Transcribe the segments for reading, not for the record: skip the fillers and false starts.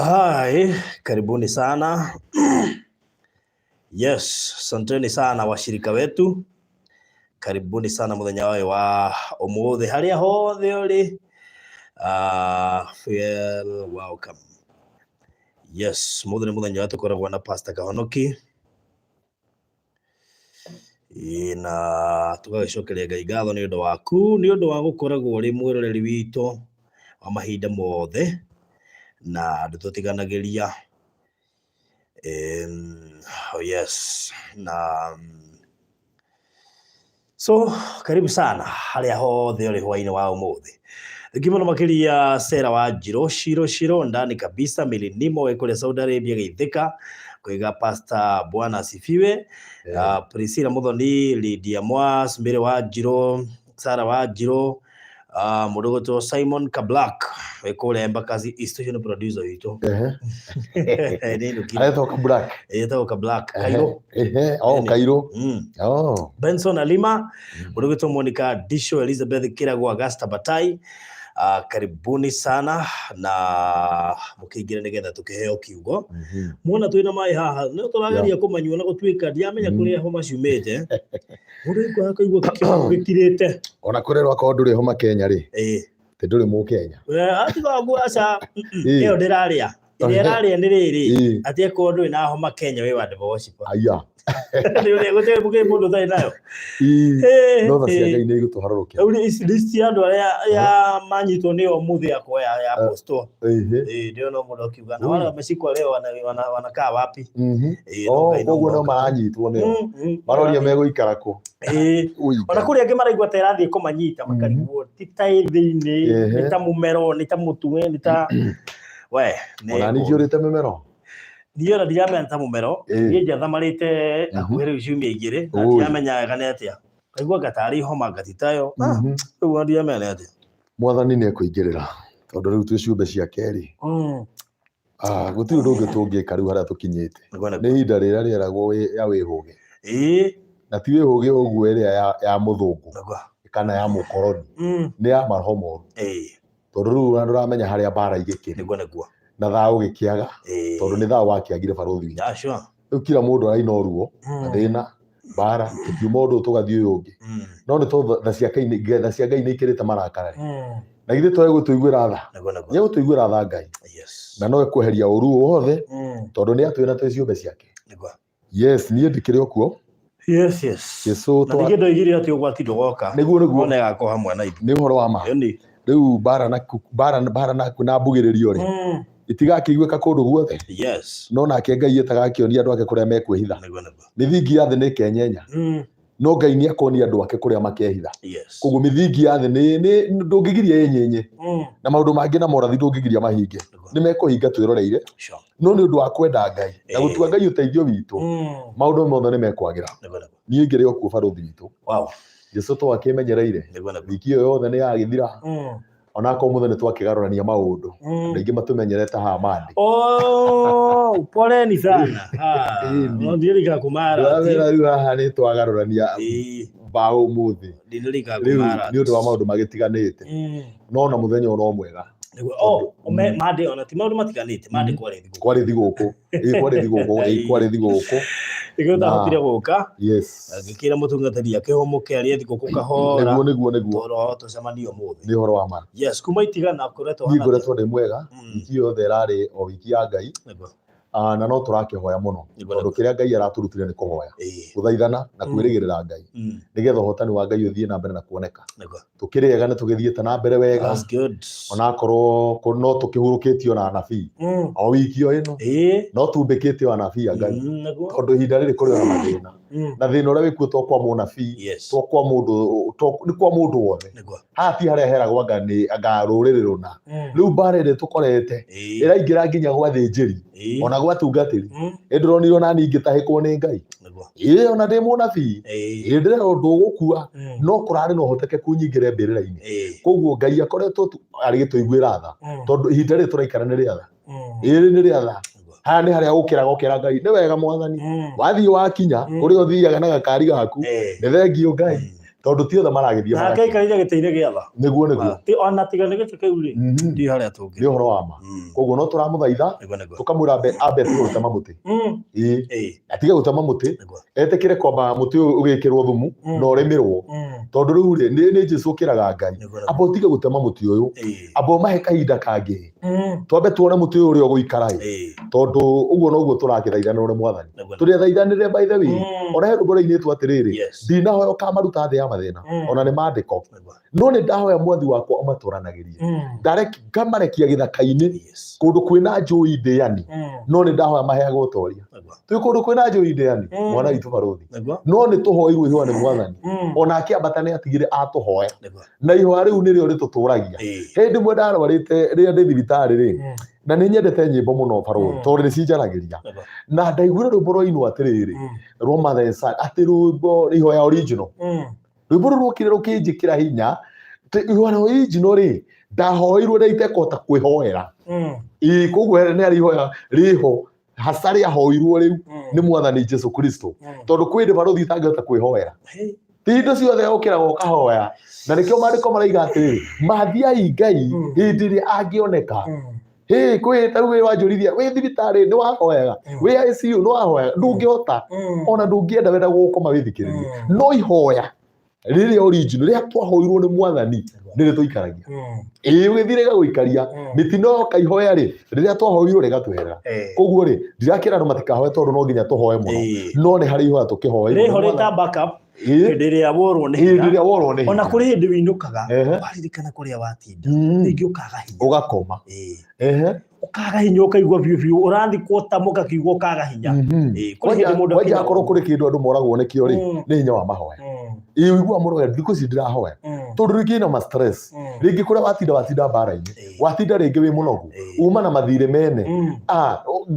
Hi, karibuni sana. Yes, asanteni sana washirika wetu. Karibuni sana muthenya ũyũ wa ũmũthĩ harĩa hothe ũrĩ. Feel welcome. Yes, mũthĩ nĩ mũthenya ũrĩa tũkoragwo na Pastor Kahonoki. Ĩĩ, na tũgagĩcokeria Ngai ngatho nĩ ũndũ waku, nĩ ũndũ wa gũkoragwo ũrĩ mwĩroreri witũ wa mahinda mothe, na ndũtũtiganagĩria. Oh yes, na so karibu sana harĩa hothe ũrĩ hwainĩ wa ũmũthĩ. Thengi mũno makĩria Sera wa Njirũ, Shiro Shiro ndani kabisa milinimo wĩ kũrĩa Saudi Arabia geithĩka koiga Pastor Bwana asifiwe. Priscilla Muthoni, Lydia Mwas, Mary wa Njirũ, Sara wa Njirũ, mũndũ ũgwĩtwo Simon Kablack wĩ kũrĩa Embakasi East, ũcio nĩ producer witũ. Nĩ nũkire. Aretwo Kablack. Etagwo Kablack. Kairũ. Ehe, oh, Eni. Kairũ. Oh. Benson Alima, mũndũ ũgwĩtwo Monica Disho, Elizabeth Kirago, Augusta Batai. Karibuni sana na mũkĩingĩre nĩgetha tũkĩheo kiugo. Muona twĩna maĩ haha, no tũrageria kũmanyua na gũtuĩka ndiamenya kũrĩa homa ciumĩte. Mũndũ aigua akaigua kĩongo gĩkirĩte. Ona kũrerwo akorwo ndũrĩ homa Kenya rĩ, Ĩĩ. Ti ndũrĩ mũkenya. Atiga ũguo aca. Ĩyo ndĩrarĩa. Ĩrĩa ĩrarĩa nĩ rĩrĩ, atĩ akorwo ndũrĩ na homa Kenya wĩ wa devil worshiper. Aya. Nĩ ũrĩa gũtirĩ gũkĩrĩ mũndũ ũtarĩ nayo. No tha cia Ngai nĩ igũtũharũrũkĩra. Rĩu ici list ya andũ arĩa ya manyitwo nĩyo ũmũthĩ yakwa ya postwo. Ĩhĩ. Ndĩrona mũndũ akiuga na wale wameshikwa leo wanakaa wapi? Ĩĩ, no Oh, Ngai no koguo no mũhaka. maranyitwo nĩo. Maroria megũikara kũ. Ui, Ona kũrĩ angĩ maraigua ta ĩrathiĩ kũmanyita makarigwo ti ta ĩ thĩinĩ, nĩ ta mũmero, nĩ ta mũtwe, nĩ ta we nĩ Ona niĩ njiyũrĩte mĩmero. Niĩ ona ndiramenya nĩ ta mũmero. Niĩ njathamarĩte hakuhĩ rĩu ciumia igĩrĩ na ndiramenya wega nĩ atĩa. Ngaigua anga tarĩ homa anga ti tayo. Rĩu ona ndiramenya nĩ atĩa. Mwathani nĩ ekũingĩrĩra tondũ rĩu twĩ ciũmbe ciake rĩ. Gũtirĩ ũndũ ũngĩ tũngĩka rĩu harĩa tũkinyĩte. Nĩguo nĩguo. Nĩ ihinda rĩrĩa rĩeragwo ya wĩhũge. Na ti wĩhũge ũguo ĩrĩa ya mũthũngũ kana ya mũkoroni. Nĩ ya maroho moru. Tondũ rĩu ona ndũramenya harĩa mbara igĩkĩrĩ. Nĩguo nĩguo. Na thayũ ũgĩkĩaga. Tondũ nĩ thayũ wakĩagire barũthi witũ. Yeah, sure. Rĩu kila mũndũ araina ũruo, na thĩna, mbara, tũkiuma ũndũ ũyũ tũgathiĩ ũyũ ũngĩ. No nĩ tondũ tha cia Ngai nĩ, tha cia Ngai nĩ ikĩrĩte marakara rĩ. Na githĩ to egũtũiguĩra tha? Nĩguo nĩguo. Nĩ egũtũiguĩra tha Ngai. Yes. Na no ekweheria ũru ũyũ wothe, tondũ nĩ atwĩra twĩ ciũmbe ciake. Nĩguo. Yes, niĩ ndĩkĩrĩ o kuo. Yes. Jesu Na ningĩ ndoigire atĩ ũgwati ndũgoka. Nĩguo nĩguo. No nĩagakorwo hamwe na ithuĩ. Nĩ ũhoro wa ma. Ĩni. Rĩu mbara na mbara mbara na na mbugĩrĩrio rĩ. Itigakĩiguĩka kũndũ guothe. Yes. No nake Ngai etaga akĩonia andũ ake kũrĩa mekwĩhitha. Nĩguo nĩguo. Mĩthingi ya thĩ nĩ ĩkenyenya. No Ngai nĩ akonia andũ ake kũrĩa makehitha. Yes. Koguo mĩthingi ya thĩ nĩ nĩ ndũngĩgiria ĩnyenye. Na maũndũ mangĩ na morathi ndũngĩgiria mahinge. Nĩ mekũhinga twĩroreire. Sure. No nĩ ũndũ wa kwenda Ngai na gũtua Ngai ũteithio witũ, maũndũ mothe nĩ mekwagĩra. Nĩguo nĩguo. Niĩ ngĩrĩ o kuo barũthi witũ. Wow. Jesu twakĩmenyereire. Nĩguo nĩguo. Wiki ĩyo yothe nĩ yagĩthira. Onakorwo mũthĩ nĩ twakĩgarũrania maũndũ. Andũ aingĩ matũmenyerete haha Monday. Oh, poleni sana. Ĩni. No ndirika kumara. Ndĩramera rĩu haha nĩ twagarũrania mbaũ ũmũthĩ. Ndirika Rĩu kumara. nĩ ũndũ wa maũndũ magĩtiganĩte. No ona mũthenya ũyũ no mwega. Nĩguo. Oh, Monday ona ti maũndũ matiganĩte. Monday kwarĩ thigũkũ. Kwarĩ thigũkũ. Ĩĩ kwarĩ thigũkũ. Ĩĩ kwarĩ thigũkũ. Nĩkĩo ndahotire gũka. Yes. Ngĩkĩra mũtungatĩri akĩhũmũke arĩe thigũkũ kahora. Nĩguo nĩguo nĩguo. Toro tũcemanie ũmũthĩ. Nĩ ũhoro wa ma. Yes, kuma itigana koretwo Niĩ ngoretwo ndĩ mwega. Wiki yothe ĩrarĩ o wiki ya Ngai. Nĩguo. Na no tũrakĩhoya mũno. Nĩguo, Tondũ nĩguo. kĩrĩa Ngai aratũrutire nĩ kũhoya. Gũthaithana na kwĩrĩgĩrĩra Ngai. Nĩgetha ũhotani wa Ngai ũthiĩ na mbere na kuoneka. Nĩguo. Tũkĩrĩ ega nĩ tũgĩthiĩte na mbere wega. That's good. Onakorwo no tũkĩhurũkĩtio na anabii. O wiki o ĩno. No tumbĩkĩte o anabii a Ngai. Nĩguo. Tondũ ihinda rĩrĩ kũrĩ ona mathĩna. Na thĩna ũrĩa wĩkuo to kwa mũnabii, to kwa mũndũ, to nĩ kwa mũndũ wothe. Nĩguo. Haha ti harĩa heragwo anga nĩ anga rũrĩrĩ rũna. Rĩu mbara ĩrĩa tũkorete ĩraingĩra nginya gwa thĩnjĩri ona gwa tungatĩri. Ĩ ndĩronire ona niĩ ngĩtahĩkwo nĩ Ngai. Nĩguo. Ĩ ona ndĩ mũnabii. Ĩ ndĩrerwo ndũgũkua no kũrarĩ na ũhotekeku nyingĩre mbĩrĩra-inĩ. Koguo Ngai akoretwo tu arĩgĩtũiguĩra tha tondũ ihinda rĩrĩ tũraikara nĩ rĩa tha. Ĩrĩ nĩ rĩa tha. Haha nĩ harĩa ũkĩraga ũkera Ngai nĩ wega mwathani. Wathiĩ wakinya kũrĩa ũthiaga na gakari gaku nĩ thengiũ Ngai. Tondũ ti othe maragĩthiĩ Nake magakena. aikarĩire gĩtĩ-inĩ gĩa tha. Nĩguo nĩguo. Ti ona tiga nĩ gĩtĩ kĩu rĩ, ndiũĩ harĩa Nĩ tũngĩ. ũhoro wa ma. Koguo no tũramũthaitha Nĩguo nĩguo. tũkamwĩra ambe ambe atige gũtema mũtĩ. Ĩĩ, atige gũtema mũtĩ, Nĩguo. etĩkĩre kwamba mũtĩ ũyũ ũgĩkĩrwo thumu na ũrĩmĩrwo. Tondũ rĩu rĩ, nĩ Jesũ ũkĩraga Ngai. Nĩguo nĩguo. Amba ũtige gũtema mũtĩ ũyũ. Amba ũmahe kahinda kangĩ. Twambe tuone mũtĩ ũyũ ũrĩa ũgũikara ĩ. Tondũ ũguo noguo tũrakĩthaithanĩrwo nĩ Mwathani. Nĩguo. Tũrĩathaithanĩre by the way. Ona he rwĩmbo rũinĩtwo atĩrĩrĩ, Yes. ndinahoya ũkamaruta thĩ ya mathĩna. Ona nĩ maandĩko. Nĩguo. No nĩ ndahoya Mwathi wakwa ũmatũranagĩrie. Ngamarekia gĩthaka-inĩ kũndũ kwĩna njũi ndĩani. No nĩ ndahoya maheage ũtoria. Nĩguo. Twĩ kũndũ kwĩna njũi ndĩani. Mwana witũ barũthi. Nĩguo. No nĩ tũhoirwo ihoya nĩ Mwathani. Ona akĩambata nĩ atigire atũhoya. Nĩguo. Na ihoya rĩu nĩrĩo rĩtũtũragia. Hĩndĩ ĩmwe ndarwarĩte rĩrĩa ndĩ thibitarĩ rĩ, na nĩ nyendete nyĩmbo mũno barũthi, tondũ nĩ cinjaragĩria. Nĩguo. Na ndaiguire rwĩmbo rwainwo atĩrĩrĩ, rwa Mother and Son, atĩ rwĩmbo ihoya original. Rwĩmbo rũu rwokire rũkĩnjĩkĩra hinya. Ihoya original rĩ, ndahoirwo rĩrĩa itekũhota kwĩhoera. Ĩĩ, koguo nĩ harĩ ihoya rĩho hasa rĩahoirwo rĩu nĩ Mwathani Jesu Kristo. Tondũ kwĩ hĩndĩ barũthi itangĩhota kwĩhoera. Hey. Ti indo ciothe ũkĩraga ũkahoya. Na nĩkĩo maandĩko maraiga atĩrĩrĩ, mathiai Ngai hĩndĩ ĩrĩa angĩoneka. Hĩ, kwĩ ta rĩu wĩ wanjũrithia, wĩ thibitarĩ nĩ wahoyaga, wĩ ICU nĩ wahoyaga, ndũngĩhota, ona ndũngĩenda wenda gũkoma wĩthikĩrĩrie. No ihoya rĩrĩa original rĩrĩa twahoirwo nĩ Mwathani nĩrĩo tũikaragia. Ĩĩ, ũgĩthiĩ rĩgagũikaria. Mĩtino yoka ihoya rĩ, rĩrĩa twahoirwo rĩgatweherera. Koguo rĩ, ndirakĩra andũ matikahoe tondũ no nginya tũhoe mũno. No nĩ harĩ ihoya tũkĩhoeirwo nĩ Rĩho rĩ ta Mwathani. backup Ĩĩ, hĩndĩ ĩrĩa worwo nĩ hĩndĩ hinya. ĩrĩa worwo nĩ Ona hinya. kũrĩ hĩndĩ wĩinũkaga waririkana kũrĩa watinda rĩngĩ ũkaga hinya. Ũgakoma. Ũkaga hinya ũkaigua biũ biũ ũrathikwo ta mũkakiuga ũkaga hinya. Ĩĩ, kũrĩ Kwanja hĩndĩ mũndũ kwanja akinyagwo. akorwo kũrĩ kĩndũ andũ moragwo nĩkĩo rĩ, nĩ hinya wa mahoya. Ĩĩ, ũiguaga mũndũ akĩenda, thikũ ici ndĩrahoya. Tondũ rĩngĩ ina ma stress. Rĩngĩ kũrĩa watinda watinda mbara-inĩ. Watinda rĩngĩ wĩ mũnogu. Uma na mathirĩ mene.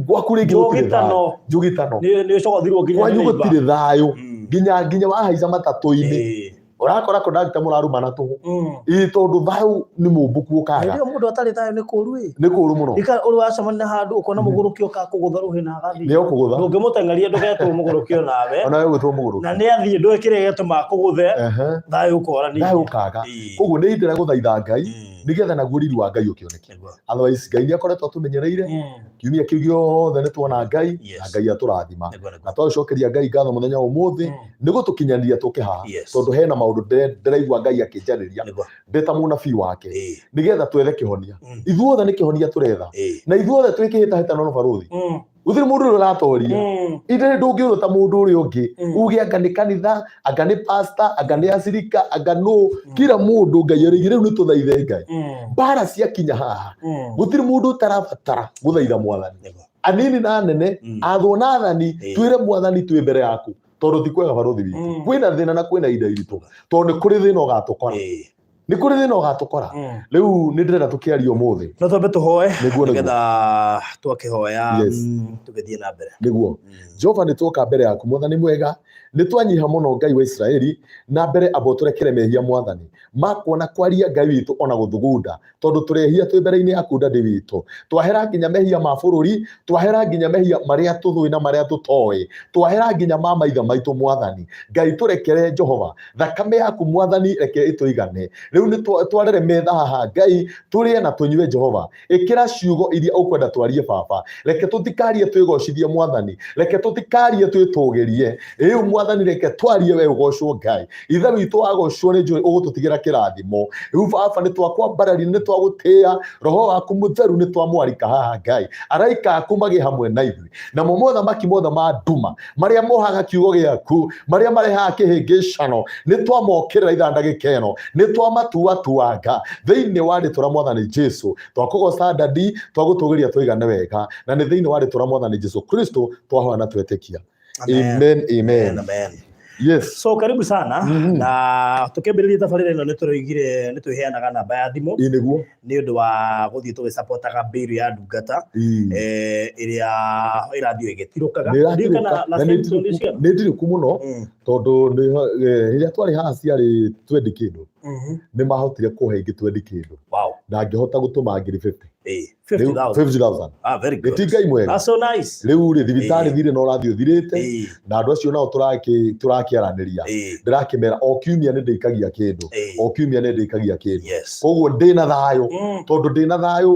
Gwaku rĩngĩ gũtirĩ thayũ. Njũgitano. Njũgitano. Nĩ ũcogothirwo nginya Kwanyu nĩ neighbor. gũtirĩ thayũ. Nginya nginya wahaica matatũ-inĩ. Ũrakora kondakta mũrarumana tũhũ. Ĩĩ, tondũ thayũ nĩ mũmbũku ũkaga. Hĩndĩ ĩyo mũndũ atarĩ thayũ nĩ kũũru ĩ. Nĩ kũũru mũno. Rika ũrĩ wacemania handũ ũkona mũgũrũki oka kũgũtha rũhĩ na agathiĩ. Nĩ ũkũgũtha. Ndũngĩmũteng'eria ndũgetwo mũgũrũki onawe. Ona we gwĩtwo mũgũrũki. Na nĩ athiĩ ndũĩ kĩrĩa gĩatũma akũgũthe, thayũ ũkora ningĩ. Thayũ ũkaga. Koguo nĩ ihinda rĩa gũthaitha Ngai nĩgetha naguo riri wa Ngai ũkĩoneke. Nĩguo. Otherwise Ngai nĩ akoretwo atũmenyereire. Kiumia kĩu gĩothe nĩ tuona Ngai na Ngai atũrathima. Nĩguo nĩguo. Na twagĩcokeria Ngai ngatho mũthenya wa ũmũthĩ nĩ gũtũkinyanĩria tũke haha. Yes. Tondũ hena maũndũ ndĩraigua Ngai akĩnjarĩria Nĩguo. ndĩ ta mũnabii wake Ĩĩ. nĩgetha twethe kĩhonia. Ithuothe nĩ kĩhonia tũretha. Ĩĩ. Na ithuothe twĩ kĩhĩtahĩtano na barũthi. Gũtirĩ mũndũ ũrĩa ũratoria. Ithe ndũngĩũrwo ta mũndũ ũrĩa ũngĩ. Uge anga nĩ kanitha, anga nĩ pastor, anga nĩ acirika, anga nũ. Kila mũndũ Ngai arĩire rĩu nĩ tũthaithe Ngai. Mbara ciakinya haha. Gũtirĩ mũndũ ũtarabatara gũthaitha Mwathani. Nĩguo. Anini na anene, athwo na athani, twĩre Mwathani twĩ mbere yaku. Tondũ ti kwega barũthi witũ. Kwĩna thĩna na kwĩna ihinda iritũ. Tondũ nĩ kũrĩ thĩna ũgatũkora. Nĩ kũrĩ thĩna ũgatũkora. Rĩu nĩ ndĩrenda tũkĩarie ũmũthĩ. No twambe tũhoe Nĩguo, nĩguo. nĩgetha twakĩhoya Yes. tũgĩthiĩ na mbere. Nĩguo. Jehova nĩ twoka mbere yaku Mwathani mwega, nĩ twanyiha mũno Ngai wa Isiraeli, na mbere amba ũtũrekere mehia Mwathani, makuona kwaria Ngai witũ ona gũthugunda, tondũ tũrehia twĩ mbere-inĩ yaku Daddy witũ. Twahera nginya mehia ma bũrũri, twahera nginya mehia marĩa tũthũĩ na marĩa tũtoĩ, twahera nginya ma maithe maitũ Mwathani. Ngai tũrekere Jehova, thakame yaku Mwathani reke ĩtũigane. Rĩu nĩ twarere metha haha Ngai, tũrĩe na tũnyue Jehova. Ĩkĩra ciugo iria ũkwenda twarie Baba. Reke tũtikarie twĩgocithie Mwathani, reke tũtikarie twĩtũgĩrie. Rĩu Mwathani reke twarie we ũgocwo Ngai. Ithe witũ wagocwo nĩ njũĩ ũgũtũtigĩra kĩrathimo. Rĩu Baba nĩ twakwambararia, nĩ twagũtĩĩa, Roho waku mũtheru nĩ twamwarika haha Ngai. Araika aku magĩe hamwe na ithuĩ. Namo mothamaki mothe ma nduma marĩa mohaga kiugo gĩaku, marĩa marehaga kĩhĩngĩcano, nĩ twamokĩrĩra ithaa ndagĩka ĩno, nĩ twamatuatuanga thĩinĩ wa rĩtwa rĩa Mwathani Jesu. Twakũgoca Daddy, twagũtũgĩria tũigane wega, na nĩ thĩinĩ wa rĩtwa rĩa Mwathani Jesu Kristo twahoya na twetĩkia. Amen. Amen, amen. Amen. Yes. So karibu sana. Na tukiambĩrĩria tabarĩra ĩno nĩ tũroigire nĩ twĩheanaga namba ya thimũ Ĩ nĩguo. nĩ ũndũ wa gũthiĩ tũgĩcapotaga mbĩru ya ndungata Ĩ. ĩrĩa ĩrathiĩ ĩgĩtirũkaga. Nĩ ĩratirũka. Ndiũĩ kana Na last nĩ time tuonire cigana? nĩ ndirũku mũno tondũ rĩrĩa twarĩ haha ciarĩ 20 kĩndũ. Nĩ mahotire kũhe ingĩ 20 kĩndũ. Wow. Na ngĩhota gũtũma ngiri 50. 50,000. 50,000. Ah, very good. Gĩti Ngai mwega. That's so nice. Rĩu rĩ, thibitarĩ Ĩĩ. thirĩ no ũrathiĩ ũthirĩte, na andũ acio nao tũrakĩaranĩria, ndĩrakĩmera o kiumia nĩ ndĩikagia kĩndũ, o kiumia nĩ ndĩikagia kĩndũ. Koguo ndĩna thayũ, tondũ ndĩna thayũ,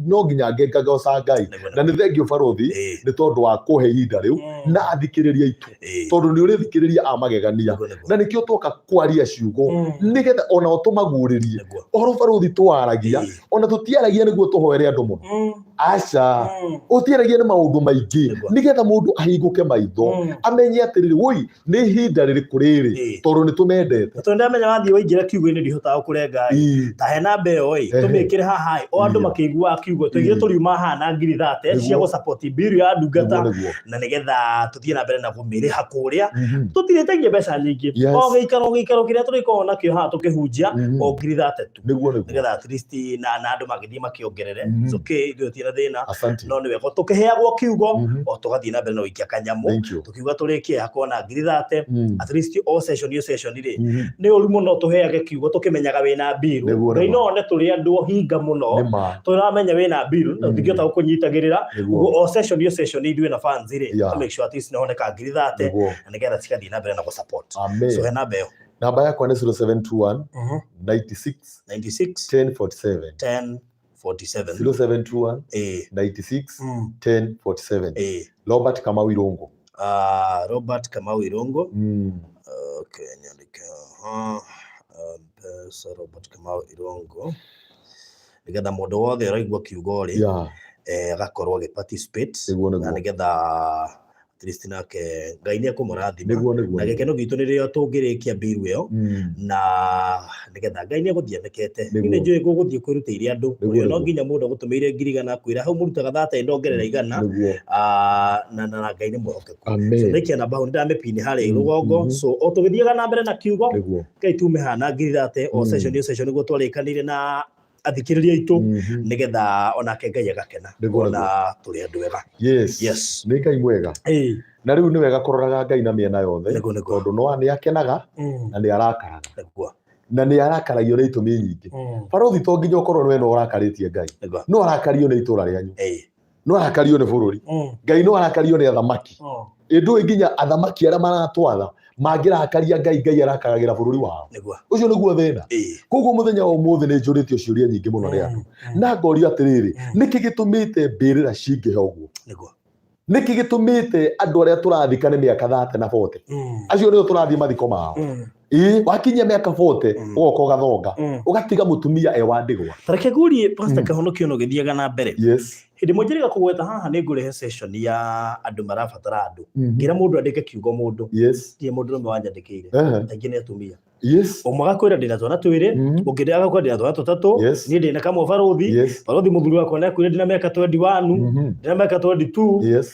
no nginya ngengagoca Ngai. Na nĩ thengiũ barũthi nĩ tondũ wa kũhe ihinda rĩu na athikĩrĩria aitũ, tondũ nĩ ũrĩthikĩrĩria a magegania. Na nĩkĩo twoka kwaria ciugo, nĩgetha onao tũmaguũrĩrie ũhoro barũthi twaragia. Ona tũtiaragia nĩguo tũhoere andũ mũno, aca, ũtiaragia nĩ maũndũ maingĩ, nĩgetha mũndũ ahingũke maitho, amenye atĩrĩrĩ, woi, nĩ ihinda rĩrĩkũ rĩrĩ, tondũ nĩ tũmendete. Tondũ ndamenya wathiĩ waingĩra kiugo-inĩ ndihotaga kũrenga ĩ. Ta he namba ĩyo ĩ, tũmĩkĩre haha ĩ, o andũ makĩiguaga kiugo, tũigire tũriuma haha na ngiri 30 cia gũ-support bill ya ndungata, na nĩgetha tũthiĩ na mbere na kũmĩrĩha kũrĩa. Tũtirĩtagia mbeca nyingĩ. O gĩikaro kĩrĩa tũrĩkoragwo nakĩo haha tũkĩhunjia, o ngiri 30 tu. Nĩguo nĩguo. Nĩgetha at least na andũ magĩthiĩ makĩongerere. It's okay, ithuĩ tũtirĩ na thĩna. Asante. No nĩ wega tũkĩheagwo kiugo, o tũgathiĩ na mbere na gũikia kanyamũ. Thank you. Tũkiuga tũrĩkie hakorwo na ngiri 30, at least o session o session rĩ, nĩ ũru mũno tũheage kiugo tũkĩmenyaga wĩna mbiru. Ngai no one tũrĩ andũ hinga mũno, tũramenya wĩna mbiru na tũtingĩhota gũkũnyitagĩrĩra. Ũguo o session o session ithuĩ na fans rĩ, to make sure at least nĩhoneka ngiri 30, na nĩgetha cigathiĩ na mbere na gũ-support. Amen. So he namba ĩyo. Namba yakwa nĩ 0721 96 96 1047. 10 47. 0721 96 1047. Robert Kamau Irungu. Robert Kamau Irungu. Okay, niandike haha. Mpesa Robert Kamau Irungu. Nĩgetha mũndũ wothe ũraigua kiugo rĩ, agakorwo agĩ participate, na nĩgetha at least nake Ngai nĩ ekũmũrathima. Nĩguo nĩguo. Na gĩkeno gitũ nĩ rĩrĩa tũngĩrĩkia mbiru ĩyo, na nĩgetha Ngai nĩ egũthiĩ anekete. Niĩ nĩ njũĩ gũgũthiĩ kwĩrutĩire andũ, ũrĩa no nginya mũndũ agũtũmĩire ngiri igana, akwĩra hau mũrutaga 30 ndongerera 100, na Ngai nĩ mwĩhokeku. So ndaikia namba hau, nĩndamĩpini harĩa rũgongo. So o tũgĩthiaga na mbere na kiugo, Ngai tume haha na ngiri 30 o session o session nĩguo twarĩkanĩire na athikĩrĩria aitũ, nĩgetha onake Ngai agakena ona tũrĩ andũ ega. Yes. Yes. Nĩ Ngai mwega. Na rĩu nĩ wega kũroraga Ngai na mĩena yothe, tondũ no nĩ akenaga na nĩ arakaraga. Na nĩ arakaragio nĩ itũmi nyingĩ. Barũthi to nginya ũkorwo nĩwe no ũrakarĩtie Ngai. No arakario nĩ itũra rĩanyu. No arakario nĩ bũrũri. Ngai no arakario nĩ athamaki. Ĩndũĩ nginya athamaki arĩa maratwatha mangĩrakaria Ngai, Ngai arakaragĩra bũrũri wao. Ũcio nĩguo thĩna. Koguo mũthenya wa ũmũthĩ nĩ njũrĩtio ciũria nyingĩ mũno nĩ andũ. Na ngorio atĩrĩrĩ, nĩkĩ gĩtũmĩte mbĩrĩra cingĩhe ũguo? Nĩkĩ gĩtũmĩte andũ arĩa tũrathika nĩ mĩaka 30 na 40? Acio nĩo tũrathiĩ mathiko mao. Wakinyia mĩaka 40, ũgoka ũgathonga, ũgatiga mũtumia e wa ndigwa. Ta reke ngurie Pastor Kĩhonokio no gĩthiaga na mbere. Yes. Hĩndĩ ĩmwe njĩrĩga kũgweta haha nĩ ngũrehe session ya andũ marabatara andũ. Ngĩra mũndũ andĩke kiugo mũndũ. Ndirĩ mũndũ ũmwe wanyandĩkĩire. Aingĩ nĩ atumia. Ũmwe agakwĩra ndĩna twana twĩrĩ, ũngĩ agakwĩra ndĩna twana tũtatũ, niĩ ndĩna kamwe barũthi, barũthi mũthuri wakwa nĩ akuire ndĩna mĩaka 21, ndĩna mĩaka 22.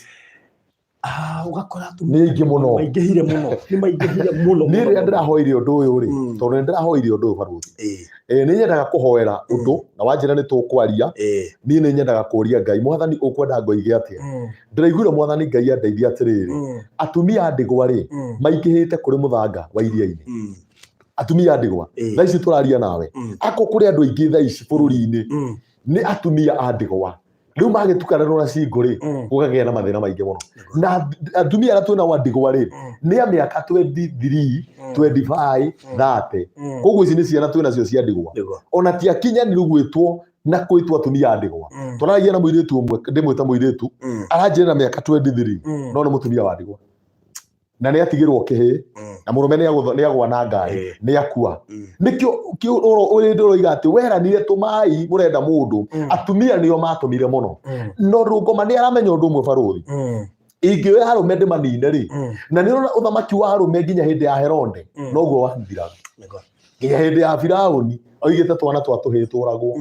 Ũgakora atumia Nĩ aingĩ mũno. Maingĩhire mũno. Nĩ maingĩhire mũno, Niĩ mũno, rĩrĩa mũno. ndĩrahoire ũndũ ũyũ rĩ, tondũ nĩ ndĩrahoire ũndũ ũyũ barũthi. Nĩ nyendaga kũhoera ũndũ, na wanjĩra nĩ tũkwaria. Niĩ nĩ nyendaga kũria Ngai, Mwathani ũkwenda ngoige atĩa? Ndĩraiguire Mwathani Ngai andeithia atĩrĩrĩ, atumia a ndigwa rĩ, maingĩhĩte kũrĩ mũthanga wa iria-inĩ. Atumia a ndigwa. Thaa ici tũraria nawe. Ako kũrĩ andũ aingĩ thaa ici bũrũri-inĩ, nĩ atumia a ndigwa. Rĩu magĩtukanĩrwo na cingo rĩ, gũkagĩa na mathĩna maingĩ mũno. Na atumia arĩa twĩnao a ndigwa rĩ, nĩ a mĩaka 23, 25, 30. Koguo ici nĩ ciana twĩnacio cia ndigwa. Ona ti akinyanĩru gwĩtwo na kwĩtwo atumia a ndigwa. Tũraragia na mũirĩtu ũmwe, ndĩmwĩta mũirĩtu, aranjĩra na mĩaka 23, no nĩ mũtumia wa ndigwa. Na nĩ atigĩrwo kĩhĩ, na mũrũme nĩ agwa na ngari, nĩ akua. Nĩkĩo ũrĩ ndĩroiga atĩ weranire tũmai mũrenda mũndũ, atumia nĩo matũmire mũno. No Rũngoma nĩ aramenya ũndũ ũmwe barũthi. Ingĩoya arũme ndĩmanine rĩ, na nĩ ũrona ũthamaki wa arũme nginya hĩndĩ ya Herode, noguo wathiraga. Nginya hĩndĩ ya Firaũni oigĩte twana twa tũhĩĩ tũragwo.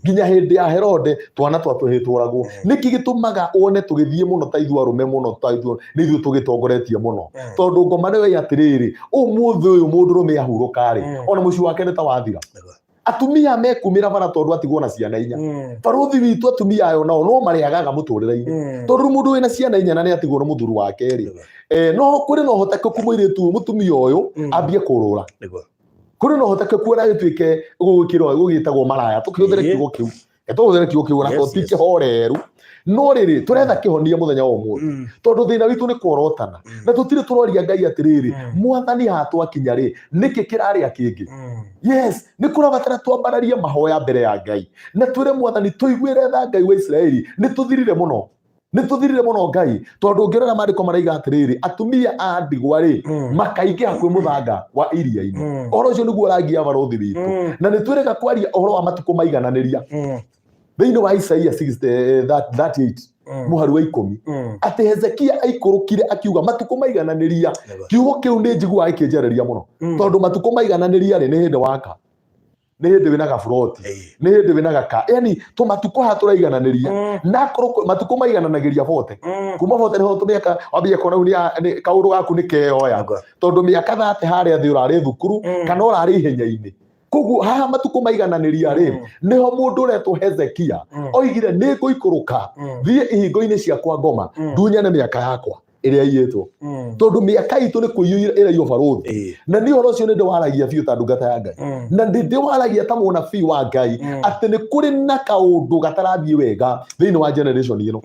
Nginya hĩndĩ ya Herode twana twa tũhĩĩ tũragwo. Nĩkĩ gĩtũmaga wone tũgĩthiĩ mũno ta ithuĩ arũme mũno, ta ithuĩ nĩ ithuĩ tũgĩtongoretie mũno. Tondũ ngoma nĩwe atĩrĩrĩ, ũmũthĩ ũyũ mũndũrũme ahurũka rĩ, ona mũciĩ wake nĩ ta wathira. Atumia mekumĩra bara tondũ atigwo na ciana inya. Barũthi witũ atumia ayo nao no marĩagaga mũtũrĩre-inĩ. Tondũ rĩu mũndũ wĩna ciana inya na nĩ atigwo nĩ mũthuri wake rĩ, no kũrĩ na ũhotekeku mũirĩtu ũyũ, mũtumia ũyũ, ambie kũrũra. Kũrĩ na ũhotekeku ona agĩtuĩke gũgĩkĩrwo gũgĩtagwo maraya, tũkĩhũthĩre kiugo kĩu. Tũhũthĩre kiugo kĩu ona ti kĩhoreru, no rĩrĩ tũretha kĩhonia mũthenya wa ũmũthĩ, tondũ thĩna witũ nĩ kworotana na tũtirĩ tũroria Ngai atĩrĩrĩ, Mwathani, haha twakinya rĩ, nĩkĩ kĩrarĩa kĩngĩ? Yes, nĩ kũrabatara twambararie mahoya mbere ya Ngai na twĩre Mwathani tũiguĩre tha. Ngai wa Isiraeli, nĩ tũthirire mũno, nĩ tũthirire mũno Ngai, tondũ ũngĩrora maandĩko maraiga atĩrĩrĩ, atumia a ndigwa rĩ, makaingĩha kwĩ mũthanga wa iria-inĩ. Ũhoro ũcio nĩguo ũrangia barũthi witũ, na nĩ twĩrĩga kwaria ũhoro wa matukũ maigananĩria thĩinĩ wa Isaia 38 mũhari wa 10, atĩ Hezekia aikũrũkire akiuga matukũ maigananĩria. Kiugo kĩu nĩ njiguaga gĩkĩnjarĩria mũno, tondũ matukũ maigananĩria rĩ, nĩ hĩndĩ waka, nĩ hĩndĩ wĩna gaburoti, nĩ hĩndĩ wĩna gaka, yani tũmatukũ haha tũraigananĩria. Na akorwo matukũ maigananagĩria bote, kuma bote nĩho tũmĩaka wambia kuona rĩu kaũndũ gaku nĩ keyoya, tondũ mĩaka 30 harĩa thĩ ũrarĩ thukuru kana ũrarĩ ihenya-inĩ. Koguo haha matukũ maigananĩria rĩ, nĩho mũndũ ũretwo Hezekia oigire, nĩ ngũikũrũka thiĩ ihingo-inĩ ciakwa ngoma, ndunyane mĩaka yakwa ĩrĩa iyĩtwo, tondũ mĩaka itũ nĩ kũiyũire ĩraiywo, barũthi. Na niĩ ũhoro ũcio nĩ ndĩwaragia biũ ta ndungata ya Ngai, na ndĩ ndĩwaragia ta mũnabii wa Ngai, atĩ nĩ kũrĩ na kaũndũ gatarathiĩ wega thĩinĩ wa generation ĩno.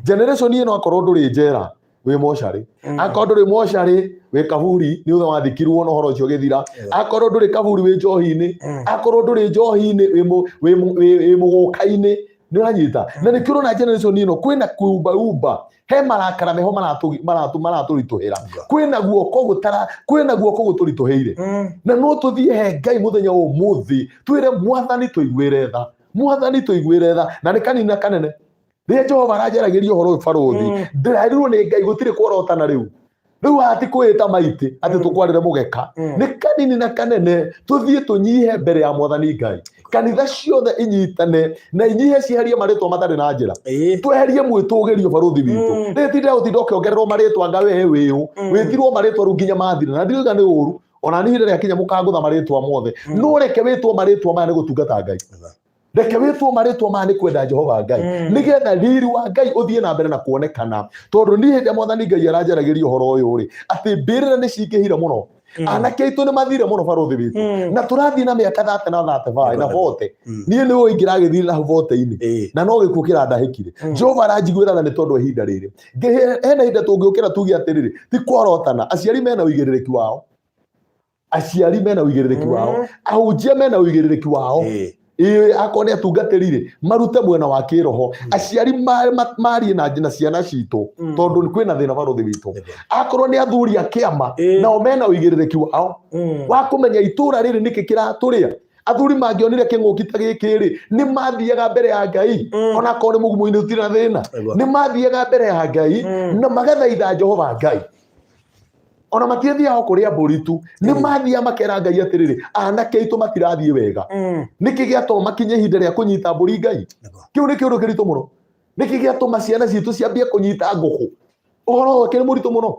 Generation ĩno, akorwo ndũrĩ njera, wĩ mocarĩ. Akorwo ndũrĩ mocarĩ, wĩ kaburi nĩ ũthe wathikirwo na ũhoro ũcio ũgĩthira. Akorwo ndũrĩ kaburi, wĩ njohi-inĩ. Akorwo ndũrĩ njohi-inĩ, wĩ mũgũka-inĩ. Nĩ ũranyita? Na nĩkĩo ũrona generation ĩno kwĩna kuumbaumba, he marakara meho maratũritũhĩra, kwĩna guoko gũtara, kwĩna guoko gũtũritũhĩire. Na no tũthiĩ he Ngai mũthenya wa ũmũthĩ twĩre Mwathani tũiguĩre tha, Mwathani tũiguĩre tha. Na nĩ kanini na kanene, rĩrĩa Jehova aranjaragĩria ũhoro ũyũ, barũthi, ndĩrerirwo nĩ Ngai gũtirĩ kworotana rĩu. Rĩu haha ti kwĩĩta maitĩ atĩ tũkwarĩre mũgeka. Nĩ kanini na kanene tũthiĩ tũnyihe mbere ya Mwathani Ngai. Kanitha ciothe inyitane na inyihe, cieherie marĩtwa matarĩ na njĩra. Tweherie mwĩtũgĩrio, barũthi witũ. Rĩrĩ tinda gũtinda ũkĩongererwo marĩtwa, anga wee wĩũ wĩtirwo marĩtwa rĩu nginya mathira. Na ndiroiga nĩ ũru, ona niĩ ihinda rĩakinya mũkangũtha marĩtwa mothe. No reke wĩtwo marĩtwa maya nĩ gũtungata Ngai, reke wĩtwo marĩtwa maya nĩ kwenda Jehova Ngai, nĩgetha riri wa Ngai ũthiĩ na mbere na kuonekana. Tondũ niĩ hĩndĩ ĩrĩa Mwathani Ngai aranjaragĩria ũhoro ũyũ rĩ, atĩ mbĩrĩra nĩ cingĩhire mũno, anake aitũ nĩ mathire mũno, barũthi witũ. Na tũrathiĩ na mĩaka 30 na 35 na 40. Niĩ nĩ ũĩ ingĩragĩthire na hau 40-inĩ, na no gĩkuũ kĩrandahĩkire. Jehova aranjiguĩra tha nĩ tondũ wa ihinda rĩrĩ. Hena ihinda tũngĩũkĩra tuge atĩrĩrĩ, ti kworotana. Aciari mena ũigĩrĩrĩki wao, aciari mena ũigĩrĩrĩki wao, ahunjia mena ũigĩrĩrĩki wao. Ĩĩ, akorwo nĩ atungatĩri rĩ, marute mwena wa kĩroho. Aciari marie na ciana citũ, tondũ kwĩna thĩna, barũthi witũ. Akorwo nĩ athuri a kĩama, nao mena ũigĩrĩrĩki wao wa kũmenya itũra rĩrĩ nĩkĩ kĩratũrĩa. Athuri mangĩonire kĩng'ũki ta gĩkĩ rĩ, nĩ mathiaga mbere ya Ngai. Ona akorwo nĩ mũgumo-inĩ ũtirĩ na thĩna, nĩ mathiaga mbere ya Ngai na magathaitha Jehova Ngai. Ona matiathiaga o kũrĩa mbũri tu, nĩ mathiaga makera Ngai atĩrĩrĩ, anake aitũ matirathiĩ wega. Nĩkĩ gĩatũma makinye ihinda rĩa kũnyita mbũri, Ngai? Kĩu nĩ kĩũndũ kĩritũ mũno. Nĩkĩ gĩatũma ciana citũ ciambie kũnyita ngũkũ? Ũhoro wake nĩ mũritũ mũno.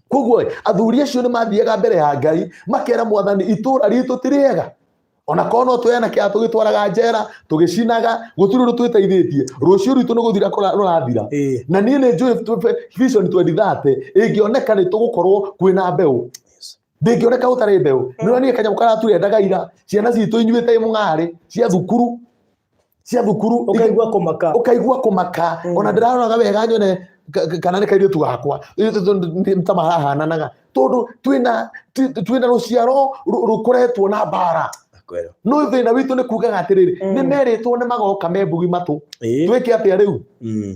Koguo athuri acio nĩ mathiaga mbere ya Ngai makera Mwathani, itũra ritũ ti rĩega. Ona korwo no twĩ anake aya tũgĩtwaraga njera, tũgĩcinaga, gũtirĩ ũndũ twĩteithĩtie. Rũciũ rwitũ nĩ gũthira rũrathira. Na niĩ nĩ njũĩ vision 2030 ĩngĩoneka nĩ tũgũkorwo kwĩna mbeũ. Ndĩngĩoneka gũtarĩ mbeũ. Nĩ ũrania kanyamũ karature ndagaira ciana citũ inyuĩte mũng'arĩ cia thukuru, cia thukuru. Ũkaigua kũmaka. Ũkaigua kũmaka. Ona ndĩraroraga wega nyone kana nĩ kairĩtu gakwa. Nĩ ta marahananaga, tondũ twĩna rũciaro rũkoretwo na mbara. Kwero. No thĩna witũ nĩ kugaga atĩrĩrĩ, nĩ merĩtwo nĩ magoka me mbugi matũ. Twĩke atĩa rĩu?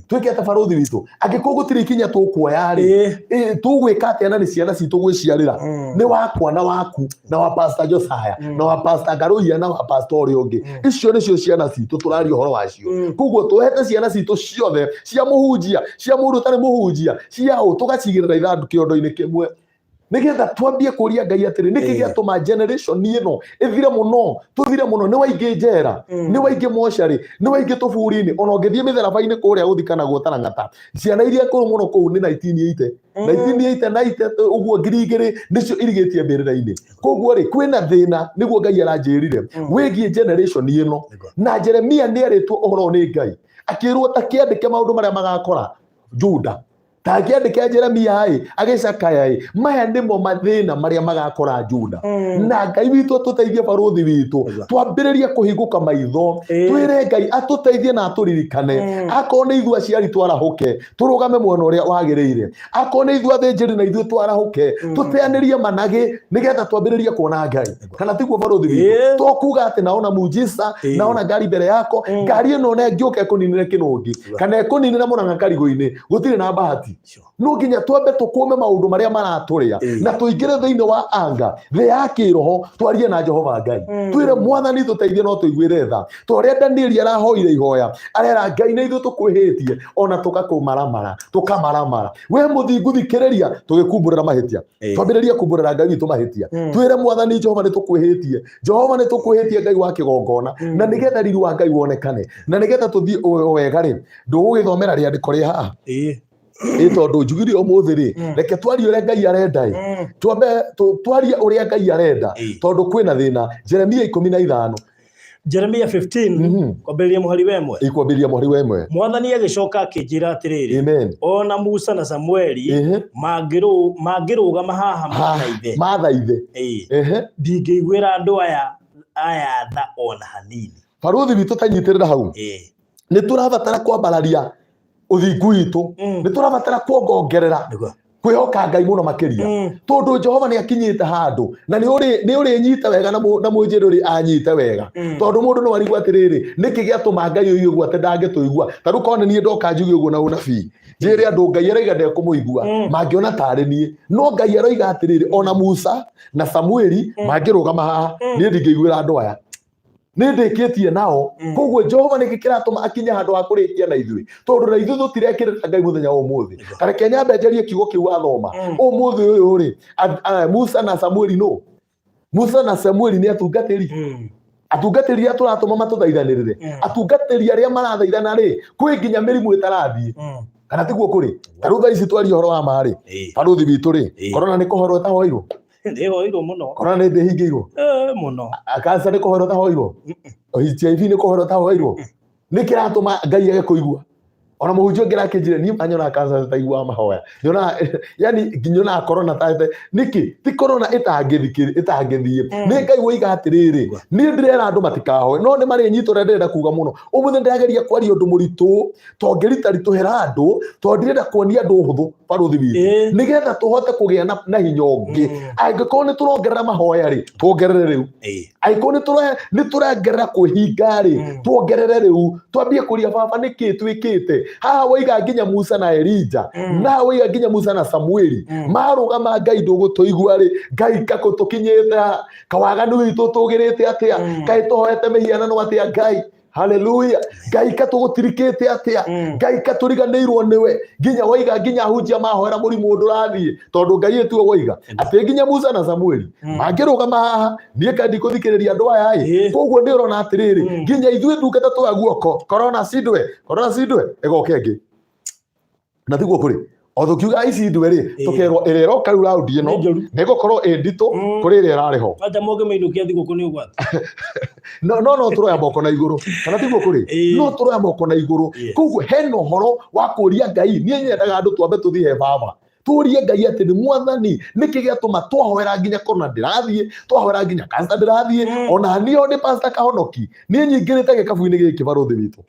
Twĩke atĩa, barũthi witũ, angĩkorwo gũtirĩ ikinya tũkuoya rĩ? Tũgwĩka atĩa na nĩ ciana citũ gwĩciarĩra? Nĩ wakwa na waku na wa Pastor Josiah na wa Pastor Ngaruiya na wa Pastor ũrĩa ũngĩ. Icio nĩcio ciana citũ tũraria ũhoro wacio. Koguo twehete ciana citũ ciothe, cia mũhunjia, cia mũndũ ũtarĩ mũhunjia, cia ũ, tũgacigĩrĩra ithandũ kĩondo-inĩ kĩmwe, nĩgetha twambie kũria Ngai atĩrĩ, nĩkĩ gĩatũma generation ĩno ĩthire mũno, tũthire mũno? Nĩ waingĩ njera, nĩ waingĩ mocarĩ, nĩ waingĩ tũburi-inĩ. Ona ũngĩthiĩ mĩtharaba-inĩ kũrĩa gũthikanagwo tarang'ata, ciana iria ngũrũ mũno kũu nĩ 1980, 1980, 90 ũguo, 2000, nĩcio irigĩtie mbĩrĩra-inĩ. Koguo rĩ, kwĩna thĩna. Nĩguo Ngai aranjĩrire wĩgiĩ generation ĩno. Na Jeremia nĩ erĩtwo ũhoro ũyũ nĩ Ngai, akĩrwo ta kĩandĩke maũndũ marĩa magakora Juda. Ta akĩandĩka Jeremia ĩ agĩcakaya ĩ, maya nĩmo mathĩna marĩa magakora Juda. Na Ngai witũ atũteithie, barũthi witũ, twambĩrĩrie kũhingũka maitho, twĩre Ngai atũteithie na atũririkane. Akorwo nĩ ithuĩ aciari twarahũke, tũrũgame mwena ũrĩa wagĩrĩire. Akorwo nĩ ithuĩ athĩnjĩri, na ithuĩ twarahũke, tũteanĩrie managĩ nĩgetha twambĩrĩrie kuona Ngai. Kana tiguo, barũthi witũ? Ĩĩ. To kuga atĩ naona muujiza, naona ngari mbere yako. Ngari ĩno na ĩngĩũka ĩkũninĩre kĩnũngi kana ĩkũninĩre mũrang'a karigũ-inĩ, gũtirĩ na bahati. No nginya twambe tũkũme maũndũ marĩa maratũrĩa na tũingĩre thĩinĩ wa anga thĩ ya kĩroho, twarie na Jehova Ngai, twĩre Mwathani tũteithie no tũiguĩre tha, ta ũrĩa Danieli arahoire ihoya, arera Ngai na ithuĩ tũkwĩhĩtie ona tũgakũmaramara, tũkamaramara. We mũthingu, thikĩrĩria tũgĩkumbũrĩra mahĩtia. Twambĩrĩrie kumbũrĩra Ngai witũ mahĩtia, twĩre Mwathani Jehova nĩ tũkwĩhĩtie, Jehova nĩ tũkwĩhĩtie, Ngai wa kĩgongona, na nĩgetha riri wa Ngai wonekane na nĩgetha tũthiĩ wega rĩ, ndũgũgĩthomera rĩandĩko rĩ haha. Ĩ tondũ njugire ũmũthĩ rĩ, reke twarie ũrĩa Ngai arenda ĩ. Twambe twarie ũrĩa Ngai arenda, tondũ kwĩna thĩna. Jeremia 15. Jeremia 15, kwambĩrĩria mũhari wa 1. Ikwambĩrĩria mũhari wa 1. Mwathani agĩcoka akĩnjĩra atĩrĩrĩ, Amen. ona Musa na Samueli mangĩrũgama haha mathaithe, mathaithe, ndingĩiguĩra andũ aya tha ona hanini. Barũthi witũ, tanyitĩrĩra hau. Nĩ tũrabatara kwambararia ũthingu witũ. Nĩ tũrabatara kuongongerera kwĩhoka Ngai mũno makĩria, tondũ Jehova nĩ akinyĩte handũ na nĩ ũrĩnyita wega na mũnjĩrĩ ũrĩ anyite wega, tondũ mũndũ no arigwo atĩrĩrĩ, nĩkĩ gĩatũma Ngai ũyũ ũguo atĩ ndangĩtũigua? Ta rĩu korwo nĩ niĩ ndoka njuge ũguo na ũnabii, njĩre andũ Ngai araiga ndekũmũigua, mangĩona tarĩ niĩ. No Ngai aroiga atĩrĩrĩ, ona Musa na Samueli mangĩrũgama haha, niĩ ndingĩiguĩra andũ aya, nĩ ndĩkĩtie nao. Koguo Jehova nĩkĩ kĩratũma akinye handũ ha kũrĩkia na ithuĩ? Tondũ na ithuĩ tũtirekĩrĩra Ngai mũthenya wa ũmũthĩ. Kareke nyambe njarie kiugo kĩu wathoma. Ũmũthĩ ũyũ rĩ, Musa na Samueli, no Musa na Samueli nĩ atungatĩri, atungatĩri arĩa tũratũma matũthaithanĩrĩre. Atungatĩri arĩa marathaithana rĩ, kwĩ nginya mĩrimũ ĩtarathiĩ. Kana tiguo kũrĩ? Ta rĩu thaa ici twaria ũhoro wa ma rĩ, barũthi witũ rĩ, korona nĩ kũhorwo ĩtahoirwo? Nĩhoirwo mũno. Korona nĩ ndĩhingĩirwo? Mũno. Kanca nĩ kũhorwo ĩtahoirwo? HIV nĩ kũhorwo ĩtahoirwo? Nĩ kĩratũma Ngai age kũigua? Ona mũhunjia ũngĩ arakĩnjĩra, niĩ manyonaga kanca ĩtaiguaga mahoya, nyonaga yani nyonaga corona ta nĩkĩ ti corona ĩtangĩthiĩ. Nĩ Ngai woiga atĩrĩrĩ, niĩ ndĩrera andũ matikahoe no nĩ marĩnyitwo. Ũrĩa ndĩrenda kuga mũno ũmũthĩ, ndĩrageria kwaria ũndũ mũritũ to ngĩritaritũhĩra andũ, tondũ ndirenda kuonia andũ ũhũthũ, barũthi witũ, nĩgetha tũhote kũgĩa na hinya ũngĩ. Angĩkorwo nĩ tũrongerera mahoya rĩ, tuongerere rĩu. Angĩkorwo nĩ tũrongerera kwĩhinga rĩ, tuongerere rĩu, twambie kũria baba nĩkĩ twĩkĩte haha. Waiga nginya Musa na Elija, na waiga nginya Musa na Samueli marũgama, Ngai ndũgũtũigua rĩ, Ngai kakũ tũkinyĩte ha? Kawaganu witũ tũgĩrĩte atĩa? Kaĩ tũhoete mĩhianano atĩa, Ngai? Haleluya! Ngai katũgũtirikĩte atĩa? Ngai katũriganĩirwo nĩwe, nginya waiga nginya ahunjia mahoera mũrimũ ndũrathiĩ, tondũ Ngai ĩtuo woiga atĩ nginya Musa na Samueli mangĩrũgama haha, niĩ kaĩ ndikũthikĩrĩria andũ aya ĩ. Koguo nĩ ũrona atĩrĩrĩ, nginya ithuĩ ndungata twa guoko, korona cindwe, korona cindwe, ĩgoka ĩngĩ. Na tiguo kũrĩ o tũkiuga ici ndwe rĩ, tũkerwo ĩrĩa ĩroka rĩu raundi ĩno Nĩ njũru. nĩ ĩgũkorwo ĩ nditũ kũrĩ ĩrĩa ĩrarĩ ho. Anja mũngĩmĩinũkia thigũkũ nĩ ũgwati. No tũroya moko na igũrũ, kana tiguo kũrĩ? No tũroya moko na igũrũ. Koguo hena ũhoro wa kũria Ngai. Niĩ nyendaga andũ twambe tũthiĩ he baba, tũrie Ngai atĩ nĩ Mwathani, nĩkĩ gĩatũma twahoera nginya korona ndĩrathiĩ, twahoera nginya kansa ndĩrathiĩ? Ona niĩ o nĩ Pastor Kahonoki, niĩ nyingĩrĩte gĩkabu-inĩ gĩkĩ, barũthi witũ.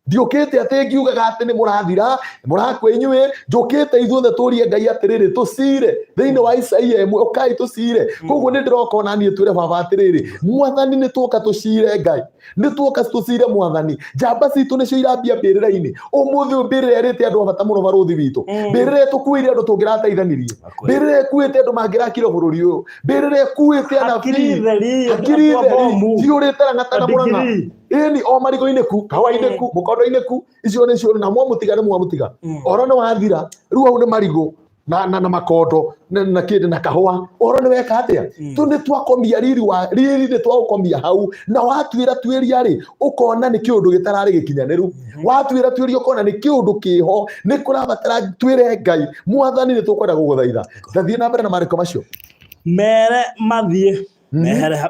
Ndiũkĩte atĩ ngiugaga atĩ nĩ mũrathira, mũrakua inyuĩ. Njũkĩte ithuothe tũrie Ngai atĩrĩrĩ, tũcire thĩinĩ wa Isaia 1, ũkai tũcire. Koguo nĩ ndĩroka ona niĩ twĩre baba atĩrĩrĩ, Mwathani, nĩ tuoka tũcire. Ngai, nĩ tuoka tũcire. Mwathani, njamba citũ nĩcio irambia mbĩrĩra-inĩ ũmũthĩ ũyũ. Mbĩrĩra ĩrĩte andũ a bata mũno, barũthi witũ. Mbĩrĩra ĩtũkuĩire andũ tũngĩrateithanirie. Mbĩrĩra ĩkuĩte andũ mangĩrakire bũrũri ũyũ. Mbĩrĩra ĩkuĩte Hakiri anabii. theri, Hakiri andũ a theri bomu. ciũrĩte rang'ata na mũrang'a. Degree. Ĩni o marigũ-inĩ ku, kahũa-inĩ ku, mũkondo-inĩ ku, icio nĩcio na mwamũtiga nĩ mwamũtiga. Ũhoro nĩ wathira rĩu, hau nĩ marigũ na makondo na kĩndĩ na kahũa. Ũhoro nĩ weka atĩa? Tu nĩ twakomia riri wa riri, nĩ twaũkomia hau. Na watuĩra tuĩria rĩ, ũkona nĩ kĩũndũ gĩtararĩ gĩkinyanĩru. Watuĩra tuĩria, ũkona nĩ kĩũndũ kĩho nĩ kũrabatara twĩre Ngai, Mwathani, nĩ tũkwenda gũgũthaitha. Ndathiĩ na mbere na marĩko macio. Mere mathiĩ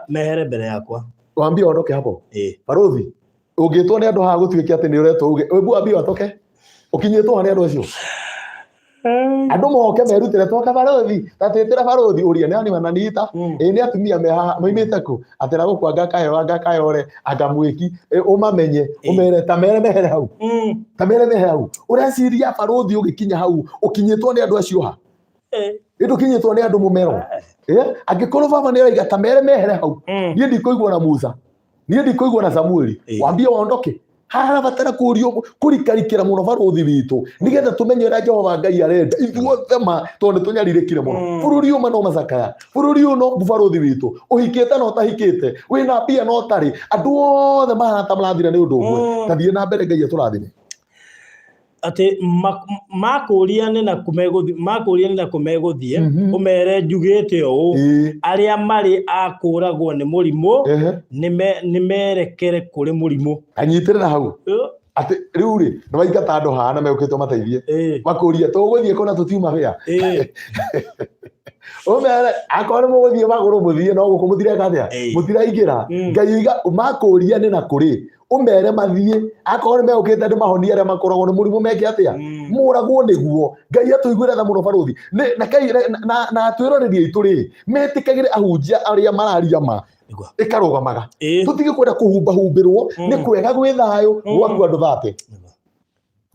mehere mbere yakwa. Wambie ondoke hapo. Ĩĩ. Barũthi, ũngĩtwo nĩ andũ haha gũtuĩke atĩ nĩ ũretwo uge, "Ebu ambie watoke," ũkinyĩtwo ha nĩ andũ acio? Andũ moke merutĩre twoka barothi tatwĩtĩra barothi ũria nĩ ani wananiita. Ĩ nĩ atumia me haha moimĩte kũ atĩ na gũkũ anga kayo anga kayore anga mwĩki. Ĩ, ũmamenye ũmere ta mere mehere hau. Ta mere mehere hau. Ũreciria barothi ũgĩkinya hau ũkinyĩtwo nĩ andũ acio ha? Ĩ ndũkinyĩtwo nĩ andũ mũmero. Angĩkorwo baba nĩ araiga ta mere mehere hau, niĩ ndikũigua na Musa, niĩ ndikũigua na Samueli, wambie wondoke. Harabatara kũrio kũrikarikĩra mũno barũthi witũ nĩgetha tũmenye ũrĩa Jehova Ngai arenda ithuothe ma, tondũ nĩ tũnyarirĩkire mũno. Bũrũri ũyũ ma no macakaya, bũrũri ũyũ no barũthi witũ ũhikĩte na ũtahikĩte, wĩna mbia na ũtarĩ, andũ othe mahana ta marathira nĩ ũndũ ũmwe. Tathiĩ na mbere, Ngai atũrathime. Atĩ makũria nĩ na kũ megũthiĩ, makũria nĩ na kũ megũthiĩ, ũmere njugĩte ũũ, arĩa marĩ a kũũragwo nĩ mũrimũ nĩ merekere kũrĩ mũrimũ. Anyitĩrĩra hau. Atĩ rĩu rĩ nĩ waingata andũ haha na megũkĩte mateithie, makũria tũgũthiĩ kũna tũtiuma wĩa. Ũmere akorwo nĩ mũgũthiĩ magũrũ mũthiĩ, no gũkũ mũtireka atĩa? Mũtiraingĩra. Ngai oiga makũria nĩ na kũrĩ, ũmere mathiĩ, akorwo nĩ megũkĩte andũ mahonie arĩa makoragwo nĩ mũrimũ meke atĩa? Mũragwo nĩguo. Ngai atũiguĩre tha mũno barũthi. Na na atwĩrorerie itũ rĩ metĩkagĩre ahunjia arĩa mararia ma ĩkarũgamaga, tũtige kwenda kũhumbahumbĩrwo nĩ kwega gwĩ thayũ. Gwakua andũ thate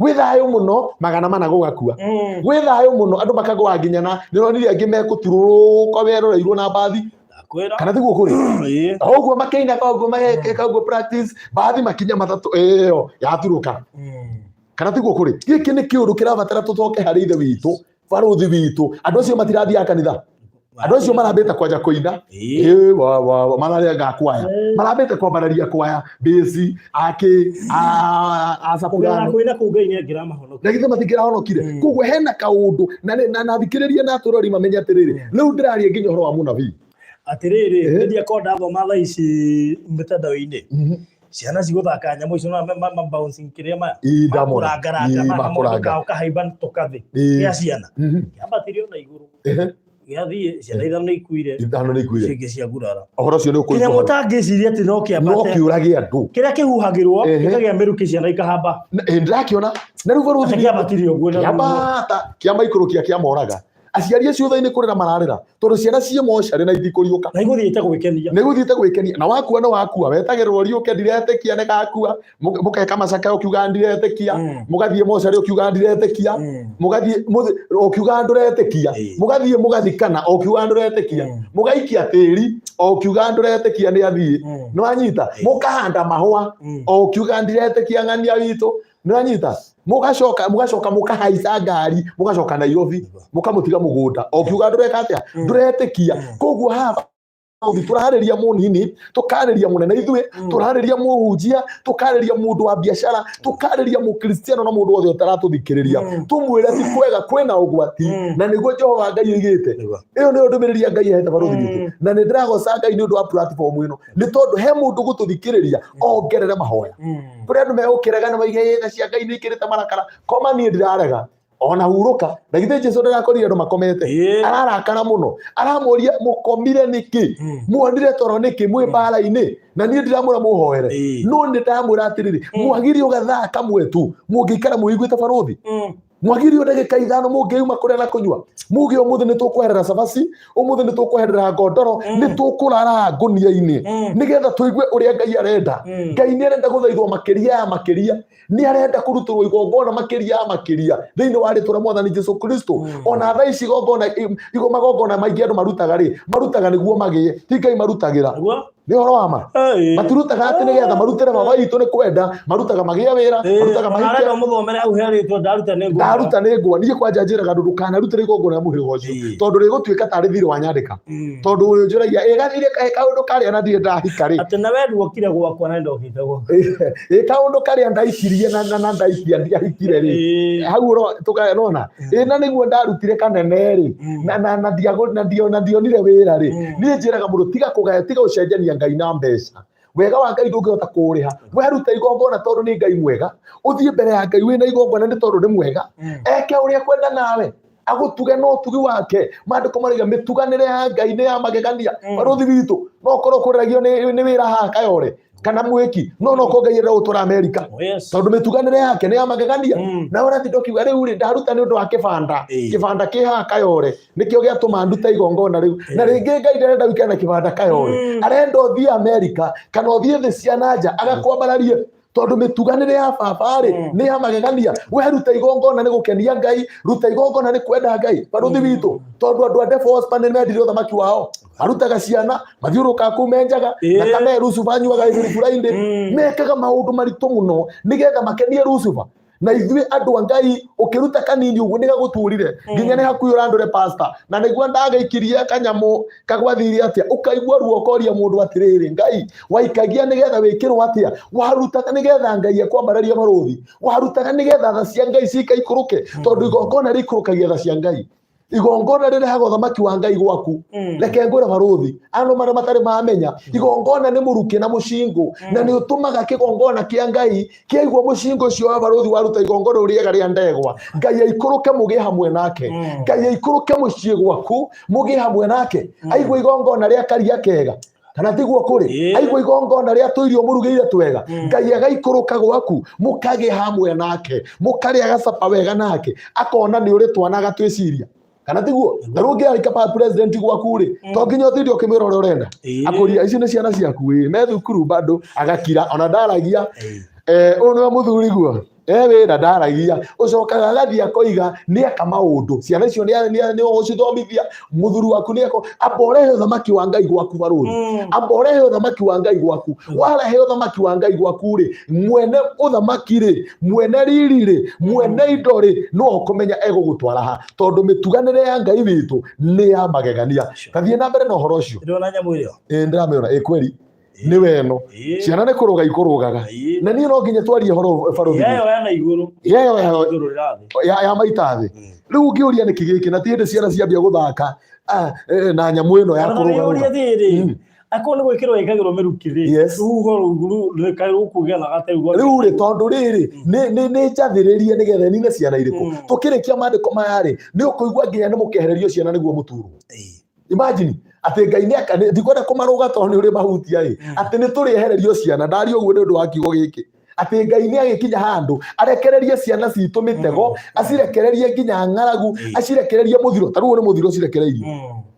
gwĩ thayũ mũno, 400 gũgakua. Gwĩ thayũ mũno, andũ makagũa nginya na nĩũronire angĩ mekũturũrũka weroreirwo na mbathi. Ndakwĩra. Kana tiguo kũrĩ? Ũguo makĩinaga ũguo mageka ũguo practice mbathi makinya matatũ ĩyo yaturũka. Kana tiguo kũrĩ? Gĩkĩ nĩ kĩũndũ kĩrabatara tũcoke harĩ ithe witũ, barũthi witũ. Andũ acio matirathiaga kanitha, andũ acio marambĩte kwanja kũina. Ĩ, mararĩa kwaya, marambĩte kwambararia kwaya bĩci akĩ a soprano. Kwĩna kũu Ngai nĩ angĩramahonokia. Na githĩ matingĩrahonokire? Koguo hena kaũndũ na thikĩrĩria na atũrori mamenye atĩrĩrĩ, rĩu ndĩraria nginya ũhoro wa mũnabii. Atĩrĩrĩ, nĩ ndathoma thaa ici mĩtandao-inĩ, ciana cigũthaka nyamũ icio na ma bouncing kĩrĩa maya. Ii, ndamona. Makũrangaranga. Ii, makũranga. Ũkahaiba tũkathĩ gĩa ciana kĩambatĩrio na igũrũ, gĩathiĩ, ciana ithano nĩ ikuire. Ithano nĩ ikuire. Icio ingĩ cia ngurara. Ũhoro ũcio nĩ kĩrĩa ũkũritũha. Mũtangĩciria atĩ no no kĩambate. Kĩũrage andũ. Kĩrĩa kĩhuhagĩrwo gĩkagĩa mĩrukĩ, ciana ikahamba. Ĩ, ndĩrakĩona na rĩu barũthi atĩ kĩambatire ũguo na kĩambata kĩamaikũrũkia kĩamoraga aciari acio thaa-inĩ kũrĩra mararĩra tondũ ciana ciĩ mocarĩ na itikũriũka. Na igũthiĩte gwĩkenia. Nĩ gũthiĩte gwĩkenia na wakua nĩ wakua wetagĩrĩrwo riũke ndiretĩkia nĩ gakua. Mũgeka macakaya ũkiuga ndiretĩkia. Mũgathiĩ mocarĩ ũkiuga ndiretĩkia. Mũgathiĩ ũkiuga ndũretĩkia. Mũgathiĩ mũgathikana ũkiuga ndũretĩkia. Mũgaikia tĩri o ũkiuga ndũretĩkia nĩ athiĩ. Nĩ wanyita? Mũkahanda mahũa o ũkiuga ndiretĩkia ng'ania witũ. Nĩ wanyita? Mũgacoka mũgacoka mũkahaica ngari mũgacoka Nairobi mũkamũtiga mũgũnda o ũkiuga ndũreka atĩa? Ndũretĩkia. Koguo haha ũthi tũrarĩria mũnini, tũkarĩria mũnene ithuĩ, tũrarĩria mũhunjia, tũkarĩria mũndũ wa biacara, tũkarĩria mũkristiano na mũndũ wothe ũtaratũthikĩrĩria, tũmwĩre ti kwega, kwĩna ũgwati. Na nĩguo Jehova Ngai oigĩte. Ĩyo nĩyo ndũmĩrĩri ya Ngai ahete barũthi witũ, na nĩ ndĩragoca Ngai nĩ ũndũ wa platform ĩno, nĩ tondũ he mũndũ gũtũthikĩrĩria ongerere mahoya. Kũrĩ andũ megũkĩrega na maige ĩ tha cia Ngai nĩ ikĩrĩte marakara koma. Niĩ ndirarega ona hurũka. Na githĩ Jesu ndarakorire andũ makomete? Ararakara mũno, aramoria mũkomire nĩkĩ? Muonire toro nĩkĩ mwĩ mbara-inĩ? Na niĩ ndiramwĩra mũhoere, no nĩ ndamwĩra atĩrĩrĩ, mwagĩrĩirwo gathaa kamwe tu mũngĩikara mũiguĩte barũthi, mwagĩrĩirwo ndagĩka 5 mũngĩuma kũrĩa na kũnyua muge ũmũthĩ nĩ tũkweherera cabaci, ũmũthĩ nĩ tũkweherera ngondoro, nĩ tũkũrara ngũnia-inĩ nĩgetha tũigue ũrĩa Ngai arenda. Ngai nĩ arenda gũthaithwo makĩria ya makĩria, nĩ arenda kũrutĩrwo igongona makĩria ya makĩria thĩinĩ wa rĩtwa rĩa Mwathani Jesu Kristo. Ona thaa ici igongona magongona maingĩ andũ marutaga rĩ, marutaga nĩguo magĩe, ti Ngai marutagĩra. Nĩguo? Nĩ ũhoro wa ma. Matirutaga atĩ nĩgetha marutĩre baba witũ nĩ kwenda, marutaga magĩe wĩra, marutaga mahike. Arenda mũthomere hau herĩtwo ndaruta nĩ ngũa. Ndaruta nĩ ngũa. Niĩ kwanja njĩraga andũ ndũkanarutĩre igongona rĩa mũhĩrĩga ũcio, tondũ rĩgũtuĩka tarĩ thirĩ wa nyandĩka, tondũ ũyũ njũragia ĩ gathirĩ kaĩ kaũndũ karĩa na ndirĩ ndahika rĩ. Atĩ na we nduokire gwakwa na ndokĩte gwakwa. Ĩ kaũndũ karĩa ndaikirie na ndaikia ndiahikire rĩ, hau tũkanona ĩ na nĩguo ndarutire kanene rĩ, na ndionire wĩra rĩ. Niĩ njĩraga mũndũ tiga kũgaya, tiga gũcenjania Ngai na mbeca. Wega wa Ngai ndũngĩhota kũũrĩha. Weruta igongona tondũ nĩ Ngai mwega, ũthiĩ mbere ya Ngai wĩna igongona nĩ tondũ nĩ mwega, eke ũrĩa kwenda nawe, agũtuge na ũtugi wake. Maandĩko marauga mĩtuganĩre ya Ngai nĩ ya magegania. Barũthi witũ, no ũkorwo ũkũreragio nĩ wĩra haha Kayore. Kana mwĩki no no ko Ngai enda gũtwara Amerika. Oh, yes. Tondũ mĩtuganĩre yake nĩ ya magegania. Na ũratinda ũkiuga rĩu rĩ, ndaruta nĩ ũndũ wa kĩbanda. Kĩbanda kĩ haha Kayore nĩkĩo gĩatũma ndute igongona rĩu. Na rĩngĩ Ngai ndarenda ũikare na kĩbanda Kayore. Arenda ũthiĩ Amerika kana ũthiĩ thĩ cia na nja agakwambararie, tondũ mĩtuganĩre ya baba rĩ nĩ ya magegania. We ruta igongona nĩ gũkenia Ngai, ruta igongona nĩ kwenda Ngai, barũthi witũ, tondũ andũ a Devos nĩ mendire ũthamaki wao, marutaga ciana, mathiũrũrũkaga kũu menjaga thakame Lucifer anyuaga every Friday. Mekaga maũndũ maritũ mũno nĩgetha makenie Lucifer. Na ithuĩ andũ a Ngai, ũkĩruta kanini ũguo nĩ gagũturire nginya nĩ hakuhĩ ũrandũre pastor, na nĩguo ndagĩikirie kanyamũ kagwathire atĩa, ũkaigua ruo, ũkoria mũndũ atĩrĩrĩ, Ngai waikagia nĩgetha wĩkĩrwo atĩa? Warutaga nĩgetha Ngai akwambararia, barũthi? Warutaga nĩgetha tha cia Ngai cikaikũrũke? Tondũ igongona rĩikũrũkagia tha cia Ngai, igongona rĩrehaga ũthamaki wa Ngai gwaku. Reke ngwĩre barũthi, andũ marĩa matarĩ mamenya, igongona nĩ mũrukĩ na mũcingũ, na nĩ ũtũmaga kĩgongona kĩa Ngai kĩaigua mũcingũ ũcio wa barũthi. Waruta igongona rĩega rĩa ndegwa, Ngai aikũrũke mũgĩe hamwe nake. Ngai aikũrũke mũciĩ gwaku mũgĩe hamwe nake. Aigua igongona rĩa karia kega, kana tiguo kũrĩ? Aigua igongona rĩa tũirio mũrugĩire twega, Ngai agaikũrũka gwaku, mũkagĩa hamwe nake, mũkarĩa gacapa wega nake, akona nĩ ũrĩ twana, agatwĩciria, kana tiguo? Na rĩu ũngĩarĩka pa president gwaku rĩ, to nginya ũtinde ũkĩmwĩra ũrĩa ũrenda. Akũria, ici nĩ ciana ciaku? Ĩ, me thukuru bado. Agakira ona ndaragia. Ũyũ nĩwe mũthuri guo e wĩra, ndaragia. Ũcokaga agathiĩ akoiga nĩ eka maũndũ, ciana icio nĩ ũgũcithomithia, mũthuri waku nĩ eko. Amba ũrehe ũthamaki wa Ngai gwaku, barũthi. Amba ũrehe ũthamaki wa Ngai gwaku. Warehe ũthamaki wa Ngai gwaku rĩ, mwene ũthamaki rĩ, mwene riri rĩ, mwene indo rĩ, no ũkũmenya egũgũtwara ha, tondũ mĩtuganĩre ya Ngai witũ nĩ ya magegania. Tathiĩ na mbere na ũhoro ũcio. Ndĩrona nyamũ ĩrĩa. Ĩĩ, ndĩramĩona, ĩ kweri nĩ weno. Ciana nĩ kũrũga ikũrũgaga. Na niĩ no nginya twarie ũhoro, barũthi. Yeyo ya na igũrũ. Yeyo ya igũrũ rĩrathiĩ. Ya maita thĩ. Rĩu ũngĩũria nĩkĩ gĩkĩ, na ti hĩndĩ ciana ciambia gũthaka na nyamũ ĩno ya kũrũga. Ũrĩa rĩrĩ akorwo nĩ gwĩkĩrwo ĩkagĩrwo mĩrukĩ rĩ, rũhuho rũu rũkũgĩa na gategwa. Rĩu rĩ, tondũ rĩrĩ nĩ njathĩrĩrie nĩgetha nine ciana irĩkũ. Tũkĩrĩkia maandĩko maya rĩ, nĩ ũkũigua nginya nĩ mũkehererio ciana nĩguo mũturwo. Imagine atĩ Ngai nĩ ndikwenda kũmarũga tondũ nĩ ũrĩ mahutia ĩ, atĩ nĩ tũrĩehererio ciana. Ndaria ũguo nĩ ũndũ wa kiugo gĩkĩ, atĩ Ngai nĩ agĩkinya handũ arekererie ciana citũ mĩtego, acirekererie nginya ng'aragu, acirekererie mũthiro. Ta rĩu ũyũ nĩ mũthiro cirekereirio.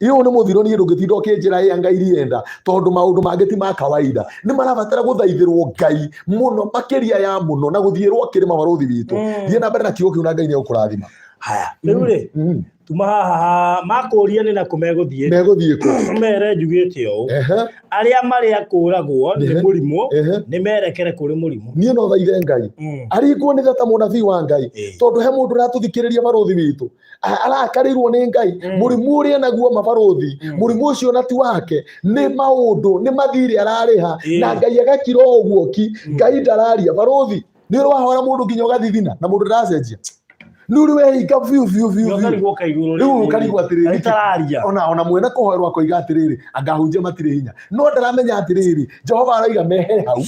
Ũyũ nĩ mũthiro. Niĩ ndũngĩtinda ũkĩnjĩra ĩa Ngai rienda, tondũ maũndũ mangĩ ti ma kawaida, nĩ marabatara gũthaithĩrwo Ngai mũno makĩria ya mũno na gũthiĩrwo kĩrĩma, barũthi witũ. Thiĩ na mbere na kiugo kĩu na Ngai nĩ egũkũrathima. Haya, rĩu rĩ, tuma haha makũria nĩ nakũ megũthiĩ. Megũthiĩ kũ? Mere njugĩte ũũ: arĩa marĩa kũragwo nĩ mũrimũ nĩ merekere kũrĩ mũrimũ. Niĩ no thaithe Ngai aringwo nĩ tha ta mũnabii wa Ngai, tondũ he mũndũ ũratũthikĩrĩria, barũthi witũ, arakarĩirwo nĩ Ngai. Mũrimũ ũrĩa naguo mabarũthi, mũrimũ ũcio na ti wake, nĩ maũndũ nĩ mathirĩ ararĩha, na Ngai agakira o ũguo ki. Ngai ndararia, barũthi. Nĩ ũrĩ wahora mũndũ nginya ũgathithina na mũndũ ndaracenjia? Nĩ ũrĩ wehinga biũ biũ biũ biũ? Ũkarigwo kaigũrũ. Rĩu ũkarigwo atĩrĩrĩ, Ritararia. Ona mwene kũhoerwo akoiga atĩrĩrĩ, angahunjia matirĩ hinya, no ndaramenya atĩrĩrĩ, Jehova aroiga mehere hau,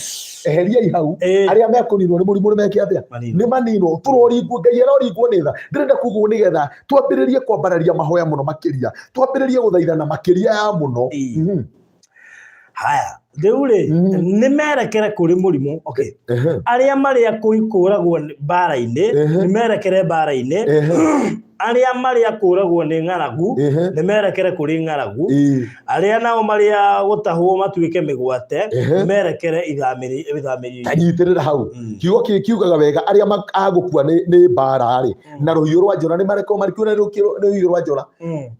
eheriai hau. Arĩa mekũninwo nĩ mũrimũ nĩ meke atĩa? Maninwo. Nĩ maninwo. Tũroringwo, Ngai aroringwo nĩ tha. Ndĩrenda kuga ũũ nĩgetha twambĩrĩrie kwambararia mahoya mũno makĩria, twambĩrĩrie gũthaithana makĩria ya mũno. Haya, rĩu rĩ, nĩ merekere kũrĩ mũrimũ, okay. Arĩa marĩa kũragwo mbara-inĩ nĩ merekere mbara-inĩ. Arĩa marĩa kũragwo nĩ ng'aragu nĩ merekere kũrĩ ng'aragu. Arĩa nao marĩa gũtahwo matuĩke mĩgwate nĩ merekere ithamĩrio. Tanyitĩrĩra hau. Kiugo kĩĩ kiugaga wega, arĩa agũkua nĩ mbara rĩ na rũhiũ rwa njora nĩ marekwo marikuo na rũhiũ rwa njora.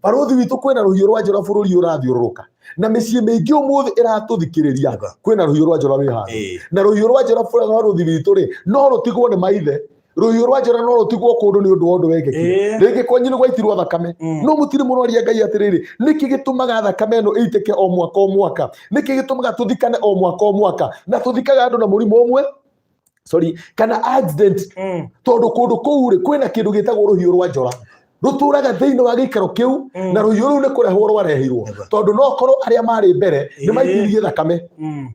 Barũthi witũ, kwĩna rũhiũ rwa njora bũrũri ũrathiũrũrũka na mĩciĩ mĩingĩ ũmũthĩ ĩratũthikĩrĩria. Kwĩna rũhiũ rwa njora wĩ handũ. Na rũhiũ rwa njora, barũthi witũ rĩ, no rũtigwo nĩ maithe. Rũhiũ rwa njora no rũtigwo kũndũ nĩ ũndũ wa ũndũ wekĩkire. Rĩngĩ kwanyu nĩ gwaitirwo thakame, no mũtirĩ mũroria Ngai atĩrĩrĩ, nĩkĩ gĩtũmaga thakame ĩno ĩitĩke o mwaka o mwaka? Nĩkĩ gĩtũmaga tũthikane o mwaka o mwaka, na tũthikaga andũ na mũrimũ ũmwe, sorry, kana accident? Tondũ kũndũ kũu rĩ, kwĩna kĩndũ gĩtagwo rũhiũ rwa njora rũtũraga thĩinĩ wa gĩikaro kĩu. Na rũhiũ rũu nĩ kũrehwo rwarehirwo, tondũ no korwo arĩa marĩ mbere nĩ maitithirie thakame.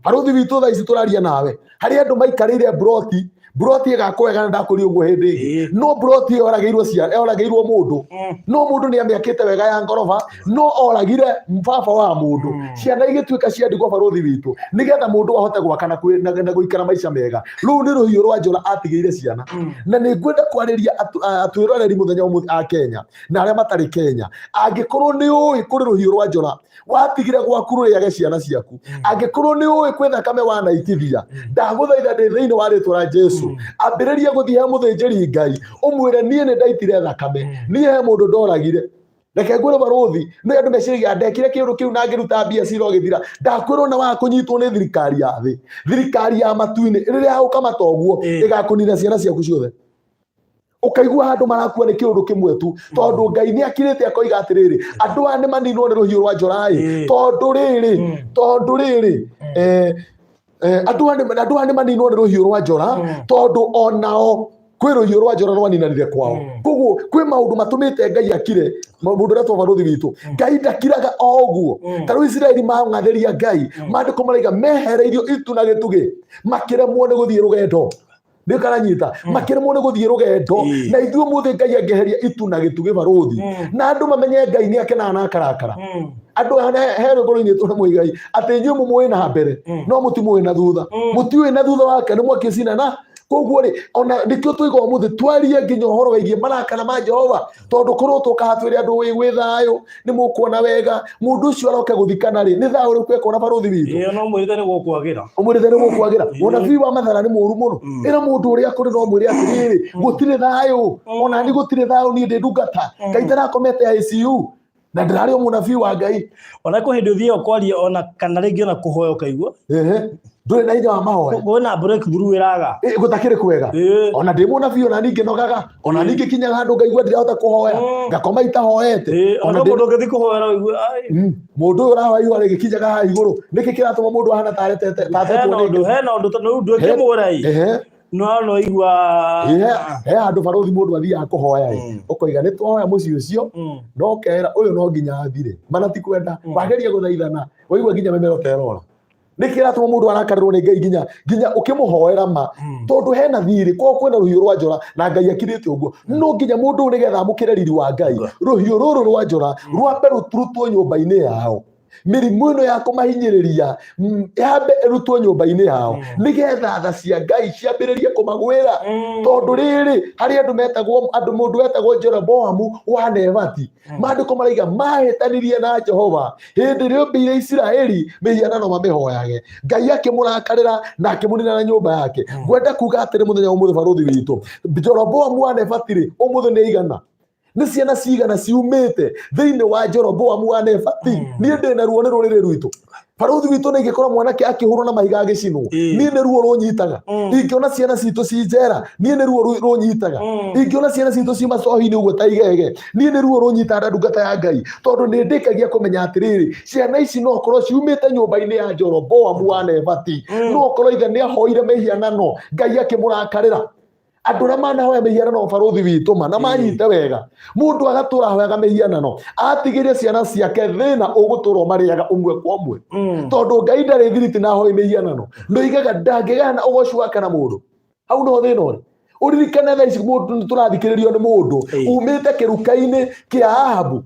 Barũthi witũ, thaa ici tũraria nawe, harĩ andũ maikarĩire mburoti. Mburoti ĩgakwo wega na ndakũria ũguo hĩndĩ ĩngĩ. No mburoti ĩyo yoragĩirwo ciana, yoragĩirwo mũndũ. No mũndũ nĩ amĩakĩte wega ya ngoroba, no oragire baba wa mũndũ. Ciana igĩtuĩka cia ndigwa barũthi witũ, nĩgetha mũndũ ahote gwaka na na gũikara maica mega. Rũu nĩ rũhiũ rwa njora atigĩire ciana. Na nĩ ngwenda kwarĩria atwĩroreri mũthenya ũmũthĩ a Kenya na arĩa matarĩ Kenya. Angĩkorwo nĩ ũĩ kũrĩ rũhiũ rwa njora watigire gwaku rũrĩage ciana ciaku, angĩkorwo nĩ ũĩ kwĩ thakame wanaitithia, ndagũthaitha ndĩ thĩinĩ wa rĩtwa rĩa Jesu, ambĩrĩria gũthiĩ he mũthĩnjĩri Ngai ũmwĩre niĩ nĩ ndaitire thakame, niĩ he mũndũ ndoragire. Reke ngwĩre barũthi, nĩ andũ meciragia ndekire kĩũndũ kĩu na ngĩruta mbia cira ũgĩthira. Ndakwĩrwo na waga kũnyitwo nĩ thirikari ya thĩ, thirikari ya matu-inĩ rĩrĩa yagũkamata ũguo ĩgakũnina ciana ciaku ciothe. Ũkaigua handũ marakua nĩ kĩũndũ kĩmwe tu, tondũ Ngai nĩ akirĩte akoiga atĩrĩrĩ, andũ aya nĩ maninwo nĩ rũhiũ rwa njora ĩ, tondũ rĩrĩ, tondũ rĩrĩ, andũ aya nĩ maninwo nĩ rũhiũ rwa njora, tondũ onao kwĩ rũhiũ rwa njora rwaninanire kwao. Koguo kwĩ maũndũ matũmĩte Ngai akire. Mũndũ ũrĩa twa barũthi witũ, Ngai ndakiraga o ũguo. Ta rĩu Isiraeli mang'athĩria Ngai, maandĩko maraiga mehereirio itu na gĩtugĩ, makĩremwo nĩ gũthiĩ rũgendo. Nĩ karanyita, makĩremwo nĩ gũthiĩ rũgendo. Na ithuĩ ũmũthĩ Ngai angĩeheria itu na gĩtugĩ barũthi, na andũ mamenye Ngai nĩ akenaga na akarakara. Andũ aya he rwĩmbo rũinĩtwo nĩ Mũigai atĩ inyuĩ mũmũĩ na mbere no mũtimũĩ na thutha, mũtiũĩ na thutha wake nĩ mwaki ũcinana. Koguo rĩ, ona nĩkĩo tũiga ũmũthĩ twarie nginya ũhoro wĩgiĩ marakara ma Jehova, tondũ korwo tũkaha twĩre andũ wĩ thayũ nĩ mũkuona wega, mũndũ ũcio aroke gũthikana rĩ, nĩ thayũ ũrĩkũ ekuona barũthi witũ? Ĩĩ, no mwĩrĩte nĩ gũkwagĩra. Ũmwĩrĩte nĩ gũkwagĩra. Mũnabii wa mathara nĩ mũũru mũno. Ĩra mũndũ ũrĩa kũrĩ no mwĩre atĩrĩrĩ, gũtirĩ thayũ, ona ni gũtirĩ thayũ, niĩ ndĩ ndungata Ngai ndarakomete ICU na ndĩrarĩ o mũnabii wa Ngai. Ona kwĩ hĩndĩ ũthiaga kwaria ona kana rĩngĩ ona kũhoya ũkaigua Ehe, ndũrĩ na hinya wa mahoya, kwĩna breakthrough ĩraga. Gũtakĩrĩ kwega. Ona ndĩ mũnabii ona ningĩ nogaga, ona ningĩ kinyaga handũ ngaigua ndirahota kũhoya, ngakoma itahoete. Ona Ona mũndũ ũngĩthiĩ kũhoera ũigue ai. Mũndũ ũyũ ũrahoya ihũa rĩgĩkinyaga haha igũrũ, nĩkĩ kĩratũma mũndũ ahana ta aretete ta hena atetwo nĩ ũndũ hena ũndũ tondũ rĩu ndwĩkĩmwĩra ĩ. No no igua. He handũ barũthi mũndũ athiaga kũhoya ĩ, ũkoiga nĩ twahoya mũciĩ ũcio, no kera ũyũ no nginya athire mana ti kwenda, wageria gũthaithana waigua nginya mĩmero ta ĩrora. Nĩ kĩratũma mũndũ arakarĩrwo nĩ Ngai nginya ũkĩmũhoera ma, tondũ hena thirĩ kwao kwĩna rũhiũ rwa njora na Ngai akirĩte ũguo. No nginya mũndũ ũyũ nĩgetha amũkĩre riri wa Ngai, rũhiũ rũrũ rwa njora rwambe rũturutwo nyũmba-inĩ yao, mĩrimũ ĩno ya kũmahinyĩrĩria yambe ĩrutwo nyũmba-inĩ yao, nĩgetha tha cia Ngai ciambĩrĩrie kũmagwĩra. Tondũ rĩrĩ, harĩ andũ metagwo andũ, mũndũ wetagwo Jeroboamu wa Nebati, maandĩko maraiga mahĩtanirie na Jehova hĩndĩ ĩrĩa ombĩire Isiraeli mĩhianano mamĩhoyage. Ngai akĩmũrakarĩra na akĩmũnina na nyũmba yake. Ngwenda kuga atĩrĩ mũthenya wa ũmũthĩ barũthi witũ, Jeroboamu wa Nebati rĩ, ũmũthĩ nĩ aigana? Nĩ ciana cigana ciumĩte thĩinĩ wa Jeroboamu wa Nebati? Niĩ ndĩ na ruo nĩ rũrĩrĩ rwitũ barũthi witũ, nĩ ingĩkorwo mwanake akĩhũrwo na mahiga agĩcinwo, niĩ nĩ ruo rũnyitaga. Ingĩona ciana citũ ci njera, niĩ nĩ ruo rũnyitaga. Ingĩona ciana citũ ci macohi-inĩ ũguo ta igege, niĩ nĩ ruo rũnyitaga na ndungata ya Ngai, tondũ nĩ ndĩkagia kũmenya atĩrĩrĩ, ciana ici no korwo ciumĩte nyũmba-inĩ ya Jeroboamu wa Nebati, no korwo ithe nĩ ahoire mĩhianano Ngai akĩmũrakarĩra. Andũ arĩa manahoya mĩhianano barũthi witũ ma na manyite wega, mũndũ agatũra ahoyaga mĩhianano atigĩrie ciana ciake thĩna ũgũtũra ũmarĩaga ũmwe kwa ũmwe, tondũ Ngai ndarĩ thiriti na ahoi mĩhianano. Ndoigaga ndangĩgayana ũgoci wake na mũndũ. Hau no thĩna ũrĩ. Ũririkane thaa ici mũndũ nĩ tũrathikĩrĩrio nĩ mũndũ umĩte kĩruka-inĩ kĩa Ahabu,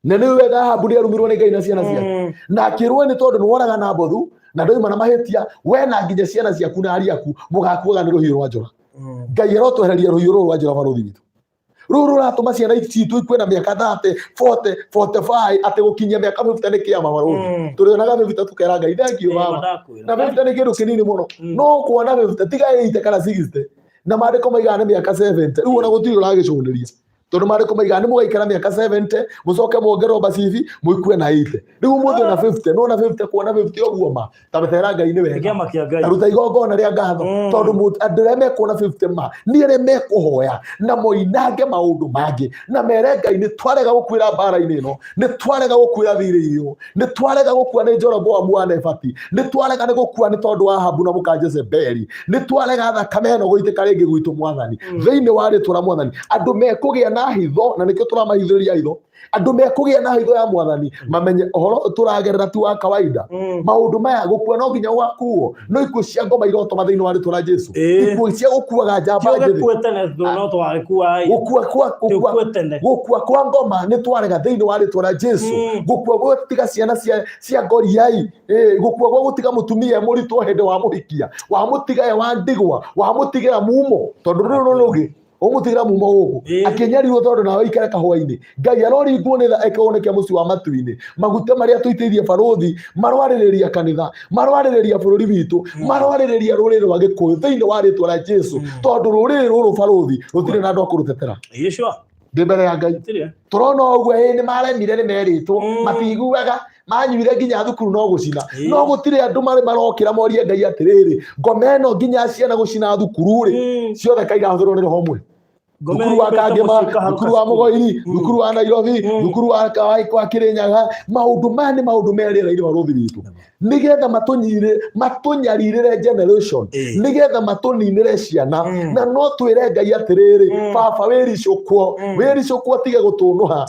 na nĩ wega Ahabu nĩ arumirwo nĩ Ngai na ciana ciake, na akĩrwo nĩ tondũ nĩ woraga Nabothu na ndoima na mahĩtia, we na nginya ciana ciaku na ariũ aku mũgakuaga nĩ rũhiũ rwa njora. Ngai arotwehereria rũhiũ rũrũ rwa njora barũthi witũ, rũrũ rũratũma ciana citũ ikue na mĩaka 30, 40, 45, atĩ gũkinyia mĩaka 50 nĩ kĩama barũthi. Tũrĩonaga 50 tũkera Ngai thank you baba, Ndakwĩra. na 50 nĩ kĩndũ kĩnini mũno. No kuona 50 tiga 80 kana 60, na maandĩko maigaga nĩ mĩaka 70. Rĩu ona gũtirĩ ũragĩcũnĩria, tondũ maandĩko maigaga nĩ mũgaikara mĩaka 70, mũcoke muongerwo bacibi mũikue na 80. Rĩu ũmũthĩ ona 50, nona 50, kuona 50 ũguo ma ta betera Ngai nĩ wega. Kĩama kĩa Ngai. Ta ruta igongona rĩa ngatho, tondũ andũ arĩa mekuona 50 ma nĩ arĩa mekũhoya na moinange maũndũ mangĩ na mere Ngai nĩ twarega gũkuĩra mbara-inĩ ĩno, nĩ twarega gũkuĩra thirĩ-inĩ ũyũ, nĩ twarega gũkua nĩ Jeroboamu wa Nebati, nĩ twarega nĩ gũkua nĩ tondũ wa Ahabu na mũka Jezebeli, nĩ twarega thakame ĩno gũitĩka rĩngĩ gwitũ Mwathani. Thĩinĩ wa rĩtwa rĩa Mwathani andũ mekũgĩa na na hitho, na nĩkĩo tũramahithĩrĩria hitho. Andũ mekũgĩa na hitho ya Mwathani, mamenye ũhoro ũyũ tũragerera ti wa kawaida. Maũndũ maya, gũkua no nginya ũgakuo, no ikuũ cia ngoma irotoma thĩinĩ wa rĩtwa rĩa Jesu. Ikuũ cia gũkuaga njamba Ti njĩthĩ. ũgĩkue tene tondũ no twagĩkua ĩ. Gũkua kwa gũkua Tũkue tene. Gũkua kwa ngoma nĩ twarega thĩinĩ wa rĩtwa rĩa Jesu. Gũkua gũtiga ciana cia ngoriai, gũkua gwa gũtiga mũtumia e mũritũ hĩndĩ wa mũhikia, wamũtiga e wa ndigwa, wamũtigĩra mumo, tondũ rũrũ rũngĩ ũmũtigĩra mumo gũkũ akĩnyarirwo tondũ nawe ikare kahũa-inĩ. Ngai aroringwo nĩ tha eke kĩa mũciĩ wa matu-inĩ. Maguta marĩa tũitĩirie barũthi marwarĩrĩria kanitha, marwarĩrĩria bũrũri witũ, marwarĩrĩria rũrĩrĩ rwa Gĩkũyũ thĩinĩ wa rĩtwa rĩa Jesu, tondũ rũrĩrĩ rũrũ barũthi rũtirĩ na andũ a kũrũtetera. Ĩĩ, sure. Ndĩ mbere ya Ngai. Gũtirĩ. Tũrona ũguo, ĩ nĩ maremire, nĩ merĩtwo, matiguaga, manyuire nginya thukuru no gũcina. No gũtirĩ andũ marĩ marokĩra morie Ngai atĩrĩrĩ, ngoma ĩno nginya ciana gũcina thukuru rĩ, ciothe kairahũthĩrwo nĩ roho ũmwe? Ngoma Thukuru wa ĩyo Kangema, ĩtagwo Ciũkaharuka thukuru wa School. Mũgoiri, thukuru wa Nairobi, thukuru wa Kĩrĩnyaga. Maũndũ maya nĩ maũndũ me rĩera-inĩ barũthi witũ, nĩgetha matũnyire, matũnyarirĩre generation, nĩgetha matũninĩre ciana. Na no twĩre Ngai atĩrĩrĩ, baba wĩricũkwo, wĩricũkwo, tige gũtũnũha.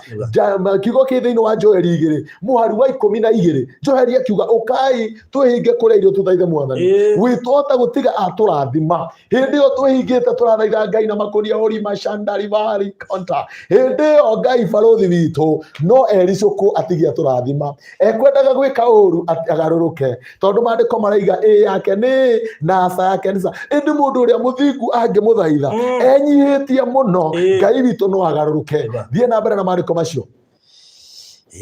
Kiugo kĩ thĩinĩ wa Joeli 2 mũhari wa 12, Joeli akiuga, ũkai twĩhinge kũrĩa irio tũthaithe Mwathani witũ, ota gũtiga atũrathima. Hĩndĩ ĩyo twĩhingĩte tũrathaitha Ngai na makũnia ũri macandarivari konta, hĩndĩ ĩyo Ngai barũthi witũ no ericũkwo atigie atũrathima. Ekwendaga gwĩka ũru agarũrũke, tondũ maandĩko maraiga ĩ yake nĩ na aca yake nĩ ca. Ĩndĩ mũndũ ũrĩa mũthingu angĩmũthaitha enyihĩtie mũno, Ngai witũ no agarũrũke. Thiĩ na mbere na maandĩko macio.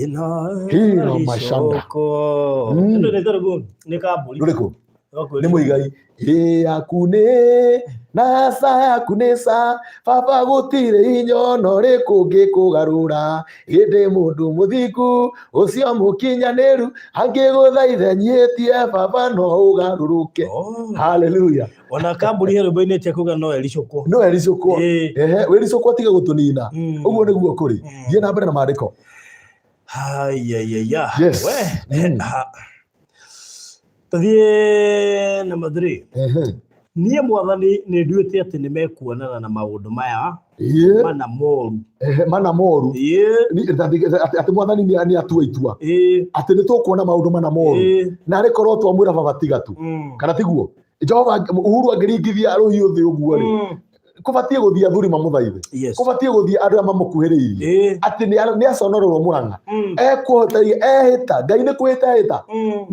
Ĩno Hino mashanda. icoko. Ĩno nĩ tarĩgu nĩ kambũri. Rũrĩkũ? Nĩ Mũigai. Ĩ yaku nĩ na ca yaku nĩ ca, baba gũtirĩ inyono rĩkũngĩ kũgarũra, ĩndĩ mũndũ mũthingu ũcio mũkinyanĩru angĩgũthaitha nyihĩtie, baba no ũgarũrũke. Haleluya. Ona kambũri he rwĩmbo-inĩ tia kuga no ericũkwo. No ericũkwo. Ehe, wĩricũkwo atige gũtũnina. Ũguo nĩguo kũrĩ. Thiĩ na mbere na maandĩko. Hayayaya. Yes. We. Tũthiĩ number 3. Niĩ Mwathani nĩ nduĩte atĩ nĩ mekuonana na maũndũ maya mana moru. Ehe, mana moru. Atĩ Mwathani nĩ atua itua atĩ nĩ tũkuona maũndũ mana moru, na arĩ korwo twamwĩra baba tiga tu. Kana tiguo Jehova Uhuru angĩringithia rũhiũ thĩ ũguo rĩ, kũbatiĩ gũthiĩ athuri mamũthaithe, kũbatiĩ gũthiĩ andũ arĩa mamũkuhĩrĩirie, atĩ nĩ aconorerwo Mũrang'a. Ekũhota ehĩta Ngai nĩ kwĩhĩta ehĩta.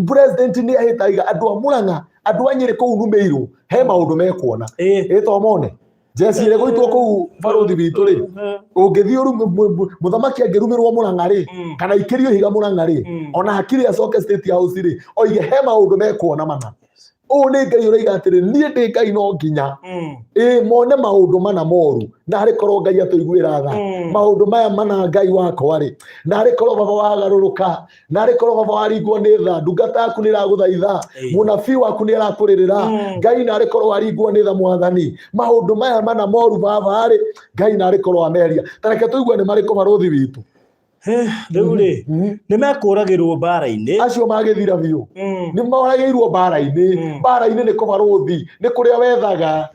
President nĩ ehĩta aiga andũ a Mũrang'a, andũ a Nyĩrĩ kũu numĩirwo he maũndũ mekuona. Ĩ to mone jeci ĩrĩa gũitwo kũu barũthi witũ rĩ, ũngĩthiĩ mũthamaki angĩrumĩrwo Mũrang'a rĩ, kana ikĩrio ihiga Mũrang'a rĩ, ona hakiri acoke State House rĩ, oige he maũndũ mekuona mana. Ũũ nĩ Ngai ũroiga atĩrĩ, niĩ ndĩ Ngai, no nginya ĩ mone maũndũ mana moru. Na arĩ korwo Ngai atũiguĩra tha maũndũ maya mana, Ngai wakwa rĩ, na arĩ korwo baba wagarũrũka, na arĩ korwo baba waringwo nĩ tha. Ndungata yaku nĩ ĩragũthaitha, mũnabii waku nĩ arakũrĩrĩra, Ngai, na arĩ korwo waringwo nĩ tha Mwathani, maũndũ maya mana moru baba rĩ, Ngai, na arĩ korwo wameheria. Ta reke tũigue nĩ marĩkũ, barũthi witũ. Rĩu rĩ, nĩ mekũragĩrwo mbara-inĩ. Acio magĩthira biũ. Nĩ moragĩirwo mbara-inĩ. Mbara-inĩ nĩ kũbarũthi, nĩ kũrĩa wethaga.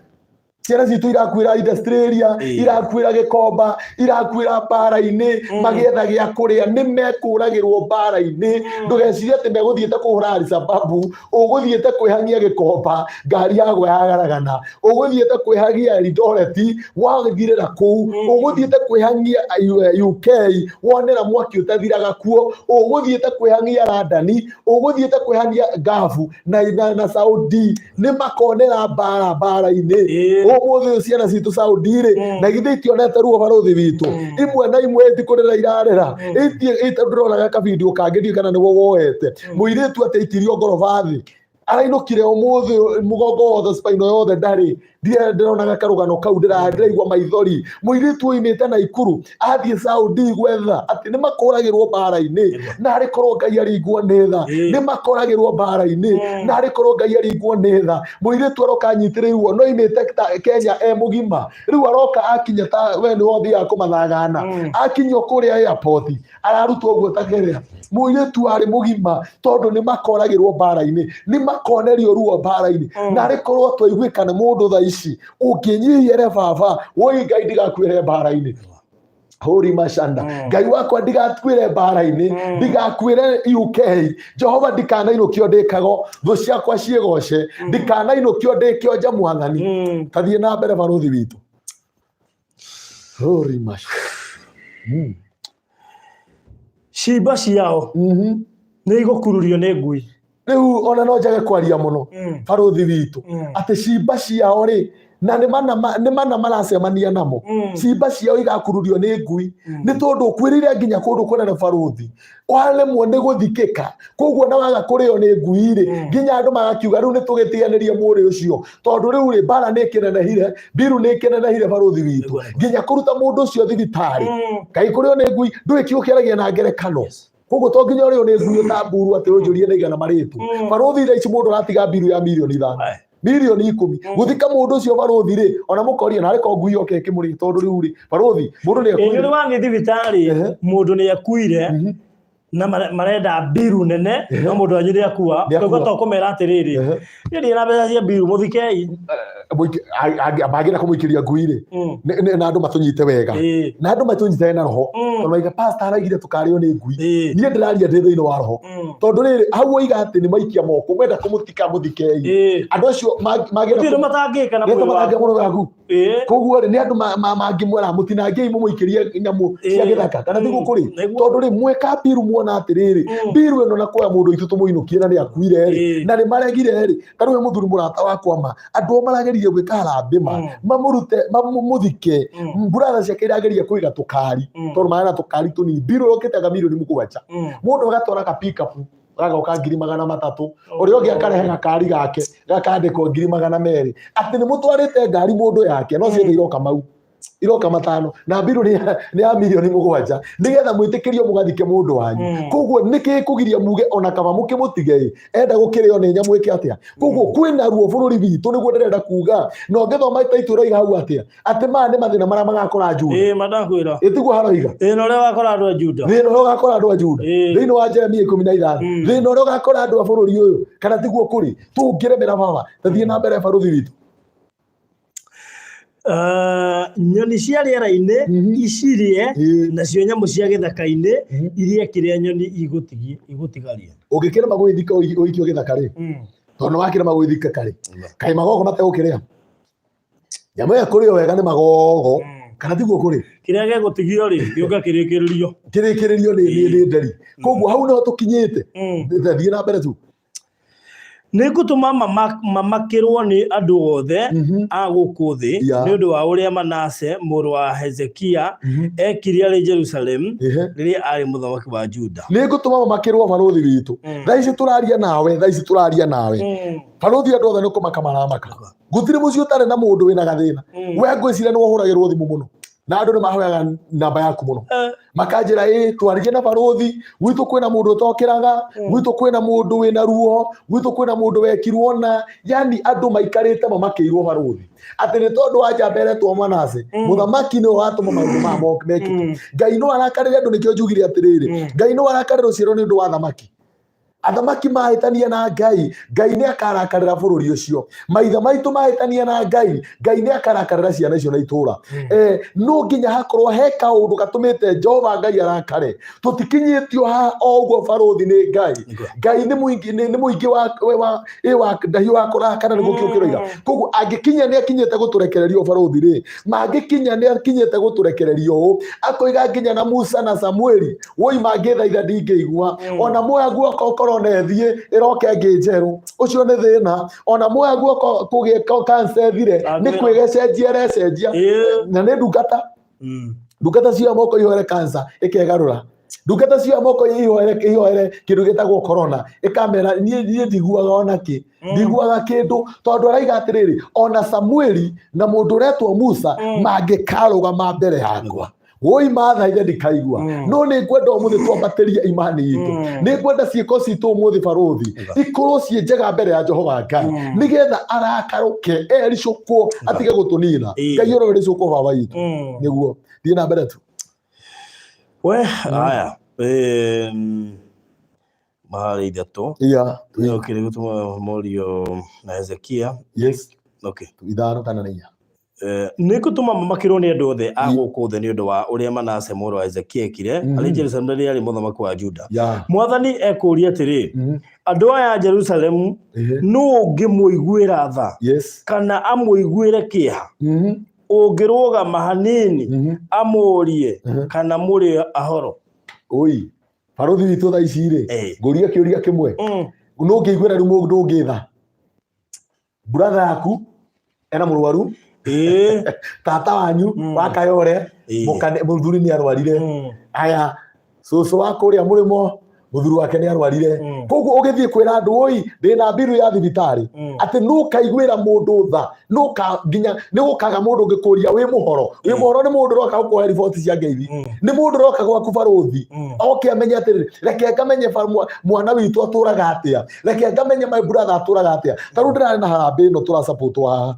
Ciana citũ irakuĩra industry area, irakuĩra Gĩkomba, irakuĩra mbara-inĩ magĩetha gĩa kũrĩa. Nĩ mekũragĩrwo mbara-inĩ. Ndũgecirie atĩ megũthiĩte kũhũra Alisababu, ũgũthiĩte kwĩhangia Gĩkomba, ngari yagwa yagaragana, ũgũthiĩte kwĩhagia Eldoret wathirĩra kũu, ũgũthiĩte kwĩhangia UK wonera mwaki ũtathiraga kuo, ũgũthiĩte kwĩhangia London, ũgũthiĩte kwĩhangia Gafu na Saudi, nĩ makonera mbara mbara-inĩ. Ũmũthĩ ũyũ ciana citũ Saudi rĩ, na githĩ itionete ruo barũthi witũ? Imwe na imwe itikũrĩra irarĩra. Ndĩronaga kabidio kangĩ, ndiũĩ kana nĩguo woete, mũirĩtu atĩ aikirio ngoroba thĩ, arainũkire ũmũthĩ mũgongo wothe, spine yothe ndarĩ. Ndĩronaga karũgano kau, ndĩraigua maithori. Mũirĩtu oimĩte Naikuru athiĩ Saudi gwetha, atĩ nĩ makũragĩrwo mbara-inĩ. Na arĩ korwo Ngai aringwo nĩ tha. Nĩ makoragĩrwo mbara-inĩ. Na arĩ korwo Ngai aringwo nĩ tha. Mũirĩtu aroka anyitĩrĩirwo, no oimĩte Kenya e mũgima, rĩu aroka akinya ta we nĩ wothiaga kũmathagana, akinyio kũrĩa airport ararutwo ũguo ta kĩrĩa mũirĩtu arĩ mũgima, tondũ nĩ makoragĩrwo mbara-inĩ, nĩ makonerio ruo mbara-inĩ. Na arĩ korwo twaiguĩka nĩ mũndũ thaa ici ũngĩnyihiere baba woi Ngai ndigakuĩre mbara-inĩ. Hũri macanda. Ngai wakwa, ndigakuĩre mbara-inĩ, ndigakuĩre UK. Jehova, ndikanainũkio ndĩkago thũ ciakwa ciĩgoce, ndikanainũkio ndĩ kĩonje mwathani. Tathiĩ na mbere, barũthi witũ. Hũri macanda. Ciimba ciao nĩ igũkururio nĩ ngui. Rĩu ona no njage kwaria mũno, barũthi witũ, atĩ cimba ciao rĩ, na nĩ mana nĩ mana maracemania namo. Cimba ciao igakururio nĩ ngui, nĩ tondũ ũkuĩrĩire nginya kũndũ kũnene, barũthi, waremwo nĩ gũthikĩka, koguo na waga kũrĩo nĩ ngui rĩ, nginya andũ magakiuga rĩu nĩ tũgĩtiganĩrie mwĩrĩ ũcio, tondũ rĩu rĩ, mbara nĩ ĩkĩnenehire, mbiru nĩ ĩkĩnenehire, barũthi witũ, nginya kũruta mũndũ ũcio thibitarĩ kaĩ kũrĩo nĩ ngui. Ndũĩ kiugo kĩaragia na ngerekano. Koguo to nginya ũrĩo nĩ ngui ũtamburu atĩ ũnjũrie na igana marĩtũ. Barũthi, thaa ici mũndũ aratiga mbiru ya mirioni 5, mirioni 10 gũthika mũndũ ũcio, barũthi rĩ, ona mũkoria narĩ ko ngui yoke ĩkĩmũrĩa, tondũ rĩu rĩ, barũthi, mũndũ nĩ Ĩ nĩ akuire. Wathiĩ thibitarĩ, mũndũ nĩ akuire na marenda mbiru nene, no mũndũ wanyu nĩ akua. Nĩ akua. Ũguo to kũmera atĩrĩrĩ, niĩ ndirĩ na mbeca cia mbiru, mũthikei. Mangĩenda kũmũikĩria ngui rĩ, na andũ matũnyite wega, na andũ matũnyite na roho, tondũ maiga pastor araigire tũkarĩo nĩ ngui. Niĩ ndĩraria ndĩ thĩinĩ wa roho, tondũ rĩrĩ, hau oiga atĩ nĩ maikia moko mwenda kũmũthika, mũthikei. Andũ acio mangĩenda Gũtirĩ matangĩka na nĩ mwĩrĩ matangĩka waku. mũno waku. Koguo rĩ, nĩ andũ mangĩmwĩra mũtinangiei, mũmũikĩrie nyamũ cia gĩthaka, kana tiguo kũrĩ? Nĩguo. Tondũ rĩ, mweka mbiru muona atĩrĩrĩ, mbiru ĩno na kuoya mũndũ witũ tũmũinũkie na nĩ akuire rĩ, na nĩ maregire rĩ, ta rĩu he mũthuri mũrata wakwa ma andũ o marageririe gwĩka harambĩ ma mamũrute mamũthike. Mburatha ciake irageria kũiga tũkari, tondũ marena tũkari tũnini. Mbiru ĩrokĩte anga mirioni 7, mũndũ agatwara ka pickup gagoka 300,000, ũrĩa ũngĩ akarehe gakari gake gakandĩkwo 200,000, atĩ nĩ mũtwarĩte ngari mũndũ yake, no ciothe iroka mau iroka matano, na mbiru nĩ ya mirioni 7, nĩgetha mwĩtĩkĩrio mũgathike mũndũ wanyu. Koguo nĩkĩ kũgiria muge ona kaba mũkĩmũtige enda gũkĩrĩo nĩ nyamũ ĩke atĩa? Koguo kwĩna ruo bũrũri witũ, nĩguo ndĩrenda kuga. Na ũngĩthoma taitũ ĩroiga hau atĩa? Atĩ maya nĩ mathĩna marĩa magakora Juda. Ĩĩ, mandakwĩra. Ĩtiguo haroiga? Thĩna ũrĩa wakora andũ a Juda. Thĩna ũrĩa ũgakora andũ a Juda thĩinĩ wa Jeremia 15, thĩna ũrĩa ũgakora andũ a bũrũri ũyũ, kana tiguo kũrĩ? Tũngĩremera baba. Tathiĩ na mbere, barũthi witũ. Nyoni cia rĩera-inĩ icirĩe, nacio nyamũ cia gĩthaka-inĩ irie kĩrĩa nyoni igũtigaria. Ũngĩkĩrema gwĩthika ũikio gĩthaka rĩ, tondũ nĩ wakĩrema gwĩthika karĩ, kaĩ magogo mategũkĩrĩa nyamũ ĩyo kũrĩo wega nĩ magogo, kana tiguo kũrĩ? Kĩrĩa gĩgũtigio rĩ, gĩũka kĩrĩkĩrĩrio. Kĩrĩkĩrĩrio nĩ nderi. Koguo hau nĩho tũkinyĩte. Thiĩ na mbere tu. Nĩ ngũtũma mamakĩrwo nĩ andũ othe a gũkũ thĩ nĩ ũndũ wa ũrĩa Manase mũrũ wa Hezekia ekire arĩ Jerusalemu rĩrĩa aarĩ mũthamaki wa Juda. Nĩ ngũtũma mamakĩrwo, barũthi witũ. Thaa ici tũraria nawe, thaa ici tũraria nawe, barũthi, andũ othe nĩ kũmaka maramaka. Gũtirĩ mũciĩ ũtarĩ na mũndũ wĩna gathĩna. We ngwĩciria nĩ wahũragĩrwo thimũ mũno, na andũ nĩ mahoyaga namba yaku mũno, makanjĩra ĩ twarĩrie na barũthi gwitũ, kwĩna mũndũ ũtokĩraga, gwitũ kwĩna mũndũ wĩna ruo, gwitũ kwĩna mũndũ wekirwo na yani andũ maikarĩte mamakĩirwo, barũthi, atĩ nĩ tondũ wa njamba ĩretwo Manase. Mũthamaki nĩwe watũma maũndũ maya mekĩke. Ngai no arakarĩre andũ, nĩkĩo njugire atĩrĩrĩ, Ngai no arakarĩre rũciaro nĩ ũndũ wa athamaki. Athamaki mahĩtania na Ngai, Ngai nĩ akarakarĩra bũrũri ũcio. Maithe maitũ mahĩtania na Ngai, Ngai nĩ akarakarĩra ciana icio na itũra. No nginya hakorwo he kaũndũ gatũmĩte Jehova Ngai arakare. Tũtikinyĩtio haha o ũguo, barũthi, nĩ Ngai. Ngai nĩ mũingĩ, nĩ mũingĩ wa ndahiũ wa kũrakara, nĩguo kĩo kĩroiga. Koguo angĩkinya nĩ akinyĩte gũtũrekereria ũũ, barũthi rĩ, mangĩkinya nĩ akinyĩte gũtũrekereria ũũ, akoiga nginya na Musa na Samueli woi mangĩthaitha ndingĩigua. Ona muoya guoko korona ĩthiĩ ĩroke ĩngĩ njerũ, ũcio nĩ thĩna. Ona muoya guoko kũgĩe kansa ĩthire, nĩ Ndagwĩra. kwĩgecenjia ĩrecenjia. Na nĩ ndungata ndungata cia moko ihoere kansa ĩkegarũra, ndungata cia moko ihoere kĩndũ gĩtagwo corona ĩkamera. Niĩ ndiguaga ona kĩ, ndiguaga kĩndũ, tondũ araiga atĩrĩrĩ, ona Samueli na mũndũ ũretwo Musa mangĩkarũgama mbere yakwa, woi mathaithe ndikaigua. No nĩ ngwenda ũmũthĩ twambatĩrie imani itũ. Nĩ ngwenda ciĩko citũ ũmũthĩ, barũthi, ikorwo ciĩ njega mbere ya Jehova Ngai, nĩgetha arakarũke, ericũkwo, atige gũtũnina. Ngai ũroericũkwo, baba witũ. Nĩguo thiĩ na mbere tu. We haya, mahari ithatũ. Okay, nĩ gũtũma mũriũ na Hezekia. Yes. Okay. Ithano kana nĩ inya. Nĩ ngũtũma mamakĩrwo nĩ andũ othe a gũkũ thĩ nĩ ũndũ wa ũrĩa Manase mũrũ wa Hezekia ekire arĩ Jerusalemu rĩrĩa arĩ mũthamaki wa Juda. Mwathani ekũũria atĩrĩ, andũ aya a Jerusalemu, nũ ũngĩmũiguĩra tha kana amũiguĩre kĩeha? Ũngĩrũgama hanini amũũrie kana mũrĩ ahoro? Oi, barũthi witũ thaa ici rĩ, ngũrie kĩũria kĩmwe. Nũ ũngĩiguĩra rĩu mũndũ ũngĩ tha? Brother yaku ena mũrwaru, tata wanyu wa Kayore, mũthuri nĩ arwarire. Aya, cũcũ wa kũrĩa mũrĩmo, mũthuri wake nĩ arwarire. Koguo ũgĩthiĩ kwĩra andũ, oi, ndĩna mbiru ya thibitarĩ, atĩ nũkaiguĩra mũndũ tha, nũka nginya nĩ gũkaga mũndũ ũngĩkũria wĩ mũhoro. Wĩ mũhoro nĩ mũndũ ũroka gũkũhe riboti cia ngeithi, nĩ mũndũ ũroka gwaku barũthi, oke amenye atĩrĩrĩ, reke ngamenye mwana witũ atũraga atĩa, reke ngamenye my brother atũraga atĩa. Ta rĩu ndĩrarĩ na harambĩ ĩno tũra support haha,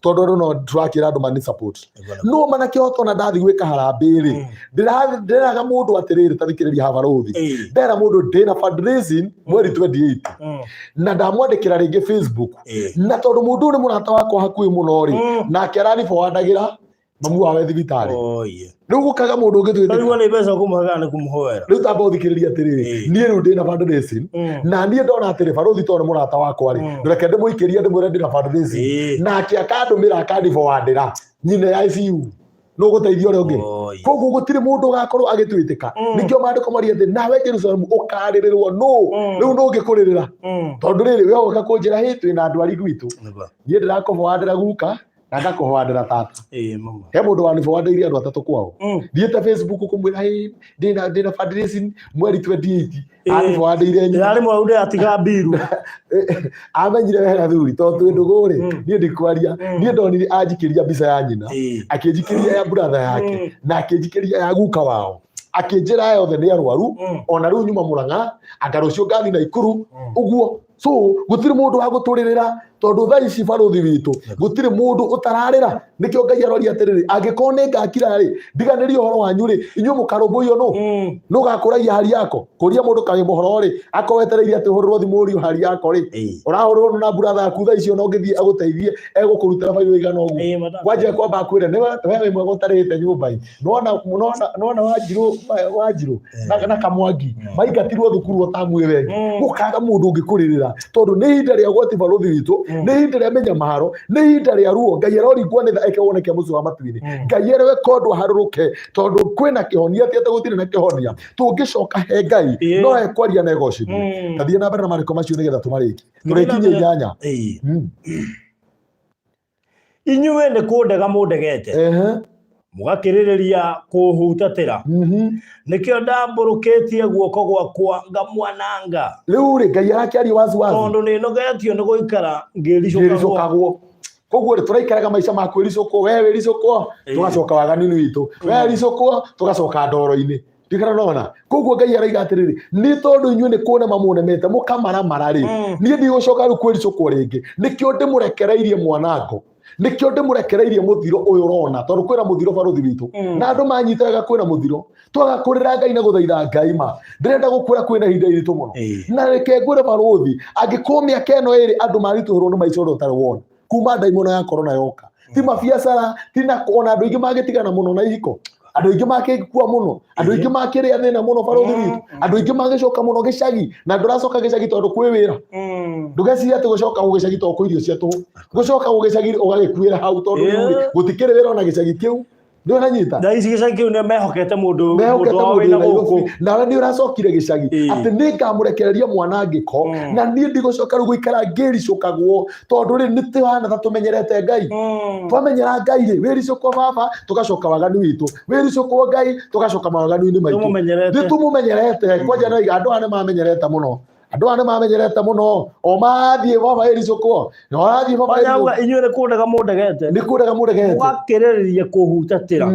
tondũ andũ no tũrakĩra andũ mani support, no mana kĩhoto na ndathiĩ gwĩka harambĩ rĩ, ndĩraga mũndũ atĩrĩrĩ, ta thikĩrĩria haha barũthi. Ndera mũndũ ndĩna fundraising mweri 28, na ndamwandĩkĩra rĩngĩ Facebook, na tondũ mũndũ ũyũ nĩ mũrata wakwa hakuhĩ mũno rĩ, nake araniboandagĩra mamu wawe thibitarĩ. Oh, yeah. Rĩu gũkaga mũndũ ũngĩ twĩtĩka. Rĩu nĩ mbeca ũkũmũhe kana nĩ kũmũhoera? Rĩu tamba ũthikĩrĩria atĩrĩrĩ, niĩ rĩu ndĩna fundraising, na niĩ ndona atĩrĩ, barũthi tondũ nĩ mũrata wakwa rĩ, reke ndĩmũikĩrie ndĩmwĩre ndĩna fundraising, nake akandũmĩra akandiboandĩra nyina ya ICU, nũ ũgũteithia ũrĩa ũngĩ? Oh, yeah. Koguo gũtirĩ mũndũ ũgakorwo agĩtwĩtĩka. Nĩkĩo maandĩko maria atĩ nawe Jerusalemu ũkarĩrĩrwo nũ? Rĩu nũ ũngĩkũrĩrĩra? Tondũ rĩrĩ, we ũgoka kũnjĩra, hĩ, twĩna ndwari gwitũ. Nĩguo. Niĩ ndĩrakũboandĩra guka na ngakũboandĩra tata. Ĩĩ, mama. He mũndũ waniboandĩire andũ atatũ kwao. Thiĩte Facebook kũmwĩra, hĩ, ndĩna fundraising mweri 28, aniboandĩire nyina. Ndĩrarĩ mwaru ndĩratiga mbiru. Amenyire wega thuri tondũ twĩ ndũgũ rĩ, niĩ ndikwaria. Niĩ ndonire anjikĩria mbica ya nyina, akĩnjikĩria ya brother yake, na akĩnjikĩria ya guka wao, akĩnjĩra aya othe nĩ arwaru, ona rĩu nyuma Mũrang'a, anga rũciũ ngathi Naikuru. Ũguo so gũtirĩ mũndũ wa gũtũrĩrĩra, tondũ thaa ici barũthi witũ gũtirĩ mũndũ ũtararĩra. Nĩkĩo Ngai aroria atĩrĩrĩ, angĩkorwo nĩ ngakira rĩ, ndiganĩrie ũhoro wanyu rĩ, inyuĩ mũkarũmbũiyo nũ? Nũ gakũragia hari yako? Kũria mũndũ karĩ mũhoro rĩ, akorwo wetereire atĩ ũhũrĩrwo thimũ ũrio hari yako rĩ, ũrahũrĩrwo na brother yaku thaa icio, na ũngĩthiĩ agũteithie egũkũrutĩra bairũ ĩigana ũguo. Ĩĩ, madam. Kwanja kwamba akwĩre nĩwe we wĩ mwega ũtarĩhĩte nyũmba ĩ. Nona Wanjirũ, Wanjirũ na Kamwangi maingatirwo thukuru o tamu ĩyo ĩngĩ. Gũkaga mũndũ ũngĩkũrĩrĩra, tondũ nĩ ihinda rĩa gwati barũthi witũ, nĩ ihinda rĩa mĩnyamaro, nĩ ihinda rĩa ruo. Ngai aroringwo nĩ tha eke wone kĩa mũciĩ wa matu-inĩ. Ngai erewe kondũ aharũrũke, tondũ kwĩna kĩhonia, ti atĩ gũtirĩ na kĩhonia. Tũngĩcoka he Ngai, no ekwaria na egocithie. Tathiĩ na mbere na marĩko macio nĩgetha tũmarĩkie, tũrĩkinyie 8. Inyuĩ nĩ kũndega mũndegete, mũgakĩrĩrĩria kũũhutatĩra. Nĩkĩo ndambũrũkĩtie guoko gwakwa ngamwananga. Rĩu rĩ, Ngai arakĩaria wazi wazi, tondũ nĩnogetio nĩ gũikara ngĩricũkagwo. Ngĩricũkagwo. Koguo rĩ, tũraikaraga maica ma kwĩricũkwo, we wĩricũkwo, tũgacoka waganu-inĩ witũ, we ricũkwo, tũgacoka ndoro-inĩ. Ndikana nona. Koguo Ngai araiga atĩrĩrĩ, nĩ tondũ inyuĩ nĩ kũnema mũnemete mũkamaramara rĩ, niĩ ndigũcoka rĩu kwĩricũkwo rĩngĩ. Nĩkĩo ndĩmũrekereirie mwanango, nĩkĩo ndĩmũrekereirie mũthiro ũyũ ũrona, tondũ kwĩna mũthiro barũthi witũ, na andũ manyita wega kwĩna mũthiro. Twaga kũrĩra Ngai na gũthaitha Ngai ma, ndĩrenda gũkwĩra kwĩna ihinda iritũ mũno. Na reke ngwĩre barũthi, angĩkorwo mĩaka ĩno ĩrĩ andũ maritũhĩrwo nĩ maica ũrĩa ũtarĩ wona kuma ndaimono ya corona yoka, ti mabiacara, ti na ona andũ aingĩ magĩtigana mũno na ihiko, andũ aingĩ makĩkua mũno, andũ aingĩ makĩrĩa thĩna mũno barũthi witũ, andũ aingĩ magĩcoka mũno gĩcagi, na ndũracoka gĩcagi tondũ kwĩ wĩra. Ndũgeciria atĩ gũcoka gũgĩcagi tondũ kwĩ irio cia tũhũ, gũcoka gũgĩcagi ũgagĩkuĩra hau, tondũ rĩu rĩ, gũtikĩrĩ wĩra ona gĩcagi kĩu. Nĩ ũranyita? Thaa ici gĩcagi kĩu nĩ mehokete mũndũ mehokete mũndũ wao mũndũ wĩna wĩ Nairobi. gũkũ. Nawe nĩ ũracokire gĩcagi, atĩ nĩ ngamũrekereria mwanangĩko, na niĩ ndigũcoka rĩu gũikara ngĩricũkagwo, tondũ rĩ, nĩ tũhana ta tũmenyerete Ngai. Twamenyera Ngai rĩ, wĩricũkwo baba, tũgacoka waganu witũ, wĩricũkwo Ngai, tũgacoka mawaganu-inĩ maitũ. Tũmũmenyerete. Nĩ tũmũmenyerete. Kwanja no andũ aya nĩ mamenyerete mũno, andũ aya nĩ mamenyerete mũno, o mathiĩ baba ĩricũkwo, na wathiĩ baba Wanyauga ĩricũkwo. Inyuĩ nĩ kũndega mũndegete, Nĩ kũndega mũndegete, mũgakĩrĩrĩria kũhutatĩra,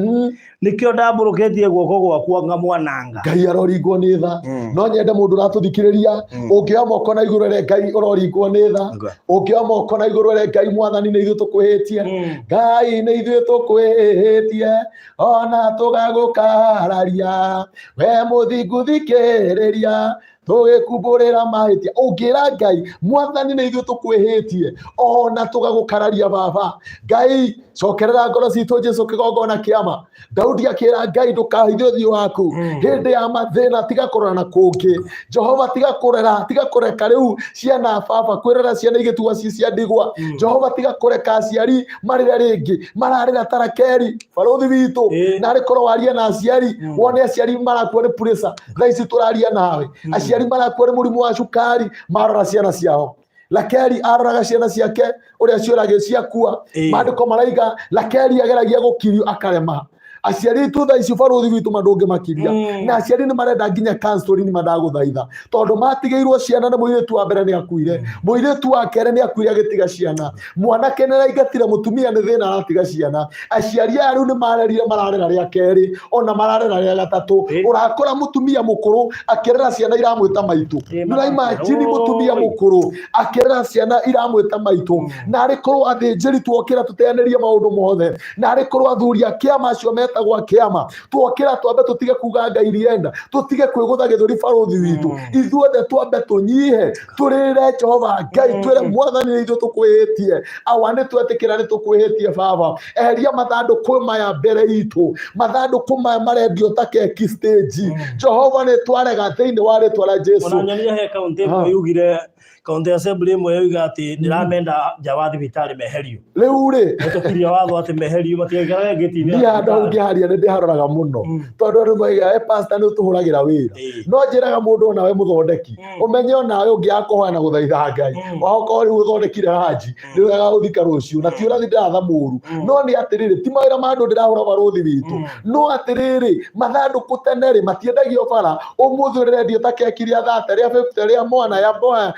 nĩkĩo ndambũrũkĩtie guoko gwakwa ngamwananga. Ngai aroringwo nĩ tha. No nyende mũndũ ũratũthikĩrĩria, ũngĩoya moko na igũrũ ere Ngai ũroringwo nĩ tha. Ũngĩoya moko na igũrũ ere Ngai, Mwathani, nĩ ithuĩ tũkwĩhĩtie. Ngai, nĩ ithuĩ tũkwĩhĩtie ona tũgagũkararia, we mũthingu thikĩrĩria. Tũgĩkumbũrĩra mahĩtia. Ũngĩra Ngai, Mwathani nĩ ithuĩ tũkwĩhĩtie, ona tũgagũkararia baba. Ngai, cokerera ngoro citũ Jesu kĩgongona kĩama. Daudi akĩra Ngai, ndũkahithe ũthiũ waku hĩndĩ ya mathĩna, tiga kũrora na kũngĩ. Jehova, tiga kũrera, tiga kũreka rĩu ciana baba kwĩrora ciana igĩtigwo ci cia ndigwa. Jehova, tiga kũreka aciari marĩre rĩngĩ, mararĩra ta Rakeli barũthi witũ. Narĩ korwo waria na aciari, wone aciari marakua nĩ pressure. Thaa ici tũraria nawe, aciari marakua nĩ mũrimũ wa cukari, marora ciana ciao. Rakeli aroraga ciana ciake ũrĩa ciũragio ciakua. Maandĩko maraiga Rakeli ageragia gũkirio akarema. Aciari aitũ thaa ici barũthi witũ mandũngĩmakiria. Na aciari nĩ marenda nginya counseling, mandagũthaitha, tondũ matigĩirwo ciana nĩ mũirĩtu wa mbere nĩ akuire, mũirĩtu wa kerĩ nĩ akuire agĩtiga ciana, mwanake nĩ araingatire mũtumia nĩ thĩna aratiga ciana. Aciari aya rĩu nĩ marerire, mararera rĩa kerĩ, ona mararera rĩa gatatũ. Ũrakora mũtumia mũkũrũ akĩrera ciana iramwĩta maitũ. Nĩũraimagine mũtumia mũkũrũ akĩrera ciana iramwĩta maitũ? Na arĩ korwo athĩnjĩri tuokĩra tũteanĩrie maũndũ mothe, na arĩ korwo athuri a kĩama acio metagwo a kĩama tuokĩra twambe tũtige kuga Ngai rienda, tũtige kwĩgũtha gĩthũri barũthi witũ, ithuothe twambe tũnyihe, tũrĩrĩre Jehova Ngai, twĩre Mwathani nĩ ithuĩ tũkwĩhĩtie. Awa, nĩ twetĩkĩra nĩ tũkwĩhĩtie baba. Eheria mathandũkũ maya mbere itũ, mathandũkũ maya marendio ta keki stage. Jehova, nĩ twarega thĩinĩ wa rĩtwa rĩa Jesu. Ona nyonia he kaunti ĩmwe yugire, county assembly ĩmwe yoiga atĩ ndĩramenda nja wa thibitarĩ meherio. Rĩu rĩ, Hetũkirie watho atĩ meherio matigaikarage ngĩti-inĩ niĩ ya handũ hau thibitarĩ. ngĩharia nĩ ndĩharoraga mũno, tondũ andũ moigaga, "Eh, pastor nĩ ũtũhũragĩra wĩra." No njĩraga mũndũ, onawe mũthondeki, ũmenye onawe ũngĩaga kũhoya na gũthaitha Ngai, wakorwo rĩu ũthondekire ranji nĩ wega gũthika rũciũ, na ti ũrathi ndĩratha mũru, no nĩ atĩrĩrĩ, ti mawĩra ma andũ ndĩrahũra barũthi witũ, no atĩrĩrĩ, mathandũkũ tene rĩ matiendagio bara, ũmũthĩ ũrĩrendio ta keki rĩa 30, rĩa 50, rĩa mwana ya mboya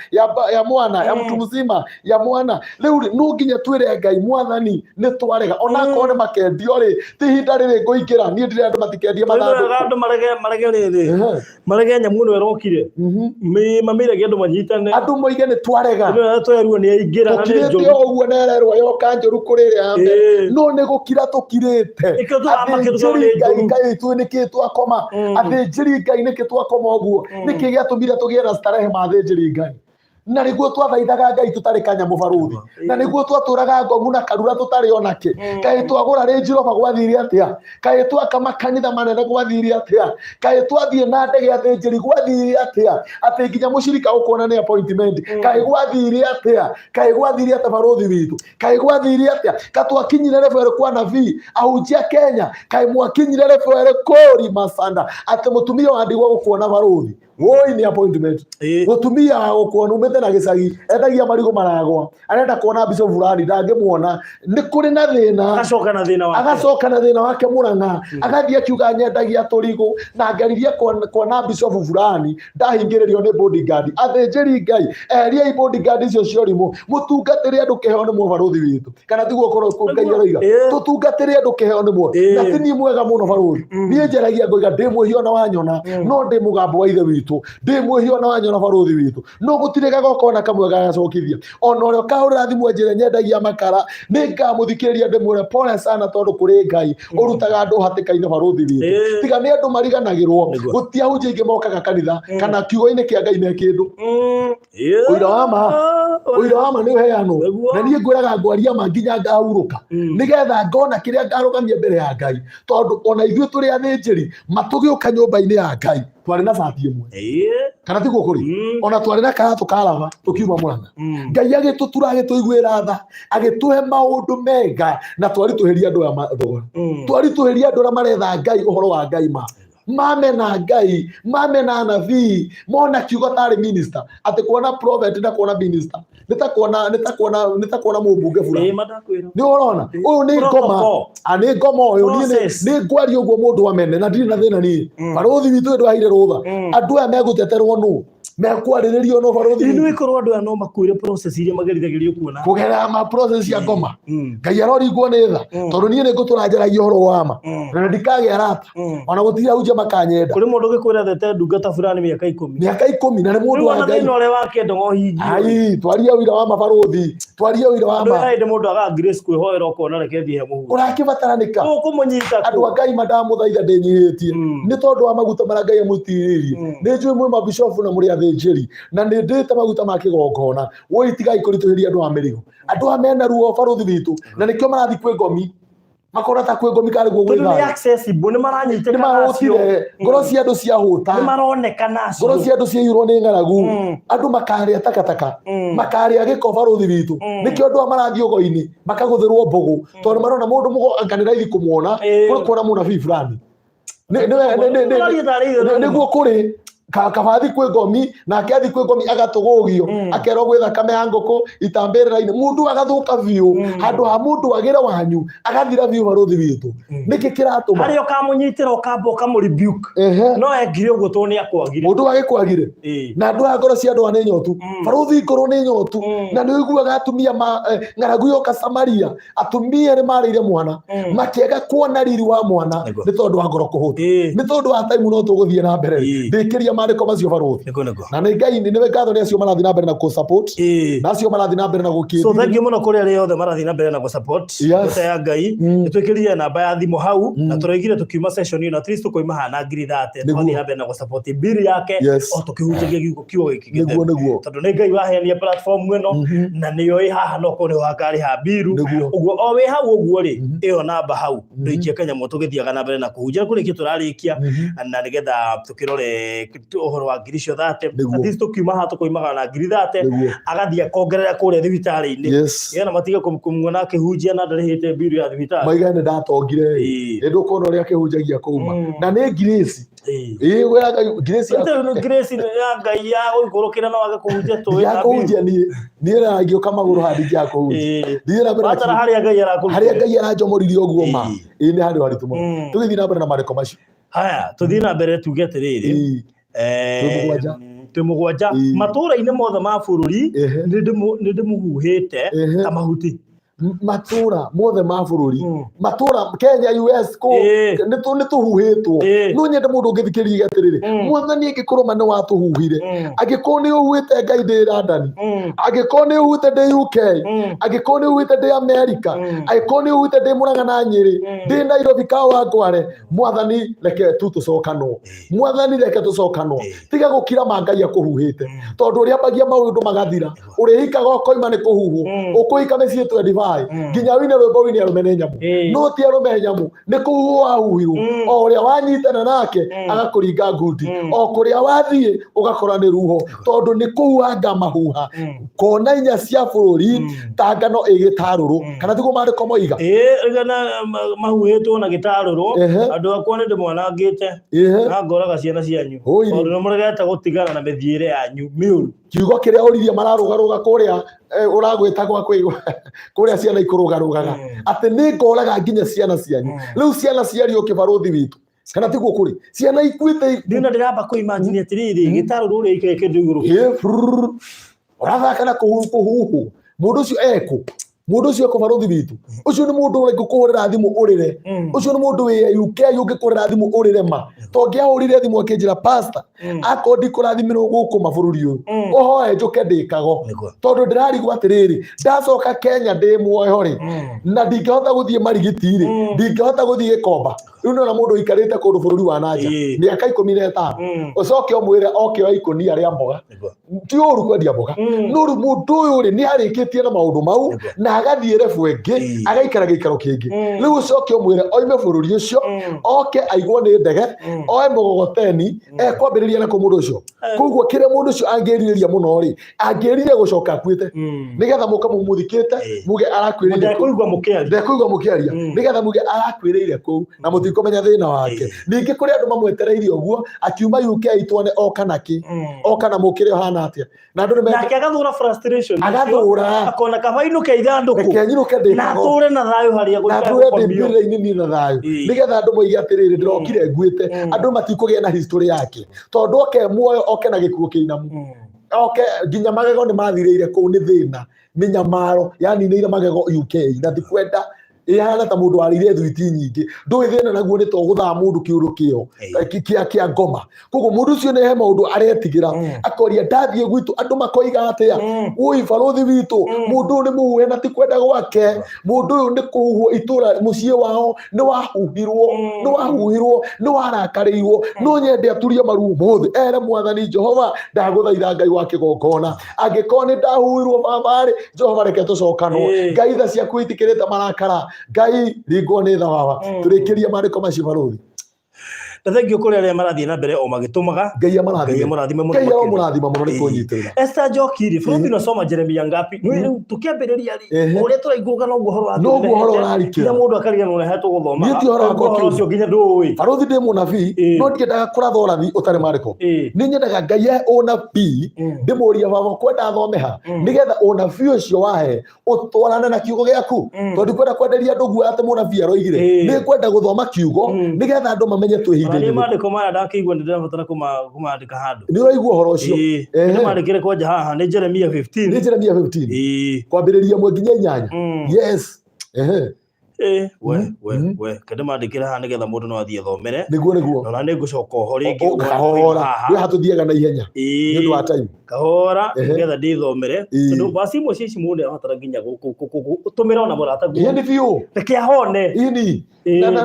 ya mwana ya mtu mzima ya mwana. Rĩu rĩ, no nginya twĩre Ngai, Mwathani nĩ twarega, ona akorwo nĩ makendio rĩ, ti ihinda rĩrĩ ngũingĩra niĩ ndĩrenda andũ matikendie mathandũkũ. Andũ marege rĩrĩ, marege nyamũ ĩno ĩrokire. Mamĩrege andũ manyitane. Andũ moige nĩ twarega. Ĩno ĩrĩa twerwo nĩ yaingĩra na nĩ tũkirĩte njũru. O ũguo nererwo yoka njũru kũrĩ ĩrĩa ya mbere. No nĩ gũkira tũkirĩte. Nĩkĩo tũramakĩtwo Athĩnjĩri nĩ Ngai njũru. kaĩ ithuĩ nĩkĩ twakoma? Athĩnjĩri Ngai nĩkĩ twakoma ũguo? Nĩkĩ gĩatũmire tũgĩe na starehe ma athĩnjĩri Ngai? Na nĩguo twathaithaga Ngai tũtarĩ kanyamũ barũthi, na nĩguo twatũraga ngomu na karura tũtarĩ onakĩ. Kaĩ twagũra Range Rover gwathire atĩa? Kaĩ twaka makanitha manene gwathire atĩa? Kaĩ twathiĩ na ndege athĩnjĩri gwathire atĩa, atĩ nginya mũcirika ũkuona nĩ appointment? Kaĩ gwathire atĩa? Kaĩ gwathire atĩa barũthi witũ? Kaĩ gwathire atĩa? Ka twakinyire level ĩrĩkũ anabii ahunjia Kenya? Kaĩ mwakinyire level ĩrĩkũ rimasanda atĩ mũtumia wa ndigwa gũkuona barũthi woi nĩ appointment? Mũtumia wa gũkuona umĩte na gĩcagi endagia marigũ maragwa arenda kuona bishop fulani, ndangĩmuona, nĩ kũrĩ na thĩna. Agacoka na thĩna wake. Agacoka na thĩna wake Mũrang'a, agathiĩ akiuga, nyendagia tũrigũ na ngeririe kuona bishop fulani, ndahingĩrĩrio nĩ bodyguard. Athĩnjĩri Ngai, eheriai bodyguard icio cia ũrimũ, mũtungatĩre andũ kĩheo nĩ mũbarũthi witũ. Kana tiguo korwo Ngai aroiga? Tũtungatĩre andũ kĩheo nĩ muo. Na ti niĩ mwega mũno barũthi, niĩ njaragia ngoiga ndĩ mwĩhia ona wanyona, no ndĩ mũgambo wa Ithe witũ. Ndĩ mwĩhia ona wanyona barũthi witũ, no gũtirĩ gagongona kamwe gagacokithia. Ona ũrĩa ũkahũrĩra thimũ anjĩre nyendagia makara, nĩ ngamũthikĩrĩria ndĩmwĩre pole sana, tondũ kũrĩ Ngai ũrutaga andũ hatĩka-inĩ barũthi witũ. Tiga nĩ andũ mariganagĩrwo. Gũti ahunjia aingĩ mokaga kanitha kana kiugo-inĩ kĩa Ngai me kĩndũ. Ũira wa ma, ũira wa ma nĩ ũheanwo. Na niĩ ngwĩraga ngwaria ma nginya ngahurũka, nĩgetha ngona kĩrĩa ngarũgamia mbere ya Ngai, tondũ ona ithuĩ tũrĩ athĩnjĩri matũgĩũka nyũmba-inĩ ya Ngai twarĩ na bati ĩmwe. Kana tiguo kũrĩ? Ona twarĩ na karatũ karaba tũkiuma Mũrang'a. Ngai agĩtũtura, agĩtũiguĩra tha, agĩtũhe maũndũ mega, na twaritũhĩria andũ aya thogora, twaritũhĩria andũ arĩa maretha Ngai ũhoro wa Ngai ma mamena Ngai, mamena anabii, mona kiugo tarĩ minister, atĩ kuona prophet na kuona minister nĩ ta kuona mũmbunge fulani. Ĩĩ, mandakwĩra. Nĩ ũrona ũyũ nĩ ngoma. Protocol. A nĩ ngoma ũyũ niĩ Process. nĩ ngwaria ũguo mũndũ amene na ndirĩ na thĩna niĩ. Barũthi witũ ndwaheire rũtha. Andũ aya megũteterwo nũ? Mekwarĩrĩrio no barũthi. Ĩ nĩ ĩkorwo andũ aya no makuire process iria magerithagĩrio kuona. Kũgerera ma process cia ngoma. Ngai aroringwo nĩ tha, tondũ niĩ nĩ ngũtũra njaragia ũhoro wa ma, na ndikagĩa arata, ona gũtirĩ ahunjia makanyenda. Kũrĩ mũndũ ũgĩkwĩra thete ndungata fulani mĩaka 10. Mĩaka 10, na nĩ mũndũ Rĩu wa ona Ngai. thĩna ũrĩa wake ndogo ũhingie. Ai, twarie ũira wa mabarũthi, twarie ũira wa Andũ ma. aya hĩndĩ mũndũ agaga grace kwĩhoera ũkona reke thiĩ he mũhunjia. Ũrakĩbataranĩka. Ũkũmũnyita Andũ a kũ? Ngai mandamũthaitha ndĩnyihĩtie, nĩ tondũ wa maguta marĩa Ngai amũtirĩrie. Nĩ njũĩ mwĩ mabishofu na mũrĩ athĩnjĩri, na nĩ ndĩte maguta ma kĩgongona. Woi, tigai kũritũhĩria andũ a mĩrigo. Andũ aya mena ruo barũthi witũ, na nĩkĩo marathiĩ kwĩ ngomi, makona ta kwĩ ngomi karĩ guo gwĩ Tondũ nĩ thayũ. accessible, nĩ maranyitĩka Nĩ nacio. mahũtire, ngoro cia andũ ciahũta. Nĩ maroneka nacio. Ngoro cia andũ ciaiyũrwo nĩ ng'aragu. Andũ makarĩa takataka, makarĩa gĩko barũthi witũ. Nĩkĩo andũ aya marathiĩ ũgo-inĩ makagũthĩrwo mbũgũ, tondũ marona mũndũ mũgo anga nĩ raithi kũmuona kũrĩ kuona mũnabii fulani. Ũraria tarĩ ithe. Nĩguo kũrĩ kabathi kwĩ ngomi, nake athi kwĩ ngomi agatũgũgio, akerwo gwĩ thakame ya ngũkũ itambĩrĩra-inĩ, mũndũ agathuka biũ. Handũ ha mũndũ agĩre wanyu agathira biũ barũthi witũ. Nĩkĩ kĩratũma? Harĩa ũkamũnyitĩra ũkamba ũkamũ rebuke. No ekire ũguo tondũ nĩ akwagire. Mũndũ agĩkwagire. Na andũ aya ngoro cia andũ aya nĩ nyotu. Barũthi, ngoro nĩ nyotu. Na nĩ ũiguaga atumia ma ng'aragu yoka Samaria, atumia nĩ marĩire mwana, makĩaga kuona riri wa mwana, nĩ tondũ wa ngoro kũhũta. Nĩ tondũ wa time no tũgũthiĩ na mbere. Ndĩkĩria maandĩko macio barũthi. Nĩguo nĩguo. Na nĩ Ngai nĩwe ngatho nĩ acio marathiĩ na mbere na kũ support, na acio marathiĩ na mbere na gũkĩ. So thank you mũno kũrĩ arĩa othe marathiĩ na mbere na gũ support ndungata ya Ngai. Nĩ twĩkĩrire namba ya thimũ hau, na tũroigire tũkiuma session ĩno at least tũkoima haha na ngiri 30. Twathiĩ na mbere na gũ support bill yake, o tũkĩhunjagia kiugo gĩkĩ gĩtheru. Nĩguo nĩguo. Tondũ nĩ Ngai waheania platform ĩno, na nĩyo ĩ haha, no korwo nĩho hakarĩha mbiru. Ũguo o wĩ hau ũguo rĩ, ĩyo namba hau ndũikie kanyamũ, tũgĩthiaga na mbere na kũhunjia kũrĩkia tũrarĩkia, na nĩgetha tũkĩrore ũhoro wa ngiri icio 30. At least tũkiuma haha tũkoimaga na ngiri 30. Agathiĩ akongerera kũrĩa thibitarĩ-inĩ, nĩgetha matige kũmuona akĩhunjia na ndarĩhĩte mbiru ya thibitarĩ. Maiga nĩ ndatongire. Nĩ ndũkuona ũrĩa akĩhunjagia kũuma, na nĩ ngirĩci. Ĩĩ, wĩra Ngai ngirĩci. Rĩu nĩ grace ya Ngai ya gũikũrũkĩra na wage kũhunjia tũĩ ya kũhunjia. Niĩ na ngĩũka magũrũ haha ndingĩaga kũhunjia. Thiĩ na mbere na Watara harĩa Ngai arakũrutĩra. Harĩa Ngai aranjomoririe ũguo ma. Ĩĩ, nĩ handũ haritũ mũno. Tũgĩthiĩ na mbere na maandĩko macio. Haya, tũthiĩ na mbere tuge atĩrĩrĩ. Twĩ 7. Twĩ 7. Matũũra-inĩ mothe ma bũrũri nĩ ndĩmũhuhĩte ta mahuti. Matũra mothe ma bũrũri, matũra Kenya, US, kũ nĩ tũhuhĩtwo. No nyende mũndũ ũngĩthikĩrĩria atĩrĩrĩ, Mwathani angĩkorwo ma nĩ watũhuhire, angĩkorwo nĩ ũhuhĩte Ngai ndĩ London, angĩkorwo nĩ ũhuhĩte ndĩ UK, angĩkorwo nĩ ũhuhĩte ndĩ America, angĩkorwo nĩ ũhuhĩte ndĩ Mũrang'a na Nyĩrĩ, ndĩ Nairobi Kawangware, Mwathani reke tu tũcokanwo. Mwathani reke tũcokanwo. Tiga gũkira ma Ngai akũhuhĩte, tondũ ũrĩambagia maũndũ magathira. Ũrĩhikaga ũkoima nĩ kũhuhwo, ũkũhika mĩciĩ 25, nginya wine rwĩmbo wine arũme nĩ nyamũ. No ti arũme nyamũ, nĩ kũhuhwo wahuhirwo. O ũrĩa wanyitana nake agakũringa ngundi, o kũrĩa wathiĩ ũgakora nĩ ruho, tondũ nĩ kũhuha ngamahuha kona inya cia bũrũri, ta ngano ĩgĩtarũrũ. Kana tiguo maandĩko moiga? Ĩĩ, gana mahuhĩtwo na gĩtarũrũ. Andũ akwa nĩ ndĩmwanangĩte na ngoraga ciana cianyu, tondũ nĩ mũregete gũtigana na mĩthiĩre yanyu mĩũru. Kiugo kĩrĩa ũririe mararũgarũga kũrĩa, ũragwĩta gwa kũrĩa ciana ikũrũgarũgaga, atĩ nĩ ngoraga nginya ciana cianyu. Rĩu ciana ciario kĩbarũthi witũ, kana tiguo kũrĩ ciana ikuĩte? Ndina ndĩramba kũ imagine atĩrĩrĩ, gĩtarũrũ ũrĩa ikare kĩndũ igũrũ. Ĩĩ, ũrathaka na kũhuhwo. Mũndũ ũcio ekũ? Mũndũ ũcio ekũ, barũthi witũ? Ũcio nĩ mũndũ ũrĩa ngũkũhũrĩra thimũ ũrĩre. Ũcio nĩ mũndũ wĩ UK ũngĩkũhũrĩra thimũ ũrĩre ma. Tongĩahũrire thimũ akĩnjĩra, pastor, akorwo ndikũrathimirwo gũkũ mabũrũri ũyũ, ũhoe njũke ndĩkago, tondũ ndĩrarigwo atĩrĩrĩ, ndacoka Kenya ndĩ muoyo rĩ, na ndingĩhota gũthiĩ Marigiti rĩ, ndingĩhota gũthiĩ Gĩkomba. Rĩu nĩona mũndũ ũikarĩte kũndũ bũrũri wa nanja mĩaka 15, ũcoke ũmwĩre oke oe ikũnia rĩa mboga. Ti ũru kwendia mboga, no rĩu mũndũ ũyũ rĩ, nĩ arĩkĩtie na maũndũ mau, na agathiĩ rebu ĩngĩ, agaikara gĩikaro kĩngĩ. Rĩu ũcoke ũmwĩre oime bũrũri ũcio, oke aigwo nĩ ndege, oe mũgogoteni, ekwambĩrĩria nakũ mũndũ ũcio? Koguo kĩrĩa mũndũ ũcio angĩrirĩria mũno rĩ, angĩrire gũcoka akuĩte, nĩgetha mũka mũmũthikĩte, muge arakuĩrĩire kũu. Ndekũigua mũkĩaria. Ndekũigua mũkĩaria. Nĩgetha muge arakuĩrĩire kũu na mũti. Tũtikũmenya thĩna wake. Ningĩ kũrĩ andũ mamwetereire ũguo akiuma UK, tuone oka na kĩ, oka na mũkĩre ũhana atĩa, na andũ nĩ Nake agathũra frustration ũcio, Agathũra. Akona kaba inũke ithandũkũ Reke nyinũke na ndĩkago atũre na thayũ harĩa na gũtarĩ ndũre ndĩ gũkomio. mbĩrĩra-inĩ niĩ na thayũ, nĩgetha andũ moige atĩrĩrĩ, ndĩrokire nguĩte. Andũ matikũgĩa na history yake, tondũ oke muoyo, oke na gĩkuũ kĩinamu, oke nginya magego nĩ mathirĩire kũu nĩ thĩna, mĩnyamaro yaninĩire magego UK, na ndikwenda ĩhana ta mũndũ warĩire thwiti nyingĩ. Ndũĩ thĩna naguo nĩ to gũthaa mũndũ kĩũndũ kĩo kĩa ngoma. Koguo mũndũ ũcio nĩ he maũndũ aretigĩra, akoria, ndathiĩ gwitũ andũ makoiga atĩa? Woi barũthi witũ, mũndũ ũyũ nĩ mũhuhe na ti kwenda gwake. Mũndũ ũyũ nĩ kũhuhwo itũra mũciĩ wao nĩ wahuhirwo, nĩ wahuhirwo, nĩ warakarĩirwo. No nyende aturie maru ũmũthĩ, ere Mwathani Jehova, ndagũthaitha Ngai wa kĩgongona, angĩkorwo nĩ ndahuhirwo baba-rĩ, Jehova reke tũcokanwo. Ngai, tha ciaku itikĩrĩte marakara. Ngai, ringwo nĩ tha baba. Tũrĩkĩrie maandĩko macio, barũthi. Na thengiũ kũrĩ arĩa marathiĩ na mbere o magĩtũmaga. Ngai Ngai amũrathime. Amũrathime mũno Ngai makĩria. aromũrathima mũno nĩ kũnyitĩrĩra. Esther Njoki rĩ, bũrũri unasoma Jeremia ngapi? Nĩ rĩu tũkĩambĩrĩria rĩ, ũrĩa tũraiguaga noguo ũhoro wathiĩ Noguo ũhoro ũrehete, ũrarikĩra. nginya mũndũ akariganĩrwo ũrĩa tũgũthomaga. Niĩ ti ũhoro wakwa Ũhoro kĩũmbe. ũcio nginya ndũũĩ. Barũthi, ndĩ mũnabii, no ndiendaga kũratha ũrathi ũtarĩ maandĩko. Nĩ nyendaga Ngai ahe ũnabii, ndĩmũrie, baba, kwenda thome ha, nĩgetha ũnabii ũcio wahe ũtwarane na kiugo gĩaku, tondũ ndikwenda kwenderia andũ guoya atĩ mũnabii aroigire. Nĩ ngwenda gũthoma kiugo nĩgetha andũ mamenye twĩ Ona niĩ ihinda-inĩ rĩrĩkũ. Maandĩko maya ndakĩigua nĩ ndĩrabatara kũmaandĩka handũ. Nĩ ũraigua ũhoro ũcio? Nĩ mandĩkĩre kwanja haha nĩ Jeremia 15. Nĩ Jeremia 15, kwambĩrĩria 1 nginya 8. Yes, ehe. We we we kende mandĩkĩre haha nĩgetha mũndũ no athiĩ athomere. Nĩguo. Ona nĩ ngũcoka oho rĩngĩ O- kahora haha. we hatũthiaga na ihenya nĩ ũndũ wa time. Kahora, nĩgetha ndĩthomere, tondũ vaci imwe cia ici mũndũ nĩarabatara nginya gũtũmĩra ona mũrataguo. Ĩĩ, nĩ biũ. Reke ahone. Ini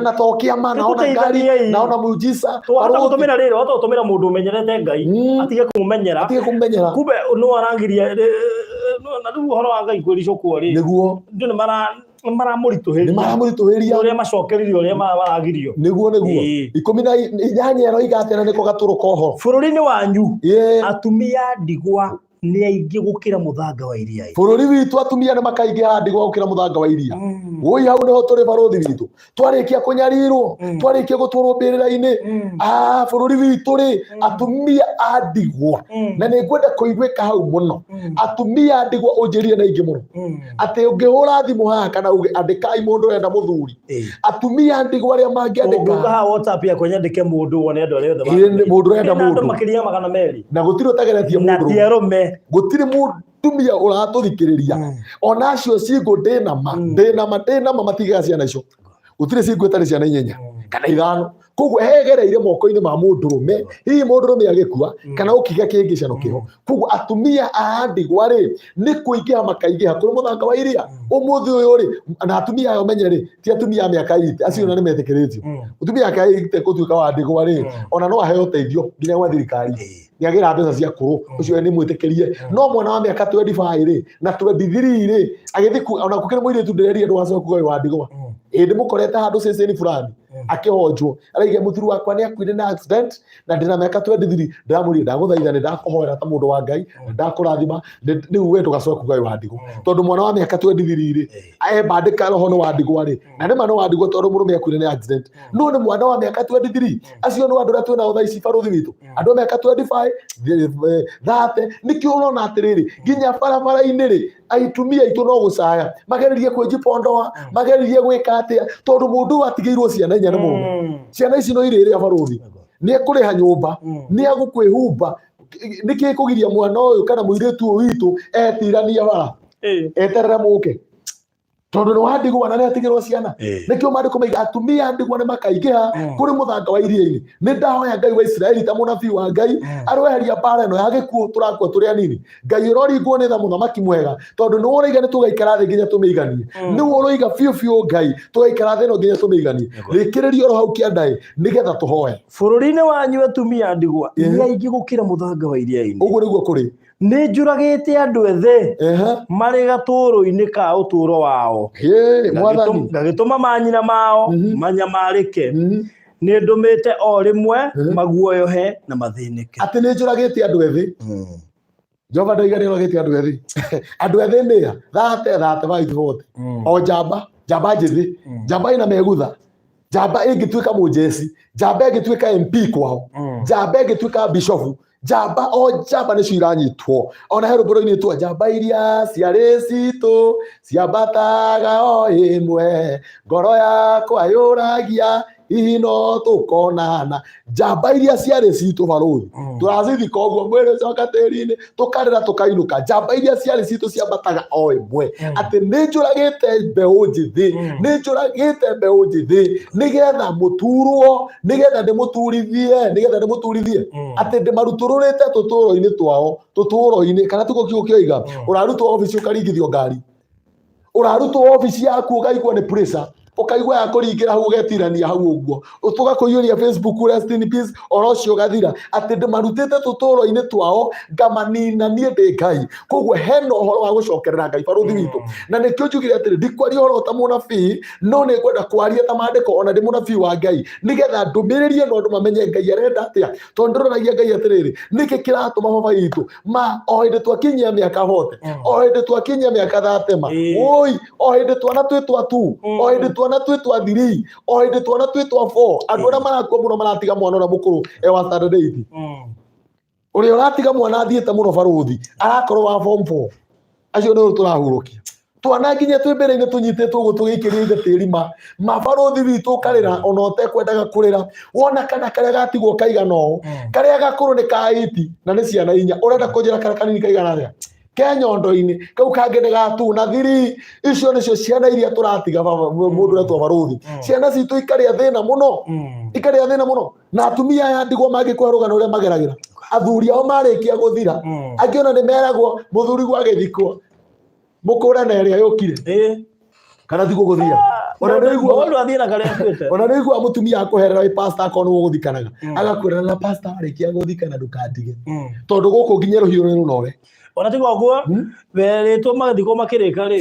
na to kĩama, naona ngari, Nĩtũteithaniei. naona muujiza. Wahota Barũthi. gũtũmĩra rĩrĩ, wahota gũtũmĩra mũndũ ũmenyerete Ngai atige kũmũmenyera. Atige kũmũmenyera. Kumbe no arangiria na rĩu ũhoro wa Ngai kwĩricũkwo rĩ, andũ nĩ mara nĩ maramũritũhĩria. Nĩ maramũritũhĩria. Ũrĩa macokereirio, ũrĩa maragirio. Nĩguo. 18 ĩroiga atĩa, na nĩko gatũrũ koho? Bũrũri-inĩ wanyu atumia ndigwa nĩ aingĩ gũkĩra mũthanga wa iria. Bũrũri witũ atumia nĩ makaingĩha ndigwa gũkĩra mũthanga wa iria. Woi, hau nĩho tũrĩ, barũthi witũ. Twarĩkia kũnyarirwo, twarĩkia gũtwarwo mbĩrĩra-inĩ, ah, bũrũri witũ rĩ, atumia a ndigwa, na nĩ ngwenda kũiguĩka hau mũno, atumia a ndigwa ũnjĩrire na ingĩ mũno atĩ ũngĩhũra thimũ haha kana uge andĩkai mũndũ ũrenda mũthuri, atumia a ndigwa arĩa mangĩandĩka. Ũngĩũka haha WhatsApp yakwa nyandĩke mũndũ, wone andũ arĩa othe Ĩĩ, mũndũ ũrenda Ndĩna andũ mũndũ. makĩria ya 200. Na gũtirĩ ũtageretie Na mũndũ. ti arũme. Gũtirĩ mũtumia ũratũthikĩrĩria, ona acio single, ndĩna ma, ndĩna ma, ndĩna ma matigaga ciana icio. Gũtirĩ single ĩtarĩ ciana inyanya kana ithano. Koguo hegereire moko-inĩ ma mũndũrũme, hihi mũndũrũme agĩkua kana ũkiga kĩngĩ ciano kĩho. Koguo atumia a ndigwa rĩ, nĩ kũingĩha makaingĩha kũrĩ mũthanga wa iria ũmũthĩ ũyũ rĩ. Na atumia aya ũmenye rĩ, ti atumia a mĩaka ite acio, ona nĩ metĩkĩrĩtio. Mũtumia aka ite gũtuĩka wa ndigwa rĩ, ona no aheo ũteithio nginya gwa thirikari, nĩ agĩra mbeca cia kũrũ, ũcio nĩ mwĩtĩkĩrie. No mwana wa mĩaka 25 rĩ na 23 rĩ, agĩthiĩ ona gũkĩrĩ mũirĩtu ndĩrerire ndũgacoke kuga wĩ wa ndigwa. Ĩndĩ mũkorete handũ ceceni fulani akĩhonjwo, araiga, mũthuri wakwa nĩ akuire na accident na ndĩna mĩaka 23. Ndĩramũria, ndagũthaitha, nĩ ndakũhoera ta mũndũ wa Ngai na ndakũrathima, rĩu we ndũgacoke kuga wĩ wa ndigwa, tondũ mwana wa mĩaka 23 rĩ, ebandĩka roho nĩ wa ndigwa rĩ, na nĩma nĩ wa ndigwa tondũ mũrũme akuire nĩ accident, no nĩ mwana wa mĩaka 23. Acio nĩ andũ arĩa twĩnao thaa ici, barũthi witũ, andũ a mĩaka 25, 30. Nĩkĩo ũrona atĩrĩrĩ, nginya barabara-inĩ rĩ, aitumia aitũ no gũcaya mageririe kwĩjipondoa, mageririe gwĩka atĩa, tondũ mũndũ ũyũ atigĩirwo ciana inya nĩ mũrũme. Ciana ici no irĩrĩa, barũthi? Nĩ ekũrĩha nyũmba, nĩ agũkwĩhumba? Nĩkĩ kũgiria mwana ũyũ kana mũirĩtu ũyũ witũ etirania bara, eterere mũke, tondũ nĩ wandigwa na nĩ atigĩrwo ciana? Nĩkĩo maandĩko maiga atumia a ndigwa nĩ makaingĩha kũrĩ mũthanga wa iria-inĩ. Nĩ ndahoya Ngai wa Isiraeli ta mũnabii wa Ngai aroeheria mbara ĩno ya gĩkuũ tũrakua tũrĩ anini. Ngai ũroringwo nĩ tha, mũthamaki mwega, tondũ nĩwe ũroiga nĩ tũgaikara thĩ nginya tũmĩiganie. Nĩwe ũroiga biũ biũ, Ngai, tũgaikara thĩ ĩno nginya tũmĩiganie. Rĩkĩrĩria oro hau kĩandaĩ nĩgetha tũhoe. Bũrũri-inĩ wanyu atumia a ndigwa nĩ aingĩ gũkĩra mũthanga wa iria-inĩ. Ũguo nĩguo kũrĩ. Nĩ njũragĩte andũ ethĩ marĩ gatũũrũ-inĩ ka ũtũũro wao. Hĩ, Mwathani. Ngagĩtũma manyina mao manyamarĩke. Nĩ ndũmĩte o rĩmwe maguoyohe na mathĩnĩke. Atĩ nĩ njũragĩte andũ ethĩ. Jehova ndoiga nĩ oragĩte andũ ethĩ. Andũ ethĩ nĩa? 30, 35, 40. O njamba, njamba njĩthĩ, njamba ĩna megutha. Njamba ĩngĩtuĩka mũjeci, njamba ĩngĩtuĩka MP kwao, njamba ĩngĩtuĩka bishofu, njamba o njamba nĩcio iranyitwo. Ona he rwĩmbo rũinĩtwo, njamba iria ciarĩ citũ ciambataga o ĩmwe, ngoro yakwa yũragia hihi no tũkonana. Njamba iria ciarĩ citũ barũthi, tũracithika ũguo mwĩrĩ ũcoka tĩri-inĩ, tũkarĩra tũkainũka. Njamba iria ciarĩ citũ ciambataga o ĩmwe. Atĩ nĩ njũragĩte mbeũ njĩthĩ, nĩ njũragĩte mbeũ njĩthĩ nĩgetha mũturwo, nĩgetha ndĩmũturithie, nĩgetha ndĩmũturithie. Atĩ ndĩmarutũrũrĩte tũtũũro-inĩ twao, tũtũũro-inĩ, kana tiguo kiugo kĩoiga, ũrarutwo obici ũkaringithio ngari, ũrarutwo obici yaku ũkaigua nĩ pressure, ũkaigua ya kũringĩra hau ũgetirania hau ũguo, tũgakũiyũria Facebook rest in peace, oro ũcio ũgathira. Atĩ ndĩmarutĩte tũtũũro-inĩ twao ngamanina niĩ ndĩ Ngai. Koguo hena ũhoro wa gũcokerera Ngai barũthi witũ, na nĩkĩo njugire atĩrĩ, ndikwaria ũhoro ta mũnabii, no nĩ ngwenda kwaria ta maandĩko, ona ndĩ mũnabii wa Ngai, nĩgetha ndũmĩrĩri ĩno andũ mamenye Ngai arenda atĩa. Tondũ ndĩroragia Ngai atĩrĩrĩ, nĩkĩ kĩratũma baba witũ ma o hĩndĩ twakinyia mĩaka bote, o hĩndĩ twakinyia mĩaka thatema, woi, o hĩndĩ twana twĩ twa 2, o hĩndĩ twana twĩ twa 3, o hĩndĩ twana twĩ twa 4. Andũ arĩa marakua mũno maratiga mwana ũrĩa mũkũrũ e wa standard 8. Ũrĩa ũratiga mwana athiĩte mũno barũthi arakorwo wa form 4. Acio nĩ tũrahurũkia twana nginya twĩ mbere-inĩ tũnyitĩtwo ũguo tũgĩikĩrio ithe tĩri ma mabarũthi witũ ũkarĩra ona ũtekwendaga kũrĩra. Wona kana karĩa gatigwo kaigana ũũ, karĩa gakũrũ nĩ ka 8 na nĩ ciana inya, ũrenda kũnjĩra karĩa kanini kaigana atĩa? Ke nyondo-inĩ, kau kangĩ nĩ ga 2 na 3. Icio nĩcio ciana iria tũratiga baba, mũndũ ũretwo barũthi. Ciana citũ ikarĩa thĩna mũno, ikarĩa thĩna mũno. Na atumia aya ndigwa mangĩkũhe rũgano ũrĩa mageragĩra, athuri ao marĩkia gũthira, angĩ ona nĩ meragwo mũthuri gwagĩthikwo mũkũra na ĩrĩa yũkire, kana tiguo gũthia. Ona nĩ ũiguaga, Mũndũ athiĩ na karĩa akuĩte. ona nĩ ũiguaga mũtumia akũherera wĩ pastor, akorwo nĩwe ũgũthikanaga, agakwĩra na pastor warĩkia gũthikana ndũkandige, tondũ gũkũ nginya rũhiũ nĩ rũnore. Ona tiga ũguo, werĩtwo magĩthikwo makĩrĩka rĩ,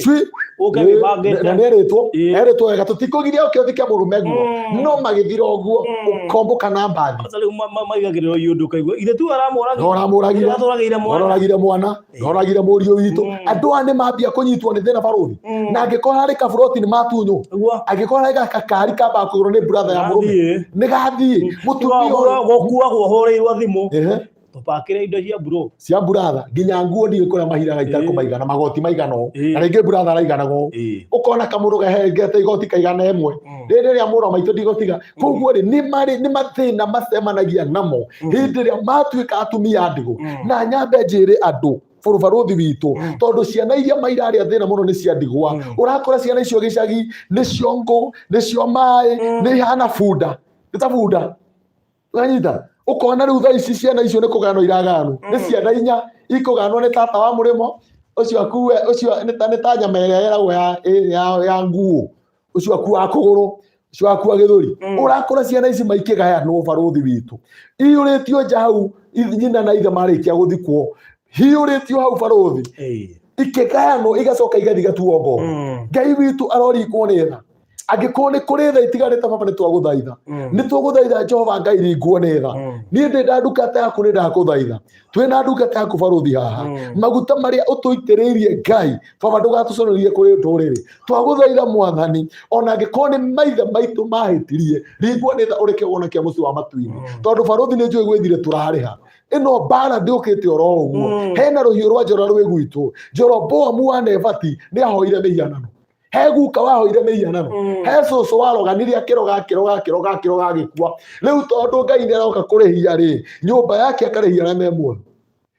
ũke wĩbangĩte. Na nĩerĩtwo, erĩtwo wega tũtikũgiria ũke ũthike mũrũme guo, no magĩthira ũguo ũkombũka na mbathi. Sasa rĩu maigagĩrĩra ũyũ ũndũ ũkaigua ithe tu aramũragire, No ũramũragire. atũragĩire mwana, noragire mwana, noragire mũriũ witũ. Andũ aya nĩ mambia kũnyitwo nĩ thĩna barũthi, na angĩkorwo harĩ kaburoti nĩ matunywo, angĩkorwo harĩ gakakari kambaga kũgũrwo nĩ brother ya mũrũme nĩ gathiĩ mũtumia ũyũ. Gũkuagwo hũrĩirwo thimũ, tũbakĩre indo cia bro, cia buratha, nginya nguo ndiũĩ kũrĩa mahiraga itakũmaigana, magoti maigana ũũ, na rĩngĩ buratha araiganaga ũũ, ũkona kamũndũ gahengete igoti kaigana ĩmwe, rĩrĩ rĩa mũro maitũ ndigũtiga. Koguo rĩ, nĩ marĩ nĩ mathĩna macemanagia namo hĩndĩ ĩrĩa matuĩka atumia a ndigũ. Na nyambe njĩre andũ bũrũbarũthi witũ, tondũ ciana iria mairarĩa thĩna mũno nĩ cia ndigwa. Ũrakora ciana icio gĩcagi nĩcio ngũ, nĩcio maĩ, nĩ ihana bunda, nĩ ta bunda ũranyita. Ũkona rĩu thaa ici ciana icio nĩ kũganwo iraganwo, nĩ ciana inya ikũganwo nĩ tata wa mũrĩmo ũcio akue, ũcio nĩ ta nyama ĩrĩa yeragwo ya nguo, ũcio akua kũgũrũ, ũcio akua gĩthũri. Ũrakora ciana ici maikĩgayanwo barũthi witũ, iyũrĩtio nja hau nyina na ithe marĩkia gũthikwo, hiyũrĩtio hau barũthi, ikĩgayanwo igacoka igathiĩ igatuo ngombo. Ngai witũ arorikwo nĩ tha. Angĩkorwo nĩ kũrĩ tha itigarĩte baba, nĩ twagũthaitha, nĩ tũgũthaitha Jehova Ngai, ringwo nĩ tha. Niĩ ndĩ nda ndungata yaku, nĩ ndakũthaitha, twĩ na ndungata yaku barũthi haha, maguta marĩa ũtũitĩrĩirie Ngai baba, ndũgatũconorie kũrĩ ndũrĩrĩ. Twagũthaitha Mwathani, ona angĩkorwo nĩ maithe maitũ mahĩtirie, ringwo nĩ tha ũreke wona kĩa mũciĩ wa matu-inĩ, tondũ barũthi nĩ njũĩ gwĩthire tũrarĩha ĩno mbara ndĩũkĩte oro ũguo. Hena rũhiũ rwa njora rwĩ gwitũ. Jeroboamu wa Nebati nĩ ahoire mĩhianano, he guka wahoire mĩhianano, he cũcũ waroganire akĩroga akĩroga akĩroga akĩroga agĩkua. Rĩu tondũ Ngai nĩ aroka kũrĩhia rĩ, nyũmba yake akarĩhia arĩa me muoyo.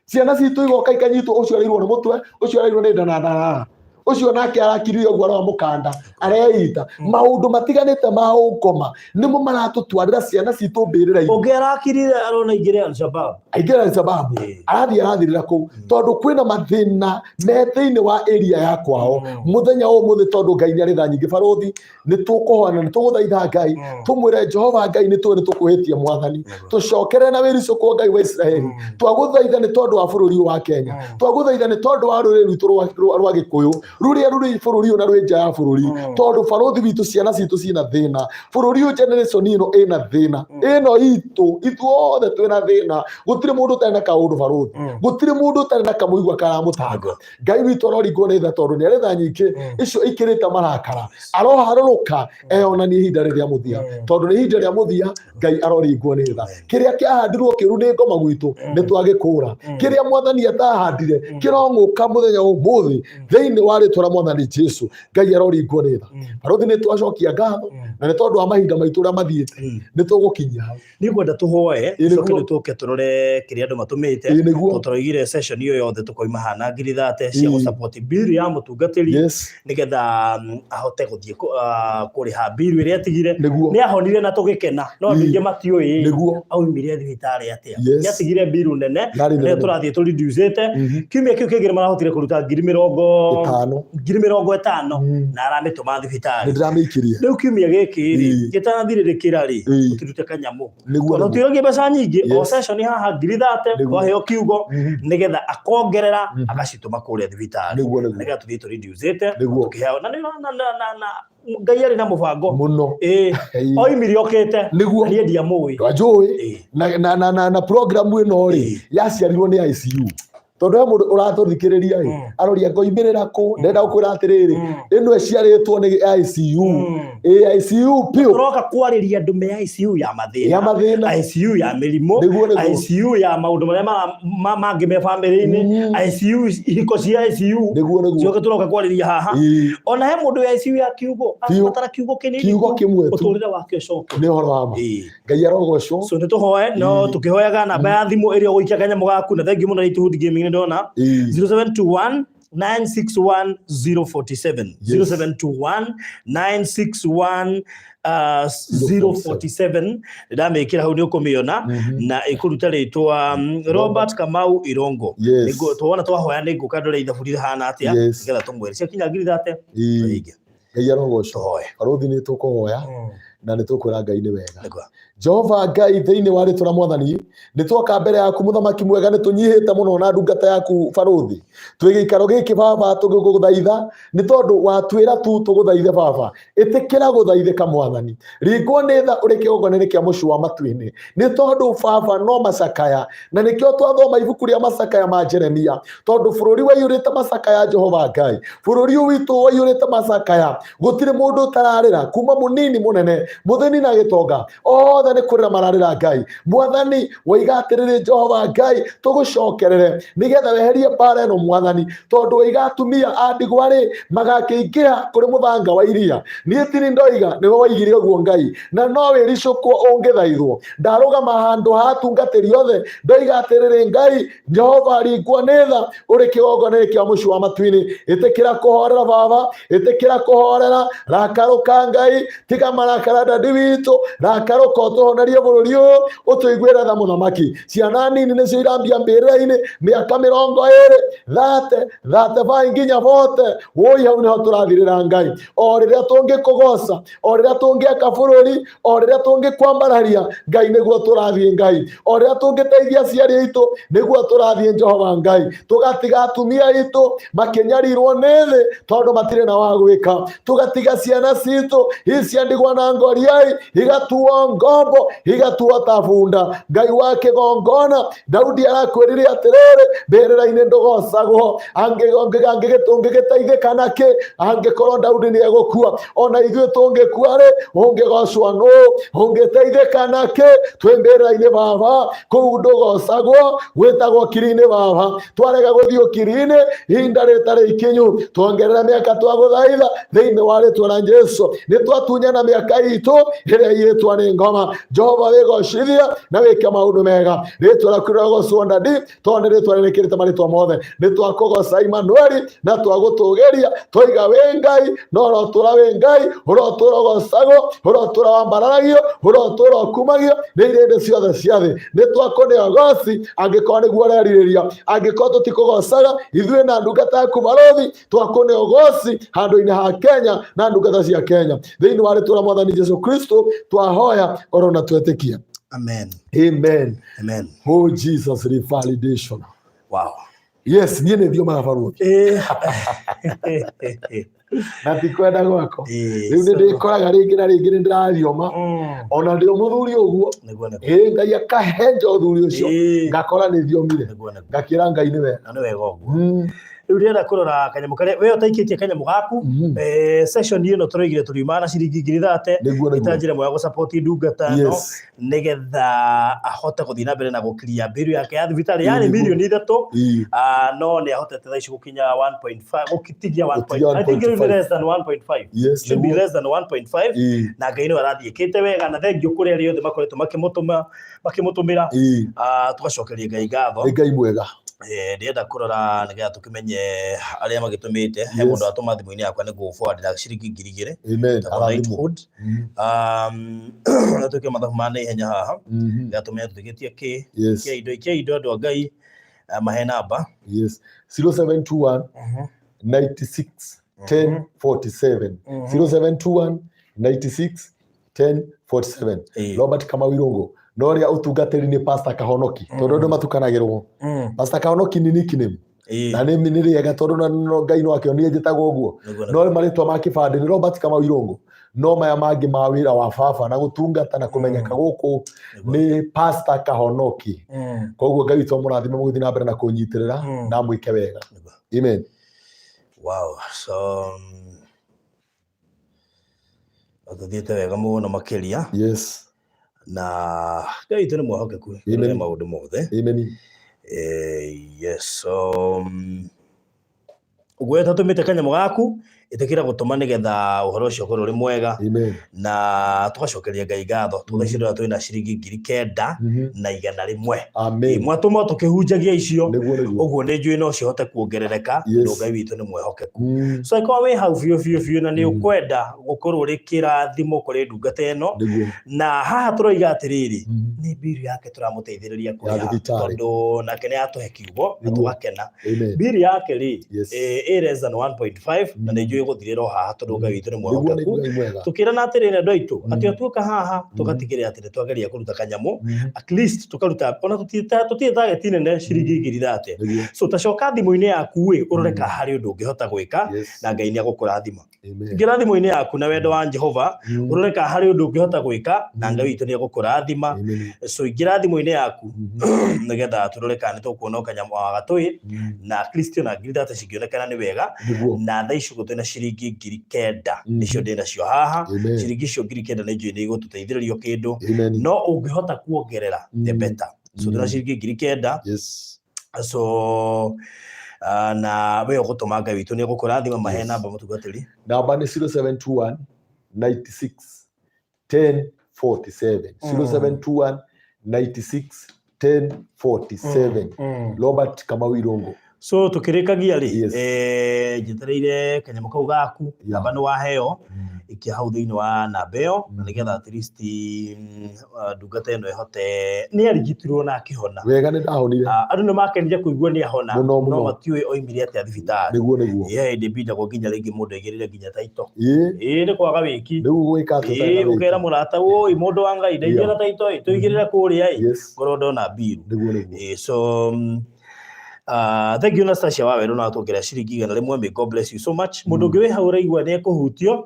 Ciana citũ igoka ikanyitwo, ũcio arairwo nĩ mũtwe, ũcio arairwo nĩ nda na ndarara, ũcio nake arakirire ũguo aroa mũkanda areita. Maũndũ matiganĩte ma ũngoma nĩmo maratũtwarĩra ciana citũ mbĩrĩra-inĩ. Ũngĩ arakirire arona aingĩre Al-Shabaab. Aingĩra Al-Shabaab, arathiĩ arathirĩra kũu, tondũ kwĩna mathĩna me thĩinĩ wa area ya kwao. Mũthenya wa ũmũthĩ, tondũ Ngai nĩ arĩ tha nyingĩ barũthi, nĩ tũkũhoya na nĩ tũgũthaitha Ngai, tũmwĩre Jehova Ngai nĩ tũĩ nĩ tũkwĩhĩtie Mwathani, tũcokere na wĩricũkwo Ngai wa Isiraeli. Twagũthaitha nĩ tondũ wa bũrũri ũyũ wa Kenya, twagũthaitha nĩ tondũ wa rũrĩrĩ rwitũ rwa Gĩkũyũ. Rũrĩa rũrĩ bũrũri ũyũ na rwĩ nja ya bũrũri, tondũ barũthi witũ, ciana citũ ciĩna thĩna, bũrũri ũyũ, generation ĩno ĩna thĩna, ĩno itũ ithuothe twĩna thĩna. Gũtirĩ mũndũ ũtarĩ na kaũndũ, barũthi. Gũtirĩ mũndũ ũtarĩ na kamũigua karamũtanga. Ngai witũ aroringwo nĩ tha, tondũ nĩ arĩ tha nyingĩ icio ikĩrĩte marakara. Aroharũrũka eyonanie ihinda rĩrĩa mũthia, tondũ nĩ ihinda rĩa mũthia. Ngai aroringwo nĩ tha. Kĩrĩa kĩahandirwo kĩũru nĩ ngoma gwitũ nĩ twagĩkũra. Kĩrĩa Mwathani atahandire kĩrong'ũka mũthenya wa ũmũthĩ thĩinĩ wa rĩtwa rĩa Mwathani Jesu. Ngai aroringwo nĩ tha. Barũthi, nĩ twacokia ngatho, na nĩ tondũ wa mahinda maitũ ũrĩa mathiĩte, nĩ tũgũkinyia hau. Niĩ ngwenda tũhoe, Ĩ, tũcoke nĩguo. rĩu tũke tũrore kĩrĩa andũ matũmĩte. Ĩ, nĩguo. Tondũ tũroigire session ĩyo yothe tũkoima hana 30,000 cia gũsupport bill ya mũtungatĩri, nĩgetha ahote gũthiĩ kũrĩha bill ĩrĩa atigire. Nĩ ahonire na tũgĩkena, no andũ aingĩ matiũĩ aumire thibitarĩ atĩa. Nĩ atigire bill nene, Yarĩ na nene nĩyo tũrathiĩ tũreducĩte. Kiumia kĩu kĩngĩ nĩ marahotire kũruta 50. 50,000, na aramĩtũma thibitarĩ. Nĩ ndĩramĩikirie. Rĩu kiumia gĩkĩ rĩ, gĩtanathirĩrĩkĩra rĩ, tũrute kanyamũ, tondũ tũtiragia mbeca nyingĩ o session haha, 30,000, twaheo kiugo, nĩgetha akongerera agacitũma kũrĩa thibitarĩ, Nĩguo. nĩgetha tũthiĩ tũreducĩte tũkĩheo na na Ngai arĩ na mũbango Mũno. Oimire okĩte. Niĩ ndiamũĩ. Ndwanjũĩ. Na program ĩno rĩ, yaciarirwo nĩ ICU, tondũ he mũndũ ũratũthikĩrĩria ĩ, aroria ngoimĩrĩra kũ. Ndenda gũkwĩra atĩrĩrĩ, ĩno ĩciarĩtwo nĩ ICU. Ĩ ICU piũ. Tũroka kwarĩria andũ me ICU ya mathĩna, Ya mathĩna. ICU ya mĩrimũ, Nĩguo. ICU ya maũndũ marĩa mangĩ me bamĩrĩ-inĩ, ICU, ihiko cia ICU. Nĩguo. Cioke tũroka kwarĩria haha. Ona he mũndũ ya ICU ya kiugo, arabatara kiugo kĩnini Kiugo tu, kĩmwe tu. ũtũrĩre wake ũcoke. Nĩ ũhoro wa ma. Ngai arogocwo. So nĩ tũhoe, no tũkĩhoyaga namba ya thimũ ĩrĩa ũgũikia kanyamũ gaku, na thengiũ mũno Ritwood Gaming, nĩ ndona 0721 961 047. 0721 961 047. Ndamĩkĩra hau nĩ ũkũmĩona, na ĩkũruta rĩtwa Robert Kamau Irongo. Tuona twahoya nĩ ngũka ndore ithabu rĩhana atĩa, nĩgetha tũmwĩre ciakinya 30,000 tũhinge. Ngai arogocwo. Tũhoe. Barũthi, nĩ tũkũhoya na nĩ tũkwĩra Ngai nĩ wega. Nĩguo. Jehova Ngai, thĩinĩ wa rĩtwa rĩa Mwathani, nĩ twoka mbere yaku, mũthamaki mwega, nĩ tũnyihĩte mũno na ndungata yaku barũthi, twĩ gĩikaro gĩkĩ, Baba, tũgĩgũthaitha nĩ tondũ watwĩra tu tũgũthaithe. Baba, ĩtĩkĩra gũthaithĩka. Mwathani, ringwo nĩ tha ũrĩ kĩgongona-inĩ kĩa mũciĩ wa matu-inĩ, nĩ tondũ Baba no macakaya, na nĩkĩo twathoma ibuku rĩa macakaya ma Jeremia, tondũ bũrũri waiyũrĩte macakaya. Jehova Ngai, bũrũri ũyũ witũ waiyũrĩte macakaya. Gũtirĩ mũndũ ũtararĩra, kuma mũnini, mũnene, mũthĩni na gĩtonga, othe nĩ kũrĩra mararĩra. Ngai Mwathani, waiga atĩrĩrĩ, Jehova Ngai, tũgũcokerere nĩgetha weherie mbara ĩno, Mwathani, tondũ waiga atumia a ndigwa rĩ magakĩingĩha kũrĩ mũthanga wa iria. Niĩ tini ndoiga, nĩwe waigire ũguo, Ngai, na no wĩricũkwo ũngĩthaithwo. Ndarũgama handũ ha atungatĩri othe, ndoiga atĩrĩrĩ, Ngai Jehova, ringwo nĩ tha ũrĩ kĩgongona-inĩ kĩa mũciĩ wa matu-inĩ. Ĩtĩkĩra kũhorera, Baba, ĩtĩkĩra kũhorera. Rakarũka, Ngai, tiga marakara. Dadi witũ, rakarũka ũtũhonerie bũrũri ũyũ, ũtũiguĩre tha, mũthamaki. Ciana nini nĩcio irambia mbĩrĩra-inĩ, mĩaka 20, 30, 35 nginya 40. Woi, hau nĩho tũrathirĩra, Ngai. O rĩrĩa tũngĩkũgoca, o rĩrĩa tũngĩaka bũrũri, o rĩrĩa tũngĩkwambararia, Ngai, nĩguo tũrathiĩ. Ngai, o rĩrĩa tũngĩteithia aciari aitũ, nĩguo tũrathiĩ. Jehova Ngai, tũgatiga atumia aitũ makĩnyarirwo nĩ thĩ tondũ matirĩ na wa gwĩka, tũgatiga ciana citũ icia ndigwa na ngoriai igatuo ngombo, igatuo ta bunda. Ngai wa kĩgongona, Daudi arakwĩrire atĩrĩrĩ, mbĩrĩra-inĩ ndũgocagwo. Tũngĩgĩteithĩka nakĩ angĩkorwo Daudi nĩ egũkua? Ona ithuĩ tũngĩkua rĩ, ũngĩgocwo nũ? Ũngĩteithĩka nakĩ twĩ mbĩrĩra-inĩ, Baba? Kũu ndũgocagwo, gwĩtagwo kiri-inĩ. Baba, twarega gũthiĩ ũkiri-inĩ ihinda rĩtarĩ ikinyu, tuongerere mĩaka, twagũthaitha thĩinĩ wa rĩtwa rĩa Jesu. Nĩ twatunyana mĩaka itũ ĩrĩa iyĩtwo nĩ ngoma. Jehova, wĩgocithia na wĩke maũndũ mega. Rĩtwa rĩaku rĩrogocwo, Ndadi, tondũ nĩ rĩtwa rĩrĩkĩrĩte marĩtwa mothe. Nĩ twakũgoca, Imanueli, na twagũtũgĩria, twaiga wĩ Ngai, na ũrotũra wĩ Ngai, ũrotũra ũgocagwo, ũrotũra wambararagio, ũrotũra ũkumagio nĩ irĩndĩ ciothe cia thĩ. Nĩ twakũnĩa ũgoci angĩkorwo nĩguo ũrerirĩria. Angĩkorwo tũtikũgocaga ithuĩ na ndungata yaku barũthi, twakũnĩa ũgoci handũ-inĩ ha Kenya na ndungata cia Kenya. Thĩinĩ wa rĩtwa rĩa Mwathani Jesu Kristo twahoya oro na twetĩkia. Amen. Amen. Amen. Oh Jesus, revalidation. Wow. Yes, niĩ nĩ thiomaga barũthi. Na ti kwenda gwakwa. Rĩu nĩ ndĩkoraga rĩngĩ na rĩngĩ nĩ ndĩrathioma. Ona ndĩ o mũthuri ũguo. Nĩguo nĩguo. Ĩ Ngai akahenja ũthuri ũcio. Ngakora nĩ thiomire. Nĩguo nĩguo. Ngakĩra Ngai nĩ wega. Na nĩ wega ũguo. Rĩu ndĩrenda kũrora kanyamũ karĩa we ũtaikĩtie kanyamũ gaku. Session ĩno tũroigire tũriumaga na ciringi 30,000. Nĩguo Ĩta nĩguo. njĩra ĩmwe ya gũsupport ndungata ĩno nĩgetha ahote gũthiĩ na mbere na gũkiria mbiru yake ya thibitarĩ yarĩ Nĩguo. mirioni 3. Ah, no nĩ ahotete thaa ici gũkinya 1.5, gũkitigia 1. Gũtigia I think it will be 1.5. less than 1.5. Should be less than 1.5. Na Ngai nĩwe arathiĩ ĩkĩte wega na thengiũ kũrĩ arĩa othe makoretwo makĩmũtũma makĩmũtũmĩra. Ah, tũgacokeria Ngai ngatho. Nĩ Ngai mwega. Ndĩrenda kũrora nĩgetha tũkĩmenye arĩa magĩtũmĩte. He mũndũ atũma thimũ-inĩ yakwa nĩ ngũforwardĩra ciringi 2000. Amen. Tagwo Arathimwo. Knighthood. Na twĩke mathabu ma naihenya haha nĩgetha tũmenye tũtigĩtie kĩ. Ikia indo, ikia indo andũ a Ngai. Mahe namba. Yes. 0721 96 10 47. 0721 96 10 47. Robert Kamau Irũngũ. No ũrĩa ũtungatĩri nĩ Pastor Kahonoki. Tondũ andũ matukanagĩrwo. Pastor Kahonoki nĩ nickname. Na nĩ nĩ rĩega tondũ no Ngai no akĩonire njĩtagwo ũguo. No marĩtwa ma kĩbandĩ nĩ Robert Kamau Irũngũ. No maya mangĩ ma wĩra wa baba na gũtungata na kũmenyeka gũkũ nĩ Pastor Kahonoki. Koguo Ngai witũ amũrathime mũgĩthiĩ na mbere na kũnyitĩrĩra na amwĩke wega. Amen. Wow. So tũthiĩte wega mũno makĩria. Na Ngai witũ nĩ mwĩhokeku Amen. nĩ maũndũ mothe. Amen. Yes. So ũguo ũtatũmĩte kanyamũ gaku ĩtĩkĩra gũtũma nĩgetha ũhoro ũcio ũkorwo ũrĩ mwega. Amen. Na tũgacokeria Ngai ngatho. Tũthaa ici ndĩrona twĩna ciringi 9,100. Amen. Mwatũma tũkĩhunjagia icio. Nĩguo nĩguo. Ũguo nĩ njũĩ no cihote kuongerereka. Tondũ Ngai witũ nĩ mwĩhokeku. So angĩkorwo wĩ hau biũ biũ biũ na nĩ ũkwenda gũkorwo ũrĩ kĩrathimo kũrĩ ndungata ĩno. Na haha tũroiga atĩrĩrĩ, nĩ mbiru yake tũramũteithĩrĩria kũrĩha. Ya thibitarĩ. Tondũ nake nĩ atũhe kiugo na tũgakena. Amen. Mbiri yake rĩ, ĩ less than 1.5 na nĩ njũĩ gũthirĩra o haha tondũ Ngai witũ nĩ Nĩguo mwĩhokeku. nĩ Ngai mwega. Tũkĩrana atĩrĩrĩ andũ aitũ, atĩ o tuoka haha tũgatigĩrĩra atĩ nĩ twageria kũruta kanyamũ, at least tũkaruta ona tũtirĩ target nene ciringi 30,000. So tacoka thimũ-inĩ yaku ĩ, ũrore kana harĩ ũndũ ũngĩhota gwĩka na Ngai nĩ egũkũrathima. Ingĩra thimũ-inĩ yaku na wendo wa Jehova, ũrore kana harĩ ũndũ ũngĩhota gwĩka na Ngai witũ nĩ egũkũrathima. So ingĩra thimũ-inĩ yaku nĩgetha tũrore kana nĩ tũkuona o kanyamũ wa gatũĩ na at least ona 30,000 cingĩonekana nĩ wega. Na thaa ici ũguo twĩna ciringi 9,000 nĩcio ndĩ nacio haha. Ciringi icio 9,000 nĩ njũĩ nĩ igũtũteithĩrĩria kĩndũ. No ũngĩhota kuongerera the better. So twĩna ciringi 9,000. So na we ũgũtũma Ngai witũ nĩ egũkũrathima. Mahe namba mũtungatĩri. Namba nĩ 0721 96 10 47. 0721 96 10 47. Robert Kamau Irũngũ. So tũkĩrĩkagia rĩ, njetereire kanyamũ kau gaku. Namba nĩ waheo, ikia hau thĩinĩ wa namba ĩyo na nĩgetha at least ndungata ĩno ĩhote nĩ arigitirwo na akĩhona. Wega, nĩ ndahonire. Ah, andũ nĩ makenire kũigua nĩ ahona. Mũno, no mũno. matiũĩ oimire atĩa thibitarĩ. Nĩguo nĩguo. Ĩĩ, hĩndĩ mbindagwo nginya rĩngĩ mũndũ aigĩrĩre nginya taito. Ĩĩ. Ĩĩ, nĩ kwaga wĩki. Rĩu gwĩka atĩa ũtarĩ na Ĩĩ, ũkera wĩki? mũrata woi mũndũ wa Ngai ndeithia na taito ĩ tũigĩrĩre kũrĩa ĩ ngorwo ndona mbiru. Nĩguo nĩguo. Ĩĩ, so thank you Anastasia Waweru na tuongerera ciringi 100. May God bless you so much. Mũndũ ũngĩ wĩ hau ũraigua nĩ ekũhutio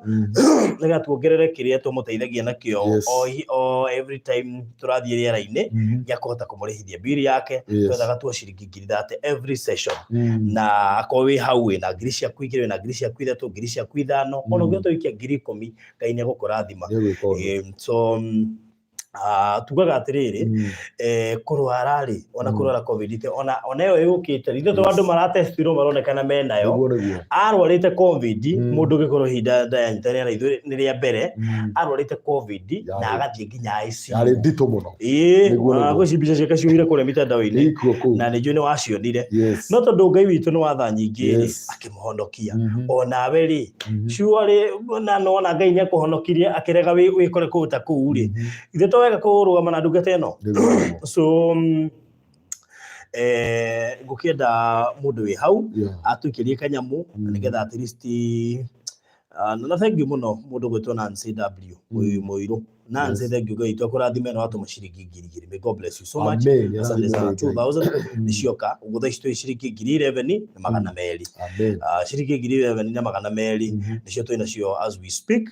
nĩgetha tuongerere kĩrĩa tũmũteithagia nakĩo o every time tũrathiĩ rĩera-inĩ gĩa kũhota kũmũrĩhithia mbiri yake. Twethaga tuo ciringi 30,000 every session. Na akorwo wĩ hau wĩna 2,000, wĩna 3,000, 5,000, ona ũngĩhota gũikia 10,000, Ngai nĩ egũkũrathima. Nĩegwĩka ũndũ. So tugaga atĩrĩrĩ, kũrwara rĩ, ona kũrwara COVID te ona ĩyo yũkĩte ithuĩ to andũ maratestirwo maronekana menayo. Nĩguo nĩguo. Arwarĩte COVID mũndũ ũngĩkorwo ihinda ndayanyitanĩra na ithuĩ nĩ rĩa mbere arwarĩte COVID na agathiĩ nginya ICU. Yarĩ nditũ mũno. Ĩĩ, Nĩguo, ona nĩguo. gwĩ mbica ciake ciũire kũrĩa mitandao-inĩ. Ikuo kũu. Na nĩ njũĩ nĩ wacionire. No tondũ Ngai witũ nĩ wa tha nyingĩ rĩ, akĩmũhonokia. Onawe rĩ, surely na nona Ngai nĩ akũhonokirie akĩrega wĩkore kũu ta kũu rĩ. Ithe to wega kũrũgama na ndungata ĩno. Nĩguo nĩguo. So ngũkĩenda mũndũ wĩ hau atũikĩrie kanyamũ nĩgetha at least na thank you mũno mũndũ gwĩtwo Nancy W Mũirũ. Nancy. Yes. Thank you, Ngai witũ akũrathime na watũma ciringi 2000. May God bless you so much. Amen. Asante sana. Ngai. 2000 nĩcioka ũguo, thaa ici twĩ ciringi 11,200. Amen. Ah, ciringi 11,200 nĩcio twĩ nacio as we speak.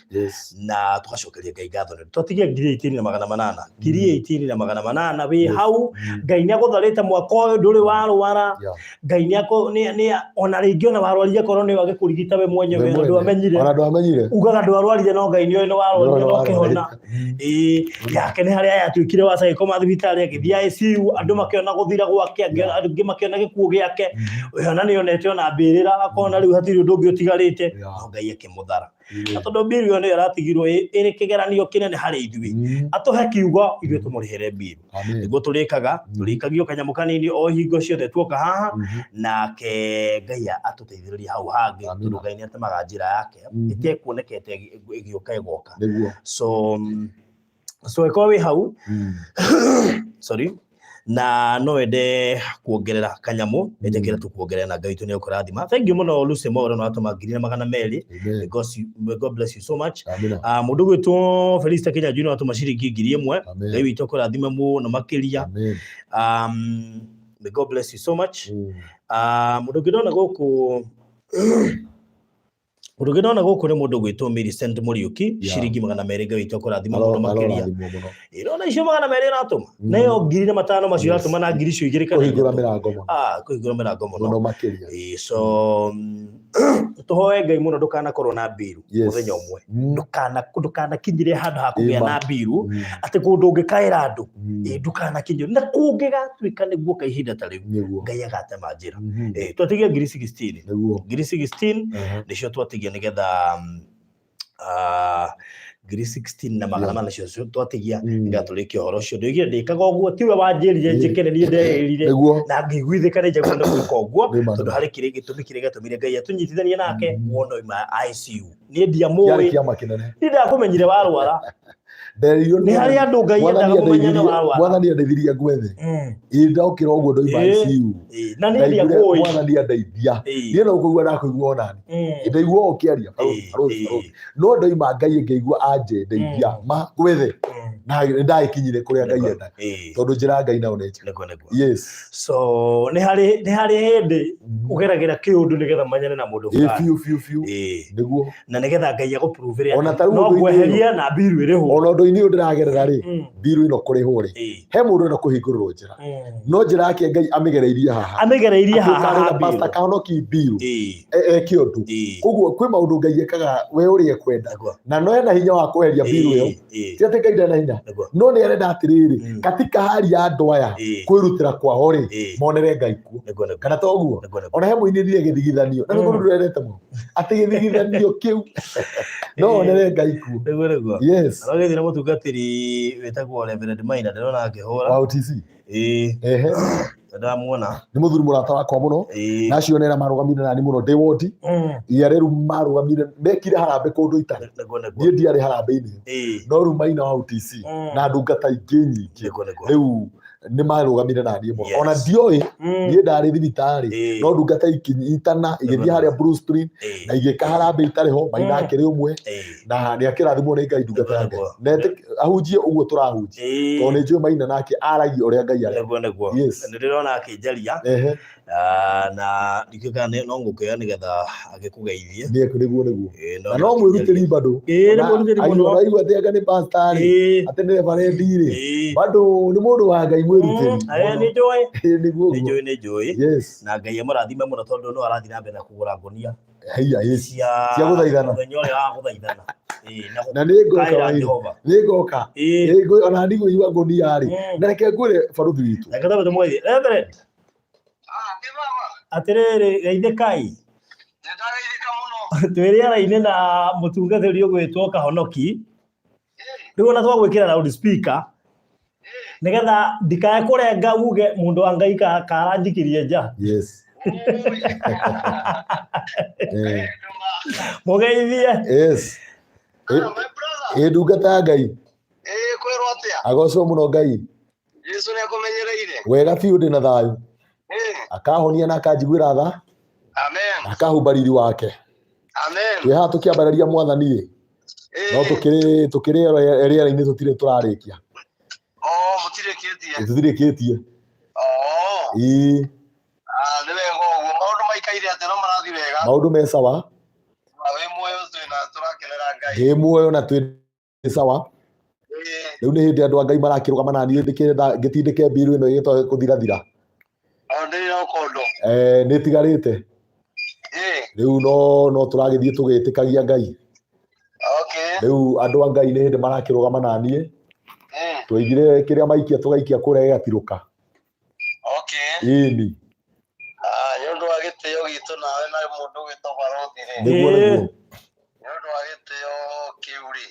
Na tũgacokeria Ngai ngatho nĩ twatigia 18,800, 18,800 wĩ hau. Ngai nĩ agũtharĩte mwaka ũyũ, ndũrĩ warwara. Ngai nĩ ona rĩngĩ ona warwarire, korwo nĩwe agĩkũrigita we mwenyewe We na mwene. ndwamenyire. Ona ndwamenyire. Ugaga ndwarwarire, no Ngai nĩoĩ nĩ warwarire na ũkĩhona. Ĩĩ, yake nĩ harĩa yatuĩkire wa agĩkoma thibitarĩ, agĩthiĩ ICU, andũ makĩona gũthira gwake, angĩ makĩona gĩkuũ gĩake. Ona nĩ onete ona mbĩrĩra, akona rĩu hatirĩ ũndũ ũngĩ ũtigarĩte, no Ngai akĩmũthara. Na tondũ mbiru ĩyo nĩyo ĩratigirwo ĩrĩ kĩgeranio kĩnene harĩ ithuĩ, atũhe kiugo ithuĩ tũmũrĩhĩre mbiru. Amen. Nĩguo tũrĩkaga, tũrĩkagio kanyamũ kanini o hingo ciothe tuoka haha, nake Ngai atũteithĩrĩrie hau hangĩ. Amina. Tondũ Ngai nĩ atemaga njĩra yake ĩtekuonekete ĩgĩũka ĩgoka. So ĩkorwo wĩ hau, sorry, na no wende kuongerera kanyamũ, ĩtĩkĩra tũkuongerera na Ngai witũ nĩ ũkũrathima. Thank you mũno, Lucy Mwaura, nĩ watũma 1200. Amen. May God bless you so much. Amina. Ah, mũndũ gwĩtwo Felista Kĩnyanjui nĩ watũma ciringi 1000. Amen. Ngai witũ akũrathime mũno makĩria. Amen. May God bless you so much. Ah, mũndũ ũngĩ ndona gũkũ nĩ mũndũ gwĩtwo Millicent Mũriũki, ciringi 200. Ngai witũ akũrathima mũno makĩria. Arorathimwo mũno. Ĩrona icio 200 ũratũma, nayo 1500 macio ũratũma na ngiri icio igĩrĩ kana Kũhingũra ithatũ. Mĩrango mũno. Ah, kũhingũra mĩrango mũno. Mũno makĩria. Ĩĩ, so tũhoe Ngai mũno ndũkanakorwo na mbiru mũthenya ũmwe. Ndũkanakinyire handũ ha kũgĩa Ĩma. na mbiru atĩ kũndũ ũngĩkaĩra andũ. Ĩĩ, ndũkanakinyire, na kũngĩgatuĩka nĩguo ka ihinda ta rĩu, Ngai agatema njĩra. Ĩĩ, twatigia ngiri 16. Ngiri 16 nĩcio twatigia nĩgetha ngiri 16 na magana mana nĩcio twatigia nĩgetha tũrĩkie ũhoro ũcio. Ndoigire ndĩkaga ũguo, tiwe wanjĩrire njĩke, nĩ niĩ ndeĩrire na ngĩiguithĩka nĩ njagĩrĩirwo nĩ gwĩka ũguo, Nĩ ma. Tondũ harĩ kĩrĩa gĩtũmi kĩrĩa gĩatũmire Ngai atũnyitithanie nake. Wona oima ICU, niĩ Kĩarĩ ndiamũĩ. Kĩama kĩnene. Niĩ ndakũmenyire warwara. Nderirwo Nĩ harĩ andũ Ngai endaga Mwathani mũmenye nĩ warwara. Mwathani andeithirie ngwethe. Ĩ, ndokĩra ũguo ndoima ICU. Ĩĩ, na niĩ Ndaiguire ndiakũĩ. Mwathani andeithia. Niĩ no kũigua ndakũigua onani. Ndaigua ũkĩaria barũthi, barũthi, barũthi. No ndoima Ngai ngĩigua anje ndeithia ma ngwethe. Na nĩ ndagĩkinyire kũrĩa Ngai endaga. Tondũ njĩra ya Ngai nayo nĩ njega. Nĩguo, nĩguo. So nĩ harĩ hĩndĩ ũgeragĩra kĩũndũ nĩgetha menyane na mũndũ Ĩ, fulani. Biũ biũ biũ. Nĩguo. Na nĩgetha Ngai agũpruvĩre Ona atĩ ta rĩu no ũndũ-inĩ ũyũ- ngweheria na mbiru ĩrĩhwo. Ona ũndũ-inĩ ũyũ ndĩragerera rĩ, mbiru ĩno kũrĩhwo rĩ, he mũndũ ĩno kũhingũrĩrwo njĩra. No njĩra yake Ngai amĩgereirie haha. Amĩgereirie haha Atĩ ha ũkarĩra Pastor mbiru. Kahonoki mbiru eke ũndũ. Koguo kwĩ maũndũ Ngai ekaga we ũrĩa ekwenda. Na no ena hinya wa kweheria mbiru ĩyo. Ti atĩ Ngai ndarĩ na hinya. No nĩ arenda atĩrĩrĩ, katika hali ya andũ aya kwĩrutĩra kwao rĩ, monere Ngai kuo. Nĩguo, nĩguo. Kana to ũguo? Nĩguo, nĩguo. Ona he mũinĩrire gĩthigithanio. Na nĩ mũndũ ndĩrendete mũno. Atĩ gĩthigithanio kĩu no onere Ngai kuo. Nĩguo, nĩguo. Aragĩthiĩ na mũtungatĩri wĩtagwo Reverend Maina, ndĩrona akĩhũra. Wa OTC. Ĩĩ. Ndamuona. Nĩ mũthuri mũrata wakwa mũno. Na acio nera marũgamire nani mũno ndĩ wodi. Ia rĩu marũgamire mekire harambĩ kũndũ itarĩ. Nĩguo, nĩguo. Niĩ ndiarĩ harambĩ-inĩ ĩyo. No rĩu Maina wa OTC na ndungata ingĩ nyingĩ Nĩguo, nĩguo. rĩu nĩ marũgamire naniĩ mũno. Ona ndioĩ, niĩ ndarĩ thibitarĩ, no ndungata ikinyitana igĩthiĩ harĩa Blue Spring na igĩka harambĩ itarĩ ho. Maina akĩrĩ ũmwe na nĩ akĩrathimwo nĩ Ngai, ndungata ya Ngai. Nĩguo. Na ahunjie ũguo tũrahunjia, tondũ nĩ njũĩ Maina nake aragia ũrĩa Ngai arenda. Nĩguo, nĩguo. Nĩ ndĩrona akĩnjaria. Ah, na ndikĩũĩ kana no ngũkĩoya nĩgetha agĩkũgeithie. Nĩguo, nĩguo. Ĩĩ, Na no mwĩrutĩri bado. Ĩĩ, nĩ mwĩrutĩri mũno. Aigua atĩ anga nĩ pastor rĩ, atĩ nĩ reverend rĩ, bado nĩ mũndũ wa Ngai mwĩrutĩri mũno. Nĩ njũĩ. Ĩĩ, nĩguo Nĩ ũguo. njũĩ, nĩ njũĩ. Na Ngai amũrathime mũno, tondũ no arathiĩ na mbere na kũgũra ngũnia Haiya, yes. cia Cia gũthaithana. Mũthenya ũrĩa wa gũthaithana. Ĩĩ, na Na nĩ ngoka gũkaĩra waire. Jehova. Nĩ ngoka. Ĩĩ, ona ndigũigua ngũnia rĩ. Na reke ngwĩre barũthi witũ. Reke twambe tũmũgeithie. Reverend. Atĩrĩrĩ, geithĩkai. Twĩ rĩera-inĩ na mũtungatĩri ũgwĩtwo Kahonoki. Rĩu ona twagwĩkĩra loud speaker nĩgetha ndikae kũrenga uge mũndũ wa Ngai karanjikirie nja. Mũgeithie. Yes. Ĩ, ndungata ya Ngai. Kwĩrwo atĩa? Agocwo mũno Ngai. Jesu nĩ akũmenyereire. Wega biũ, ndĩ na thayũ. Akahonia na akanjiguĩra tha. Amen. Na akahumba riri wake. Amen. Twĩ haha tũkĩambararia Mwathani ĩ. No tũkĩrĩ tũkĩrĩ rĩera-inĩ tũtirĩ tũrarĩkia. Oh, mũtirĩkĩtie. Tũtirĩkĩtie. Oh. Ĩĩ. Ah, nĩ wega ũguo. Maũndũ maikaire atĩa no marathiĩ wega? Maũndũ me sawa. Wĩ muoyo twĩna tũrakenera Ngai. Ndĩ muoyo na twĩ sawa. Rĩu nĩ hĩndĩ andũ a Ngai marakĩrũgama na niĩ ndĩkĩenda ngĩtindĩke mbiru ĩno ĩgĩtoe kũthirathira. O ndĩrĩ na ũkondo. Eh, nĩ ĩtigarĩte. Rĩu no no tũragĩthiĩ tũgĩtĩkagia Ngai. Okay. Rĩu andũ a Ngai nĩ hĩndĩ marakĩrũgama na niĩ. Twaigire kĩrĩa maikia tũgaikia kũrĩa gĩgatirũka. Okay. Ĩni. Ah, nĩ ũndũ wa gĩtĩo gitũ nawe na mũndũ ũgwĩtwo barũthi rĩ. Nĩguo nĩguo. Nĩ ũndũ wa gĩtĩo kĩu rĩ.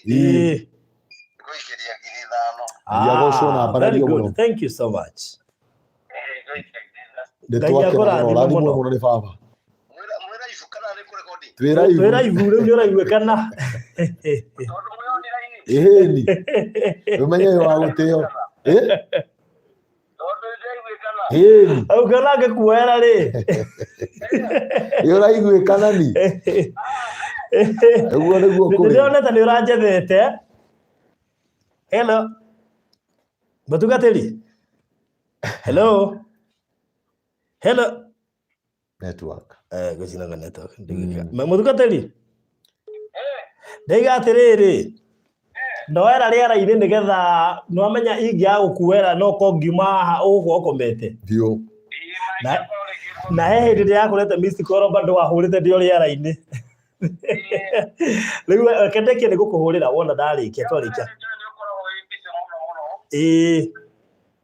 Ngũikĩria 5,000. Ngai agocwo na Ah, very ambarario good. mũno. Thank you so much. Ngũikia 5,000. Nĩ Ngai twakena mũno. akũrathime Rathimwo mũno. mũno nĩ baba. Mwĩra ibu kana nĩ kũrekodi? Twĩra ibu. Twĩra ibu rĩu nĩ ũraiguĩkana. Tondũ mwĩonire ini. Ĩhĩni. Ũmenye wĩ wa gũtĩo. Ĩ? Tondũ ndĩraiguĩkana. Ĩni. Ũngĩona ngĩkuoera rĩ. Ĩ ũraiguĩkana ni. Ũguo nĩguo kũrĩ. Ndĩronete nĩ ũranjethete. Hello. Mũtungatĩri. Hello. Hello. Network. Eh, ngwĩciraga network. Mũtungatĩri. Ndaiga atĩrĩrĩ, ndoera rĩera-inĩ nĩgetha nĩwamenya ingĩaga gũkuoera no ko ngiuma haha ũgũkorwo ũkomete. Biũ. Na he hĩndĩ ndĩrakũrete missed call bado wahũrĩte ndĩ o rĩera-inĩ. Rĩu reke ndekie nĩ gũkũhũrĩra wona ndarĩkia twarĩkia. Nĩ ũkoragwo wĩ busy mũno mũno. Ĩĩ.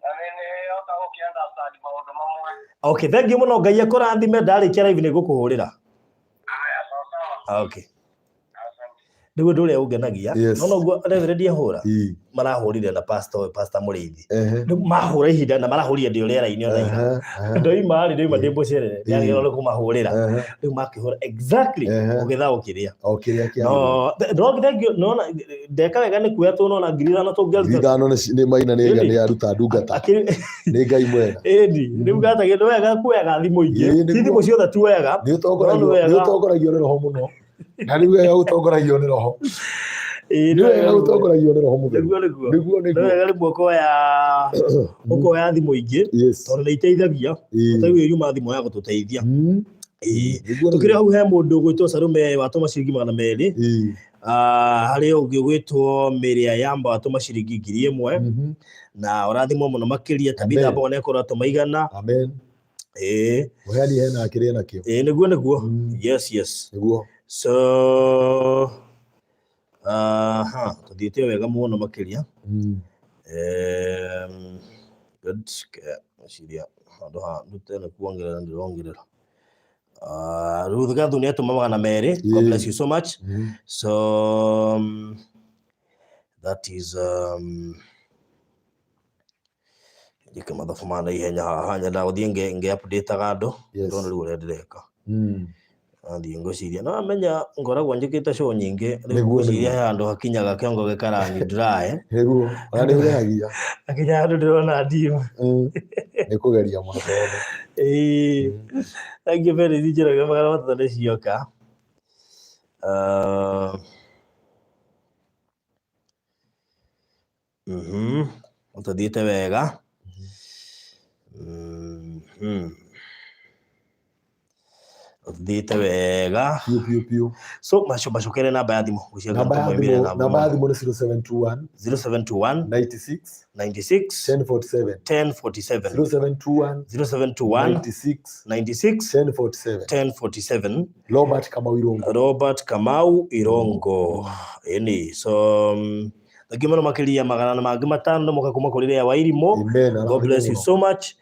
Na nĩ nĩhotaga gũkĩ-understand maũndũ mamwe. Okay, thank you mũno Ngai akũrathime ndarĩkia live nĩ ngũkũhũrĩra. Haya, sawa sawa. Okay. Nĩguo ũndũ ũrĩa ũngenagia. Yes. No noguo Reverend ahũra. Ii. Marahũrire na pastor pastor Mũrĩithi. Ehe. Rĩu mahũra ihinda na marahũrire ndĩ o rĩera-inĩ ona ira. Ehe, ehe. Ndoima rĩ ndoima ndĩ mũcerere. Ii. Ndĩragĩrĩirwo nĩ kũmahũrĩra. Ehe. Rĩu makĩhũra exactly Ehe. ũgĩthaũ kĩrĩa. O kĩrĩa kĩagĩrĩire. No, no thank you. Nona ndeka wega nĩ kuoya tũnona 5,000 tũngĩaruta. 5,000 nĩ maina nĩ Ĩni. nĩ aruta ndungata. Nĩ Ngai mwega. Ĩni, rĩu gatagĩ nĩ wega kuoyaga thimũ ingĩ. Ĩĩ, Ti nĩguo. thimũ ciothe tu wega. Nĩ ũtongoragio No nĩ wega. nĩ ũtongoragio nĩ roho mũno. Na nĩ wega gũtongoragio nĩ roho. Ĩĩ, Nĩ wega gũtongoragio nĩ roho mũtheru. Nĩguo nĩguo. Nĩguo Nĩ nĩguo. wega rĩmwe ũkoya ũkoya thimũ ingĩ Yes. tondũ nĩ iteithagia. Ĩĩ. Ta rĩu yuma thimũ ya gũtũteithia. Ĩĩ. Nĩguo Tũkĩrĩ hau he mũndũ ũgwĩtwo Sarume watũma ciringi 200. Ĩĩ. Ah, harĩ ũngĩ ũgwĩtwo Mĩrĩa Yamba watũma ciringi 1,000. Na ũrathimwo mũno makĩria Tabitha Amen. Mbogo nĩakorwo atũma 100. Amen. Ĩĩ. Mũheani hena kĩrĩa nakĩo. Ĩĩ nĩguo nĩguo. Yes yes. Nĩguo. So aha, tũthiĩte wega mũno makĩria. Good. Ngeciria handũ ha ndute nĩ kuongerera ndĩrongerera. Ah, Ruth Gathu nĩ atũma 200. God bless you so much. So that is njĩke mathabu ma naihenya haha nyendaga gũthiĩ ngĩ update-aga andũ. Yes. Ndona rĩu ũrĩa ndĩreka. Nathiĩ ngwĩciria no amenya ngoragwo njĩkĩte show nyingĩ rĩu Nĩguo, ngwĩciria nĩguo. he handũ hakinyaga kĩongo gĩkarani dry. Nĩguo. Ona nĩ ũgeragia. Hakinya handũ ndĩrona ndimu. Nĩ kũgeria mũno tondũ. Ĩĩ. Thank you very much Njoroge 300 nĩ cioka. Tũthiĩte wega. Tũthiĩte wega. Piũ piũ piũ. So macokere namba ya thimũ. Gũciaga Namba ya tũmaimĩre thimũ namba namba ya ĩmwe. thimũ nĩ 0721 0721 96 96 1047. 1047. 0721 0721 96 96 1047. 1047. Robert Kamau Irongo. Robert Kamau Irongo. Ĩni. So thank you mũno makĩria 500 moka kuma kũrĩ Lea Wairimu. Amen. God bless you so much.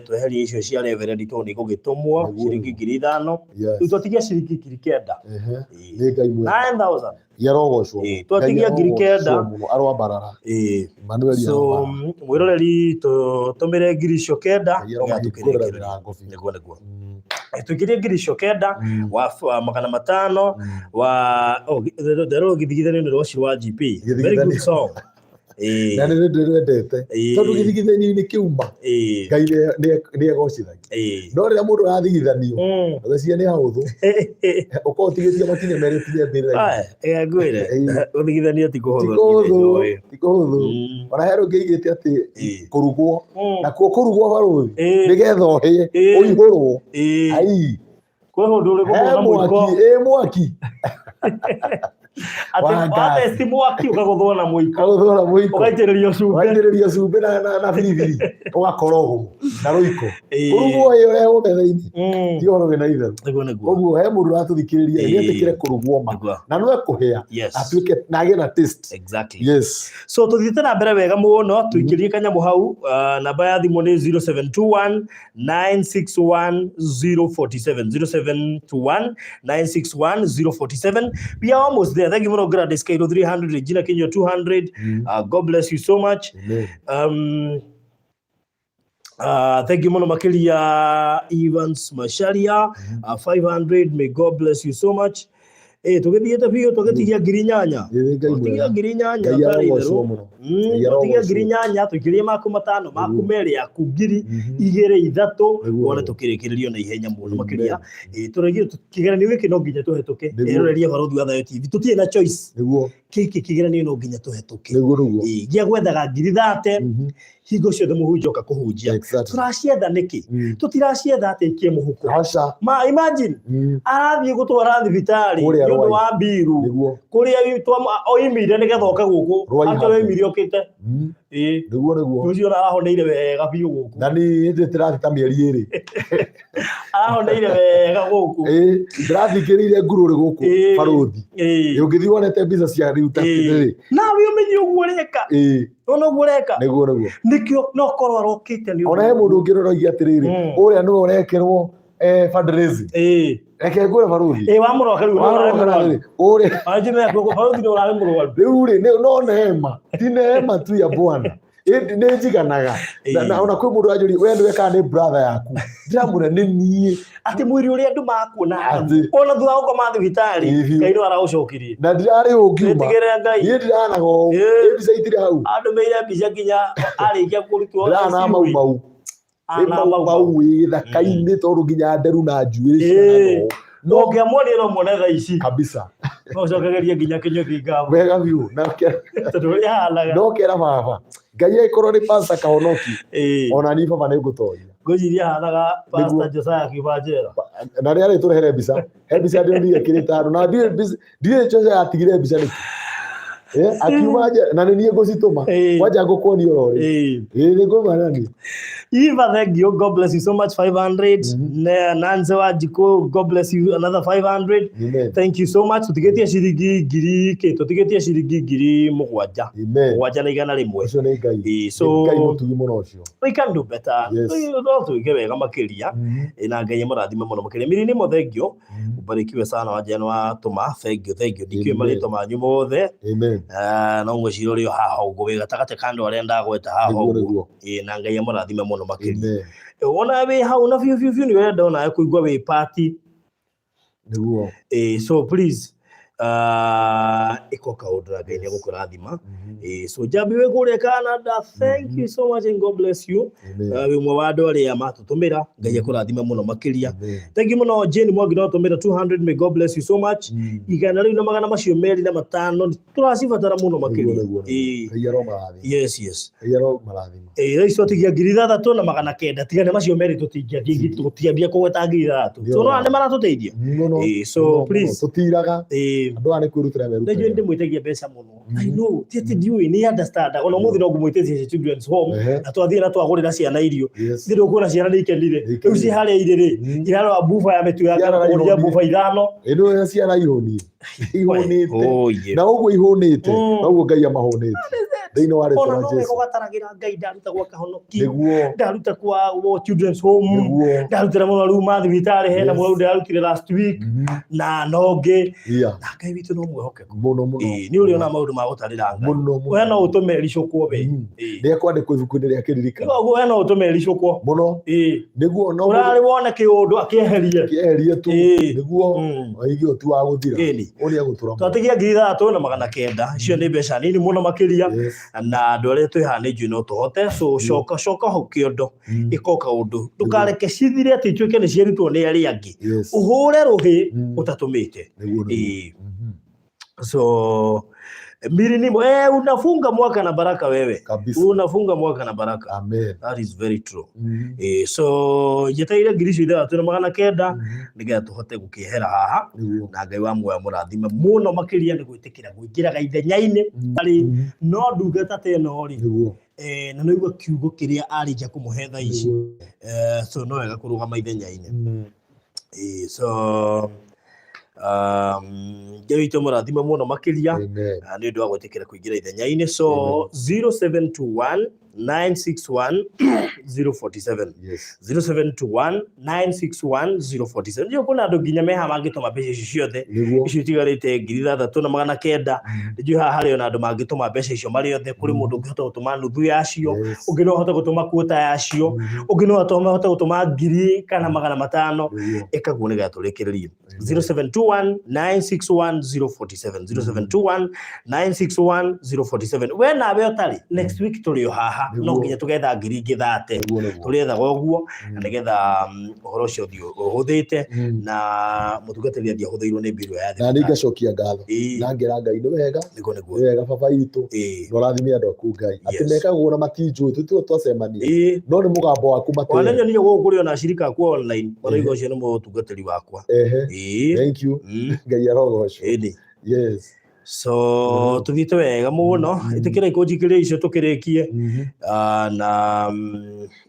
Tweherie icio cia Reverend tondũ nĩ igũgĩtũmwo Nĩguo, ciringi nĩguo. 5,000. Yes. Rĩu twatigia ciringi 9,000. Ehe. Nĩ Ngai mwega. 9,000. Ngai arogocwo. Ĩĩ, twatigia Ngai 9,000. arogocwo mũno, aroambarara. Ĩĩ. Emmanuel So aroambarara. mwĩroreri tũtũmĩre 9,000 Ngai aromahingũrĩra mĩrango biũ. Nĩguo nĩguo. Tũingĩrie 9,000 wa 500 wa oh, nderwo gĩthigithanio nĩ rwaci rwa GP. Very good Gĩthigithanio. song. Na nĩ ndĩrwendete tondũ gĩthigithanio-inĩ kĩu ma Ngai nĩ egocithagia. No rĩrĩa mũndũ arathigithanio ũgeciria nĩ hahũthũ, ũkorwo ũtigĩtie makinya merĩ ũkinye mbĩrĩra-inĩ. Aya, ngwĩre gũthigithania ti Ti kũhũthũ. kũhũthũ, ti kũhũthũ. Ona he rũngĩ igĩte atĩ kũrugwo, nakuo kũrugwo barũthi nĩgetha ũhĩe ũihũrwo ai Kwĩ ũndũ ũrĩ he gũthwo na mũiko. Mwaki ĩ mwaki. Atĩ Wa ngaci. watesti mwaki ũkagũthwo na mũiko. Kagũthwo na mũiko. Ũgaitĩrĩrio cumbĩ. Ũgaitĩrĩrio cumbĩ na biribiri ũgakorogwo na rũiko. Kũrugwo ĩ ũrehwo metha-inĩ ti ũhoro wĩna itherũ. Nĩguo nĩguo. Koguo he mũndũ ũratũthikĩrĩria nĩetĩkĩre kũrugwo ma na no ekũhĩa atuĩke na agĩe na taste. Yes. So tũthiĩte na mbere wega mũno, tũikĩrie kanyamũ hau. Namba ya thimũ nĩ 0721 961 047, 0721 961 047. We are almost there. Thank you muno. Gladys Kairo 300, Regina Kinyo 200. God bless you so much. Amen. Thank you muno makiria Evans Masharia, 500. May God bless you so much. Tũgĩthiĩte biũ tũgĩtigia 8,000. Ĩ, nĩ Ngai Tũgĩtigia mwega. 8,000 Ngai ũtarĩ arogocwo itherũ. mũno. Ngai Tũgĩtigia arogocwo. 8,000, tũikĩrie maku 5, maku 2, aku ngiri 2, 3, wone tũkĩrĩkĩrĩrio na ihenya mũno makĩria. Tũrĩgie kĩgeranio gĩkĩ no nginya tũhetũke. Eroreria Barũthi wa Thayũ TV, tũtirĩ na choice. Gĩkĩ kĩgeranio no nginya tũhetũke. Nĩguo nĩguo. Gĩa gwethaga 30,000 hingo ciothe mũhunjia oka kũhunjia. Tũracietha nĩkĩ? Tũtiracietha atĩ ikie mũhuko. Aca. Ma imagine arathiĩ gũtwara thibitarĩ Kũrĩa nĩ ũndũ Rwai. wa mbiru kũrĩa oimire nĩgetha oke gũkũ. Rwai Actually hakuhĩ. oimire okĩte. Nĩguo nĩguo. Ũcio arahoneire wega biũ gũkũ. Na niĩ hĩndĩ ndĩrathiĩ ta mĩeri 2. Arahoneire wega gũkũ. Ndĩrathikĩrĩirie ngurũrĩ gũkũ barũthi. Ũngĩthiĩ wonete mbica cia rĩu ta rĩrĩ. Nawe ũmenye ũguo ũreka. Nona ũguo ũreka. Nĩguo nĩguo. Nĩkĩo no korwo arokĩte nĩ Ona he mũndũ ũngĩ ũroiga atĩrĩrĩ, ũrĩa nĩwe ũrekĩrwo fundraising. Reke ngũre barũthi. Wamũroka rĩu, Wamũroka nĩ ũrarĩ rĩrĩ, ũrĩa. Wanjĩ mea kuo, barũthi nĩ ũrarĩ mũrwaru. Rĩu rĩ, no neema, ti neema tu ya Bwana. Ĩndĩ nĩ njiganaga. Na ona kwĩ mũndũ wanjũria, we nĩwe kana nĩ brother yaku? Ndĩramwĩra nĩ niĩ. Atĩ mwĩrĩ ũrĩa andũ makuona Atĩ. ona thutha wa gũkoma thibitarĩ, Ĩ, biũ. Ngai no araũcokirie. Na ndirarĩ ũngiuma. Wĩtigĩre Ngai. Niĩ ndiranaga ũũ. Ĩ mbica itirĩ hau. Andũmĩire mbica nginya arĩkia kũrutwo Ndirana ICU. mau mau. Ana Ĩ mau mau mau mau. wĩ gĩthaka-inĩ tondũ nginya nderu na njuĩrĩ cihana ũũ. No ũngĩamuonire no muone thaa ici. Kabisa. No ũcokererie nginya kĩnyũthi ngatho. Wega biũ. Na Tondũ ũrĩa ahanaga. No kera baba. Ngai angĩkorwo nĩ pastor kahonoki. Ona niĩ baba nĩ ngũtoria. Ngwĩciria ahanaga Nĩguo. Pastor Josiah akiuma njera. Na rĩrĩa rĩtũrehere mbica. He mbica ndĩronire ĩkĩrĩte handũ. Na ndiũĩ mbica, ndiũĩ Josiah atigire mbica nĩkĩ. Akiuma nja, na nĩ niĩ ngũcitũma. Kwanja ngũkuonia oro rĩ. Nĩ ngũmana niĩ. Eva, thank you. God bless you so much. 500. Nanze wa Jiko, God bless you. Another 500. Amen. Thank you so much. Tutigetie ciringi ngiri kĩ? Tutigetie ciringi 7,000. Amen. 7,100. Ũcio nĩ Ngai. So Nĩ Ngai mũtugi mũno ũcio. We can do better. No tuige wega makĩria. Na Ngai amũrathime mũno makĩria. Miri nĩ mo thank you. Ubarikiwe sana wa njano wa tũma. Thank you, thank you. Ndikĩũĩ marĩtwa manyu mothe. Amen. No ngwĩciria ũrĩ o haha ũguo wĩ gatagatĩ ka andũ arĩa ndagweta haha Nĩguo, ũguo. nĩguo. Na Ngai amũrathime mũno makĩria. Amen. Wona wĩ hau na biũ biũ biũ nĩ ũrenda onawe kũigua wĩ party. Nĩguo. So please, ĩka kaũndũ na Ngai nĩ egũkũrathima. So Njambi wĩ kũrĩa Canada, thank you so much and God bless you. Amen. Wĩ ũmwe wa andũ arĩa matũtũmĩra, Ngai akũrathime mũno makĩria. Amen. Thank you mũno Jane Mwangi no tũmĩra 200, may God bless you so much. Igana rĩu na magana macio merĩ na matano tũracibatara mũno makĩria. Nĩguo, nĩguo, nĩguo. Ngai aromarathima. Yes, yes. Ngai aromarathima. Thaa ici twatigia 6,900, tiga nĩ macio merĩ tũtingĩambia kũgweta 6,000. Ndio. So no nĩ maratũteithia. Mũno, So mũno, mũno. please. Tũtiraga. Andũ aya nĩ kwĩrutĩra Na merutagĩra. njũĩ ndĩmwĩtagia mbeca mũno. I know, ti atĩ ndiũĩ, nĩ understand. Ona ũmũthĩ no ngũmwĩtĩtie cia children's home, na twathiĩ na twagũrĩra ciana irio. Thĩ ndũkuona ciana nĩ ikenire. Nĩ Rĩu ciĩ harĩa irĩ rĩ, irarora buba ya mĩtu ya Ciana kũgũria ihũnie. buba 5. Ĩ nĩ ciana ihũnie. Ihũnĩte. Oh, yeah. Na ũguo ihũnĩte, noguo Ngai amahũnĩte. Thĩinĩ wa rĩtwa Ona rĩa no wega Jesu. ũgataragĩra Ngai ndaruta gwa kahonoki. Nĩguo. Ndaruta kwa wo children's home. Nĩguo. Ndarutĩra mũrwaru ma thibitarĩ hena Yes. mũrwaru ndĩrarutire last week. Na nongĩ. Yeah. Na Ngai witũ no mwĩhokeku. Mũno, mũno. Ĩĩ, nĩ ũrĩ ona maũndũ ma gũtarĩra Ngai. Mũno, mũno. We no ũtũme ericũkwo we. Ĩĩ. Nĩ ekwandĩkwo ibuku-inĩ rĩa kĩririkano. Nĩguo we no ũtũme ericũkwo. Mũno. Ĩĩ. Nĩguo, no Ũrarĩ wone kĩũndũ akĩeherie. Akĩeherie tu. Ĩĩ. Nĩguo. Oige ũtu wa gũthira. Ĩni. Ũrĩa egũtũra muoyo. Twatigia 6,900. Icio nĩ mbeca nini mũno makĩria. Yes. Na andũ arĩa twĩ haha nĩ njũĩ no tũhote. So coka coka hau kĩondo, ĩka o kaũndũ, ndũkareke cithire atĩ ituĩke nĩ ciarutwo nĩ arĩa angĩ, ũhũre rũhĩ ũtatũmĩte. Nĩguo nĩguo. Ĩĩ. So mirinimo, eh, unafunga mwaka na baraka wewe. Kabisa. Unafunga mwaka na baraka. Amen. That is very true. Eh, so njetereire 6900 nĩgetha tũhote gũkĩehera haha. Na Ngai wa muoyo mũrathime mũno makĩria nĩ gwĩtĩkĩra kũingĩraga ithenya-inĩ arĩ no ndungata ta ĩno rĩ. Eh, na nĩigua kiugo kĩrĩa arĩkia kũmũhe thaa ici. Eh, so no wega kũrũgama ithenya-inĩ. Eh, so Ngai witũ mũrathime mũno makĩria. Amen. Ah, nĩ ũndũ wa gwĩtĩkĩra kũingĩra ithenya-inĩ. So 0721 961 047. 0721 961 047. Ndio kuna andũ nginya meha mangĩtũma mbeca icio ciothe icio itigarĩte 6900. Ndio haha harĩ ona andũ mangĩtũma mbeca icio marĩ othe. Kũrĩ mũndũ ũngĩhota gũtũma nuthu yacio, ũngĩ no ahote gũtũma kuota yacio, ũngĩ no ahote gũtũma 1000 kana 500. Ĩkaguo nĩgetha tũrĩkĩrĩrie. 0721 961 047, 0721 961 047. We nawe ũtarĩ next week tũrĩ o haha, no nginya tũgetha ngiri ingĩ thate. Tũrĩethaga ũguo na nĩgetha ũhoro ũcio ũthiĩ ũhũthĩte na mũtungatĩri athiĩ ahũthĩirwo nĩ mbirũ ya Na niĩ ngacokia ngatho na ngera Ngai nĩ wega. Nĩguo nĩguo. Nĩ wega baba itũ. Na ũrathime andũ aku Ngai atĩ mekaga ũguo na matinjũĩ, tũtiwe twacemania, no nĩ mũgambo waku matĩĩ. Wanenyo gũkũ kũrĩ ona acirika akwa online marauga ũcio nĩ mũtungatĩri wakwa. Thank you. Ngai arogocwo. Ĩni. Yes. So tũthiĩte wega mũno. Ĩtĩkĩra ikũnjikĩria icio tũkĩrĩkie. Ah, na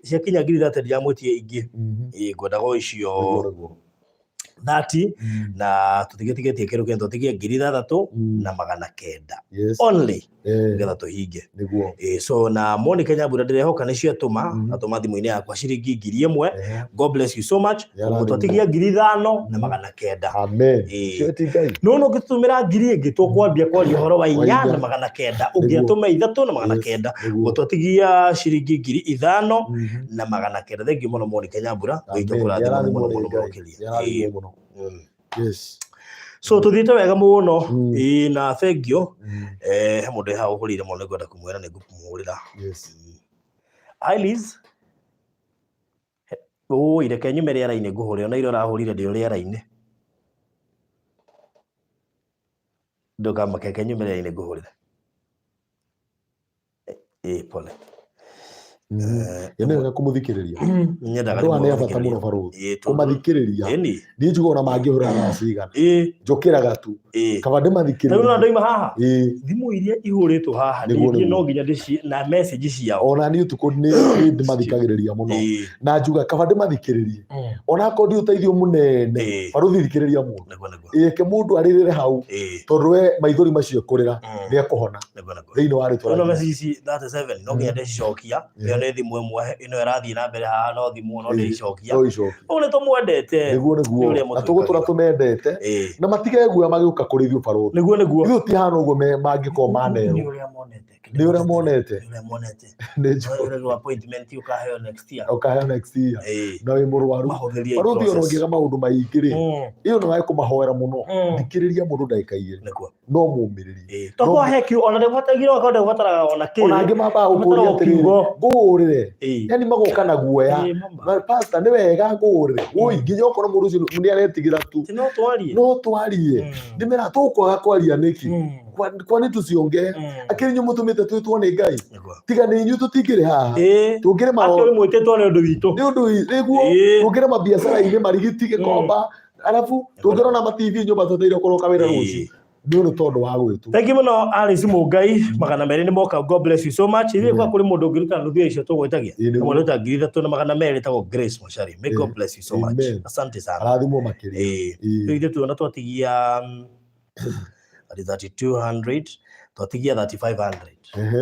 ciakinya 30,000 ndiramwĩtie ingĩ. Ĩĩ, ngwendaga o icio Nĩguo nĩguo. 30 na tũtigĩtigĩtie kĩndũ kĩngĩ, tũtigie 6900 only nĩgetha tũhinge. Nĩguo. Ĩĩ, so na Monica Nyambura ndĩrehoka nĩcio atũma, atũma thimũ-inĩ yakwa ciringi 1000. God bless you so much. Nĩarathimwo. Ũguo twatigia 5900. Amen. Ĩĩ. Cio ti Ngai. No no ũngĩtũmĩra 1000 ĩngĩ tũkwambia kwaria ũhoro wa 4900, ũngĩatũma 3900. Nĩguo. Ũguo twatigia ciringi 5900. Thengiũ mũno Monica Nyambura. Ngai Amen. tũkũrathima Nĩarathimwo mũno nĩ mũno Ngai. makĩria. Nĩarathimwo Ĩĩ. mũno. So tũthiĩte wega mũno. Ĩĩ, na thengiũ. Eh, he mũndũ haha ũhũrĩire mũno, nĩngwenda kũmwĩra nĩ ngũmũhũrĩra. Hi Liz. Ũi, reke nyume rĩera-inĩ ngũhũrĩre, ona ira ũrahũrire ndĩ rĩera-inĩ. Ndũkamake, reke nyume rĩera-inĩ ngũhũrĩre. Ĩĩ, pole. Ĩ nĩ wega kũmũthikĩrĩria. Nyendaga Andũ aya nĩ a bata ndĩmũthikĩrĩrie. mũno barũthi. Ĩĩ, tondũ Kũmathikĩrĩria. Ĩni. Niĩ njugaga ona mangĩhũra thaa cigana. Njũkĩraga tu. Kaba Rĩu no ndĩmathikĩrĩrie. ndoima haha. Thimũ iria ihũrĩtwo haha, Nĩguo, niĩ no nĩguo. nginya ndĩci na message ciao. Ona niĩ ũtukũ nĩ ndĩmathikagĩrĩria mũno. Na njuga kaba ndĩmathikĩrĩrie. Ona akorwo ndi ũteithio mũnene, barũthi thikĩrĩria mũndũ. Nĩguo nĩguo. Ĩke mũndũ arĩrĩre hau, tondũ we maithori macio ekũrĩra, nĩ ekũhona. Nĩguo nĩguo. Thĩinĩ wa rĩtwa Ĩno rĩa Jesũ. message ici 37 no nginya ndĩcicokia. Ĩyo nĩ thimũ ĩmwe, ĩno ĩrathiĩ na mbere haha no thimũ no ndĩcicokia. No icokie. Ũguo nĩ tũmwendete. Nĩguo nĩguo. Nĩ ũrĩa Na tũgũtũra mũtwĩkagĩra. tũmendete. Na matige guoya magĩũka kũrĩ ithuĩ barũthi. Nĩguo nĩguo. Ithuĩ tũtihana ũguo mangĩkorwo manerwo. Nĩ ũrĩa monete. Nĩ ũrĩa monete. Nĩ ũrĩa monete. Nĩ njũĩ. Ũrĩa appointment ũkaheo next year. Ũkaheo next year. Na wĩ mũrwaru. Mahũthĩrie Barũthi ona process. ũngĩaga maũndũ maingĩ rĩ, ĩyo nĩ wage kũmahoera mũno. Thikĩrĩria mũndũ ndagĩka igĩrĩ. Nĩguo. No mũmĩrĩrie. To kwa he kiugo, ona ndĩgũbataire okorwo ndĩgũbataraga ona kĩ. Ona angĩ mambaga gũkũria Ũbataraga atĩrĩrĩ, kiugo. ngũhũrĩre. Yaani magoka na guoya. Mama. Na pastor, nĩ wega ngũhũrĩre. Woi, nginya okorwo mũndũ ũcio nĩ aretigĩra tu. Ti no twarie. No twarie. Ndĩmera tũkwaga kwaria nĩkĩ? Kwani tusiongee? Akĩrĩ inyuĩ mũtũmĩte twĩtwo nĩ Ngai. Tiga nĩ inyuĩ tũtingĩrĩ haha. Tũngĩrĩ ma- Akĩrĩ mwĩtĩtwo nĩ ũndũ witũ. Nĩ ũndũ nĩguo. Tũngĩrĩ mabiacara-inĩ marigiti gĩkomba. Arabu tũngĩrona ma TV nyũmba tũteire kũroka wĩra rũciũ. Nĩ ũndũ tondũ wa gwĩtwo. Thank you mũno Alice Mũngai, 200 nĩ moka. God bless you so much. Ithuĩ kwa kũrĩ mũndũ ũngĩruta nuthu ya icio tũgwĩtagia. Nĩguo. Mũndũ ta 3200 etagwo Grace Mũcari. May God bless you so much. Amen. Asante sana. Arathimwo makĩria. Rĩu ithuĩ tuona twatigia 3200, twatigia 3500.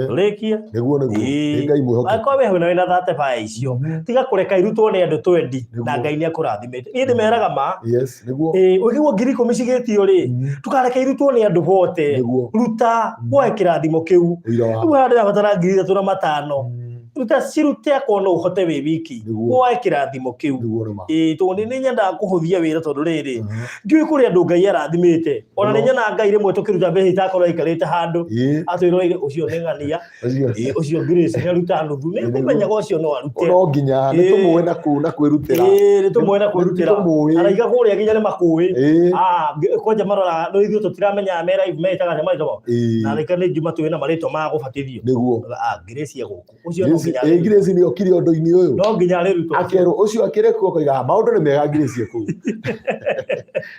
Tũrĩkie. Nĩguo nĩguo. Nĩ Ngai mwĩhokeku. Angĩkorwo wĩ hau na wĩna 35 icio, tiga kũreka irutwo nĩ andũ twendi, na Ngai nĩ akũrathimĩte. Niĩ ndĩmeraga ma. Yes, nĩguo. Ũngĩigua 10,000 cigĩtio rĩ, ndũkareke irutwo nĩ andũ bote. Nĩguo. Ruta, woe kĩrathimo kĩu. Ũira wa. Rĩu haha ndĩrabatara 3500. Ruta cirute akorwo no ũhote wĩ wiki. Nĩguo. Woe kĩrathimo kĩu. Nĩguo nĩ ma. Ĩĩ, tondũ nĩ nyendaga kũhũthia wĩra tondũ rĩrĩ, Mhm. ndiũĩ kũrĩ andũ Ngai arathimĩte. Ona nĩ Mũno. nyonaga Ngai rĩmwe tũkĩruta mbeca itakorwo aikarĩte handũ, atwĩroire ũcio nĩ ng'ania, Ũcio. ĩĩ, ũcio Grace nĩ aruta nuthu. Nĩ Nĩguo. ngũmenyaga ũcio no arute. No nginya nĩ tũmũĩ na kũ na kwĩrutĩra. Ĩĩ, nĩ tũmũĩ na kwĩrutĩra. Nĩ tũmũĩ. Araika kũrĩa nginya nĩ makũĩ. Ah, kwanja maroraga, no ithuĩ tũtiramenyaga me live metaga nĩ marĩtwa mao. Na araika nĩ ngiuma tũĩ na marĩtwa ma gũbatithio. Nĩguo. Ah, Grace e gũkũ. Ũcio no nginya Ĩĩ, Grace nĩ okire ũndũ-inĩ ũyũ. No nginya arĩrutwo. Akerwo ũcio akĩrĩ kuo akoiga maũndũ nĩ mega Grace e kũu.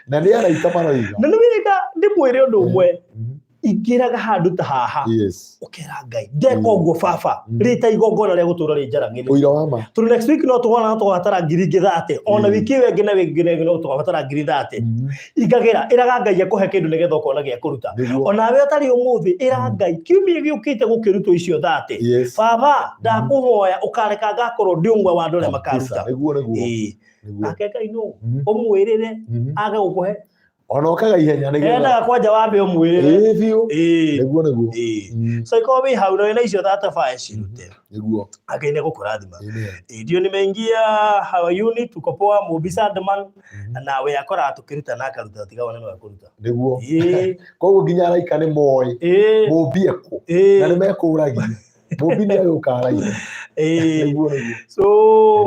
Na nĩ araika maroiga. Na nĩ wĩga ndĩmwĩre ũndũ ũmwe. Ingĩraga handũ ta haha. Ũkera Ngai ndeka ũguo baba rĩta igongona rĩa gũtũra rĩnjaragĩria. Ũira wa ma. Tondũ next week no tũgona no tũgabatara ngiri ingĩ 30. Ona wiki ĩyo ĩngĩ na wiki ĩngĩ no tũgabatara ngiri 30. Ingagĩra ĩraga Ngai akũhe kĩndũ nĩgetha ũkona gĩa kũruta. Onawe ũtarĩ ũmũthĩ ĩra Ngai kiumia gĩũkĩte gũkĩrutwo icio 30. Baba ndakũhoya ũkareka ngakorwo ndĩ ũmwe wa andũ arĩa makaruta. Nĩguo nĩguo. Nake Ngai nũ ũmwĩrĩre age gũkũhe. Ona okaga ihenya nĩgetha. Endaga kwanja wambe ũmwĩrĩre. Ĩĩ biũ. Nĩguo nĩguo. So ikorwo wĩ hau na wĩna icio 35 cirute. Nĩguo. Ngai nĩ egũkũrathima. Ndio nimeingia Hawayuni tuko poa Mumbi Sandman na we akoraga tũkĩruta na akaruta tiga wone nĩwe kũruta. Nĩguo. Koguo nginya araika nĩ moĩ. Mũmbi ekũ. Na nĩ mekũragia. Mũmbi nĩ agĩũka araika. Nĩguo nĩguo. So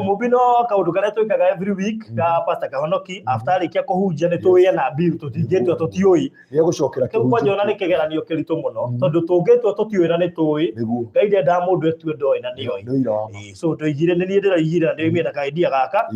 Mũmbi no kaũndũ karĩa twĩkaga every week ka Pastor Kahonoki after arĩkia kũhunjia nĩ tũĩ ena bill tũtingĩtua tũtiũĩ. Nĩ egũcokera Kĩu kwanja ona nĩ kĩgeranio kĩritũ mũno tondũ tũngĩtua tũtiũĩ na nĩ tũĩ. Nĩguo. Ngai ndendaga mũndũ etue ndoĩ na nĩoĩ. Nĩ ũira wa ma. So ndoigire nĩ niĩ ndĩroigire na ndĩroimire na ka idea gaka.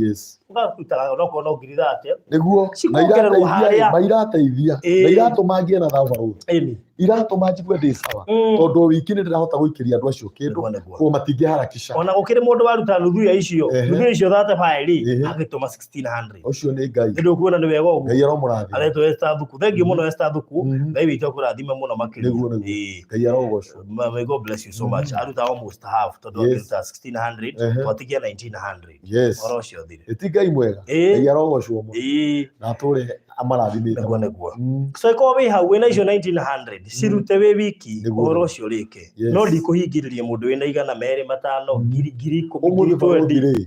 Ũgarutaga onokorwo no ngiri 30. Nĩguo. Na Cikongererwo irateithia harĩa. ma irateithia. Na iratũma ngĩe na thayũ barũthi. Iratũma njigue ndĩ sawa. Tondũ wiki nĩ ndĩrahota gũikĩria andũ acio kĩndũ. Nĩguo, nĩguo. Koguo matingĩharakisha. Ona gũkĩrĩ mũndũ waruta nuthu ya icio, nuthu ya icio 35 rĩ, agĩtũma 1600. Ũcio nĩ Ngai. Nĩ ndũkuona nĩ wega ũguo. Ngai aromũrathima. Aretwo Esther Thuku. Thengiũ mũno Esther Thuku. Ngai witũ akũrathime mũno makĩria. Nĩguo, nĩguo. Ngai arogocwo. May God bless you so much. Aruta almost half tondũ akĩruta 1600, twatigia 1900. Ũhoro ũcio ũthire. Ĩti Ngai mwega. Ngai arogocwo mũno. Na atũre amarathimĩte. Nĩguo, nĩguo. So ikorwo wĩ hau wĩna icio 1900 cirute wĩ wiki ũhoro ũcio ũrĩke. No ndikũhingĩrĩria mũndũ wĩna igana merĩ matano ngiri ngiri ikũmi Ũmũthĩ ngiri barũthi twendi. rĩ,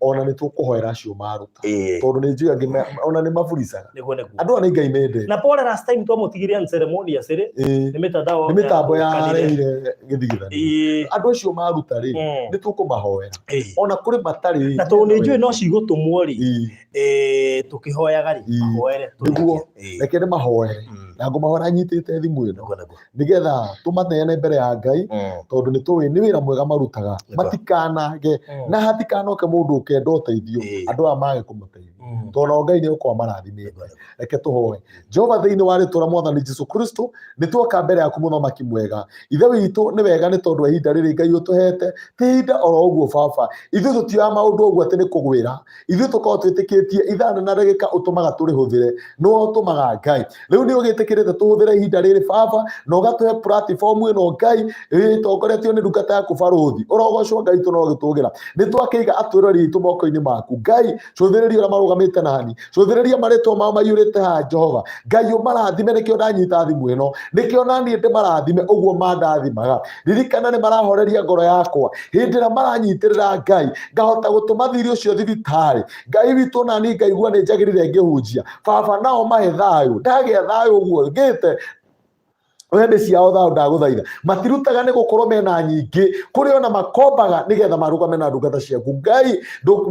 ona nĩ tũkũhoera acio maruta. Tondũ nĩ njũĩ angĩ ona nĩ maburicaga. Nĩguo, nĩguo. Andũ aya nĩ Ngai mendete. Na pole last time twamũtigire unceremonious rĩ, nĩ mĩtandao Nĩ mĩtambo yagũkanire. yarehire gĩthigithano. Andũ acio maruta rĩ, nĩ tũkũmahoera. Ona kũrĩ matarĩ. Na tondũ nĩ njũĩ no cigũtũmwo rĩ, tũkĩhoyaga rĩ, mahoere Nĩguo. tũrĩkie. Reke nĩ mahoere. Na ngũmahoera nyitĩte thimũ ĩno. Nĩguo, nĩguo. Nĩgetha tũmaneane mbere ya Ngai, tondũ nĩ tũĩ nĩ wĩra mwega marutaga. Nĩguo. Matikanage, na hatikanoke mũndũ ũkenda ũteithio, andũ aya mage kũmũteithia. Tondũ nao Ngai nĩ egũkorwo amarathimĩte. Nĩguo, nĩguo. Reke tũhoe. Jehova thĩinĩ wa rĩtwa rĩa Mwathani Jesu Kristo, nĩ twoka mbere yaku mũthamaki mwega. Ithe witũ nĩ wega nĩ tondũ wa ihinda rĩrĩ Ngai ũtũhete, ti ihinda oro ũguo baba. Ithuĩ tũtioyaga maũndũ ũguo atĩ nĩ kũgwĩra. Ithuĩ tũkoragwo twĩtĩkĩtie ithaa na ndagĩka ũtũmaga tũrĩhũthĩre. Nĩwe ũtũmaga Ngai. Rĩu nĩ ũgĩtĩkĩrĩte tũhũthĩre ihinda rĩrĩ baba, na ũgatũhe platform ĩno Ngai, ĩtongoretio nĩ ndungata yaku barũthi. Ũrogocwo Ngai tũ no gĩtũgĩra. Nĩ twakĩiga atwĩroreri aitũ moko-inĩ maku. Ngai, cũthĩrĩria ũrĩa marũgamĩte nani. Cũthĩrĩria marĩtwa mao maiyũrĩte haha Jehova. Ngai ũmarathime, nĩkĩo ndanyita thimũ ĩno. Nĩkĩo naniĩ ndĩmarathime ũguo mandathimaga. Ririkana nĩ marahoreria ngoro yakwa. Hĩndĩ ĩrĩa maranyitĩrĩra Ngai, ngahota gũtũma thirĩ ũcio thibitarĩ. Ngai witũ nani ngaigua nĩ njagĩrĩire ngĩhunjia. Baba nao mahe thayũ. Ndagĩa thayũ ũguo ngĩte wende ciao thayũ ndagũthaitha. Matirutaga nĩ gũkorwo mena nyingĩ, kũrĩ ona makombaga nĩgetha marũgame na ndungata ciaku. Ngai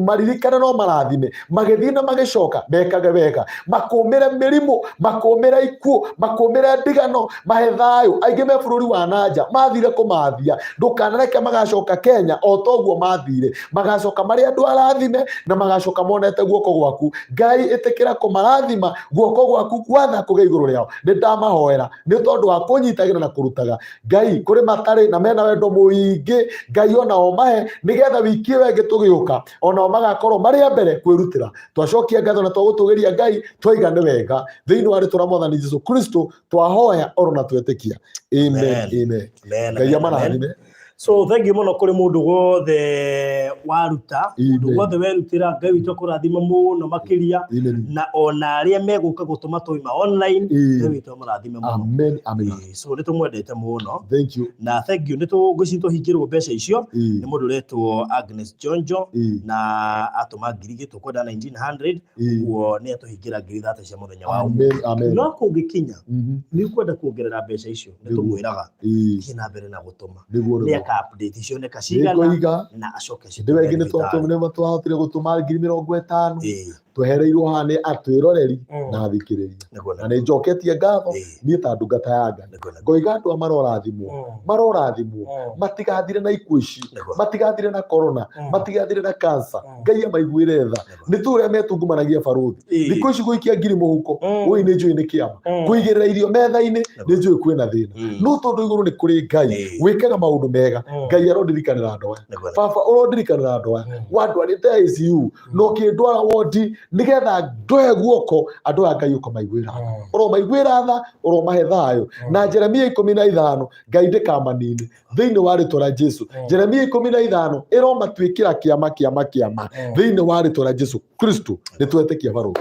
maririkane no marathime, magĩthiĩ na magĩcoka mekage wega, makũmĩre mĩrimũ, makũmĩre ikuũ, makũmĩre ndigano, mahe thayũ. Aingĩ me bũrũri wa nanja mathire kũmathia, ndũkanareke magacoka Kenya o toguo mathire, magacoka marĩ andũ arathime na magacoka monete guoko gwaku. Ngai ĩtĩkĩra kũmarathima, guoko gwaku gwatha kũgĩa igũrũ rĩao. Nĩ ndamahoera nĩ tondũ wa kũnyitagĩra na kũrutaga. Ngai kũrĩ matarĩ na mena wendo mũingĩ, Ngai onao mahe nĩgetha wiki ĩyo ĩngĩ tũgĩũka onao magakorwo marĩ a mbere kwĩrutĩra. Twacokia ngatho na twagũtũgĩria Ngai, twaiga nĩ wega thĩinĩ wa rĩtwa rĩa Mwathani Jesu Kristo twahoya oro na twetĩkia. Amen, Amen. amen. Amen, Ngai amen, amarathime. amen. So thank you mũno kũrĩ mũndũ wothe waruta, mũndũ Amen. wothe werutĩra, Ngai witũ akũrathime mũno makĩria, Amen. na ona arĩa megũka gũtũma twauma online, Ĩĩ. Ngai witũ amũrathime mũno. Amen. Amen. Ĩĩ, so nĩ tũmwendete mũno Thank you. na thank you, nĩ tũngwĩciria tũhingĩrwo mbeca icio Ĩĩ. nĩ mũndũ ũretwo Agnes Jonjo Ĩĩ. na atũma ngiri igĩrĩ, tũkwenda 1900, Ĩĩ. ũguo nĩ atũhingĩra ngiri thate cia mũthenya wa Amen. ũmũthĩ. Amen. No kũngĩkinya nĩ ũkwenda kuongerera mbeca icio, nĩ Nĩguo. tũmwĩraga Ĩĩ. thiĩ na mbere na gũtũma, Nĩguo nĩ nĩguo. aka update cioneka cigana Nĩngũiga. na acoke Ndĩ wengĩ nĩ thibitarĩ. twahotire gũtũma 50,000. Ĩĩ. Twehereirwo haha nĩ atwĩroreri na athikĩrĩria. Nĩguo Na nĩ njoketie ngatho niĩ ta ndungata ya Ngai. Nĩguo nĩguo. Ngoiga andũ aya marorathimwo, marorathimwo, matigathire na ikuũ ici, Nĩguo. matigathire na corona, matigathire na cancer. Ngai amaiguĩre tha. Nĩ tũĩ ũrĩa metungumanagia barũthi. Thikũ ici gũikia ngiri mũhuko, ũi nĩ njũĩ nĩ kĩama. Kũigĩrĩra irio metha-inĩ nĩ njũĩ kwĩna thĩna. No tondũ igũrũ nĩ kũrĩ Ngai wĩkaga maũndũ mega, Ngai arondirikanĩra andũ aya. Nĩguo. Baba ũrondirikanĩra andũ aya. Wandwarĩte ICU na ũkĩndwara wondi nĩgetha ndoe guoko andũ aya, Ngai ũkamaiguĩra tha. Ũromaiguĩra tha, ũromahe thayũ. Na Jeremia 15, Ngai ndĩkamanine thĩinĩ wa rĩtwa rĩa Jesu. Jeremia 15 ĩromatuĩkĩra kĩama kĩama kĩama thĩinĩ wa rĩtwa rĩa Jesu Kristo. Nĩ twetĩkia barũthi.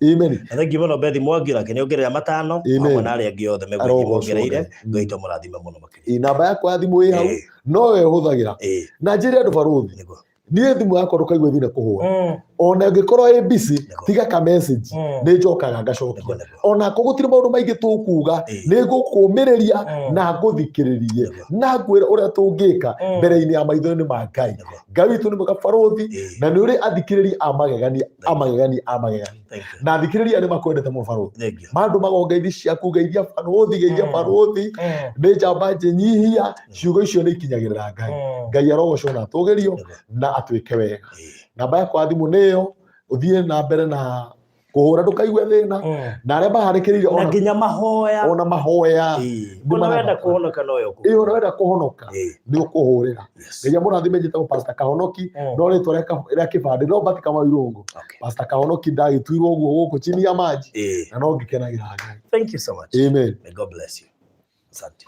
Amen. Amen. Na thank you mũno Bethi Mwangi, nake nĩ ongerera matano Amen. hamwe na arĩa angĩ othe Arogocwo mongereire. Ngai. Ngai witũ amũrathime mũno makĩria. Ĩ, namba yakwa ya thimũ ĩ hau, nowe hũthagĩra. Na njĩre andũ barũthi, niĩ thimũ yakwa ndũkaigue thĩna kũhũra, ona ĩngĩkorwo ĩ busy, tiga ka message, nĩ njokaga ngacokia. Nĩguo, nĩguo. Ona ko gũtirĩ maũndũ maingĩ tũkuga, nĩ ngũkũmĩrĩria na ngũthikĩrĩrie na ngwĩre ũrĩa tũngĩka mbere-inĩ ya maitho-inĩ ma Ngai. Ngai witũ nĩ mwega barũthi, na nĩ ũrĩ athikĩrĩria a magegania, a magegania, a magegania. Thank you. Na athikĩrĩria nĩ makwendete mũno barũthi. Thank you. Mandũmaga o ngeithi ciaku, ngeithia barũthi, ngeithia barũthi, nĩ njamba njĩnyihia. Ciugo icio nĩ ikinyagĩrĩra Ngai. Ngai arogocwo na atũgĩrio na atuĩke wega. Namba yakwa ya thimũ nĩyo, ũthiĩ na mbere na kũhũra, ndũkaigue thĩna. Na arĩa maharĩkĩrĩire Na ona nginya mahoya. Ona mahoya. Ĩĩ. Nĩ Ona wenda marabata. kũhonoka noyo. Ĩ, ona wenda kũhonoka nĩ ũkũhũrĩra. Ngai amũrathime. Njĩtagwo Pastor Kahonoki, no rĩtwa rĩa kĩbandĩ Robert Kamau Irũngũ. Pastor Kahonoki ndagĩtuirwo ũguo gũkũ chini ya maji, na no ngĩkenagĩra Ngai. Thank you so much. Amen. May God bless you. Asante.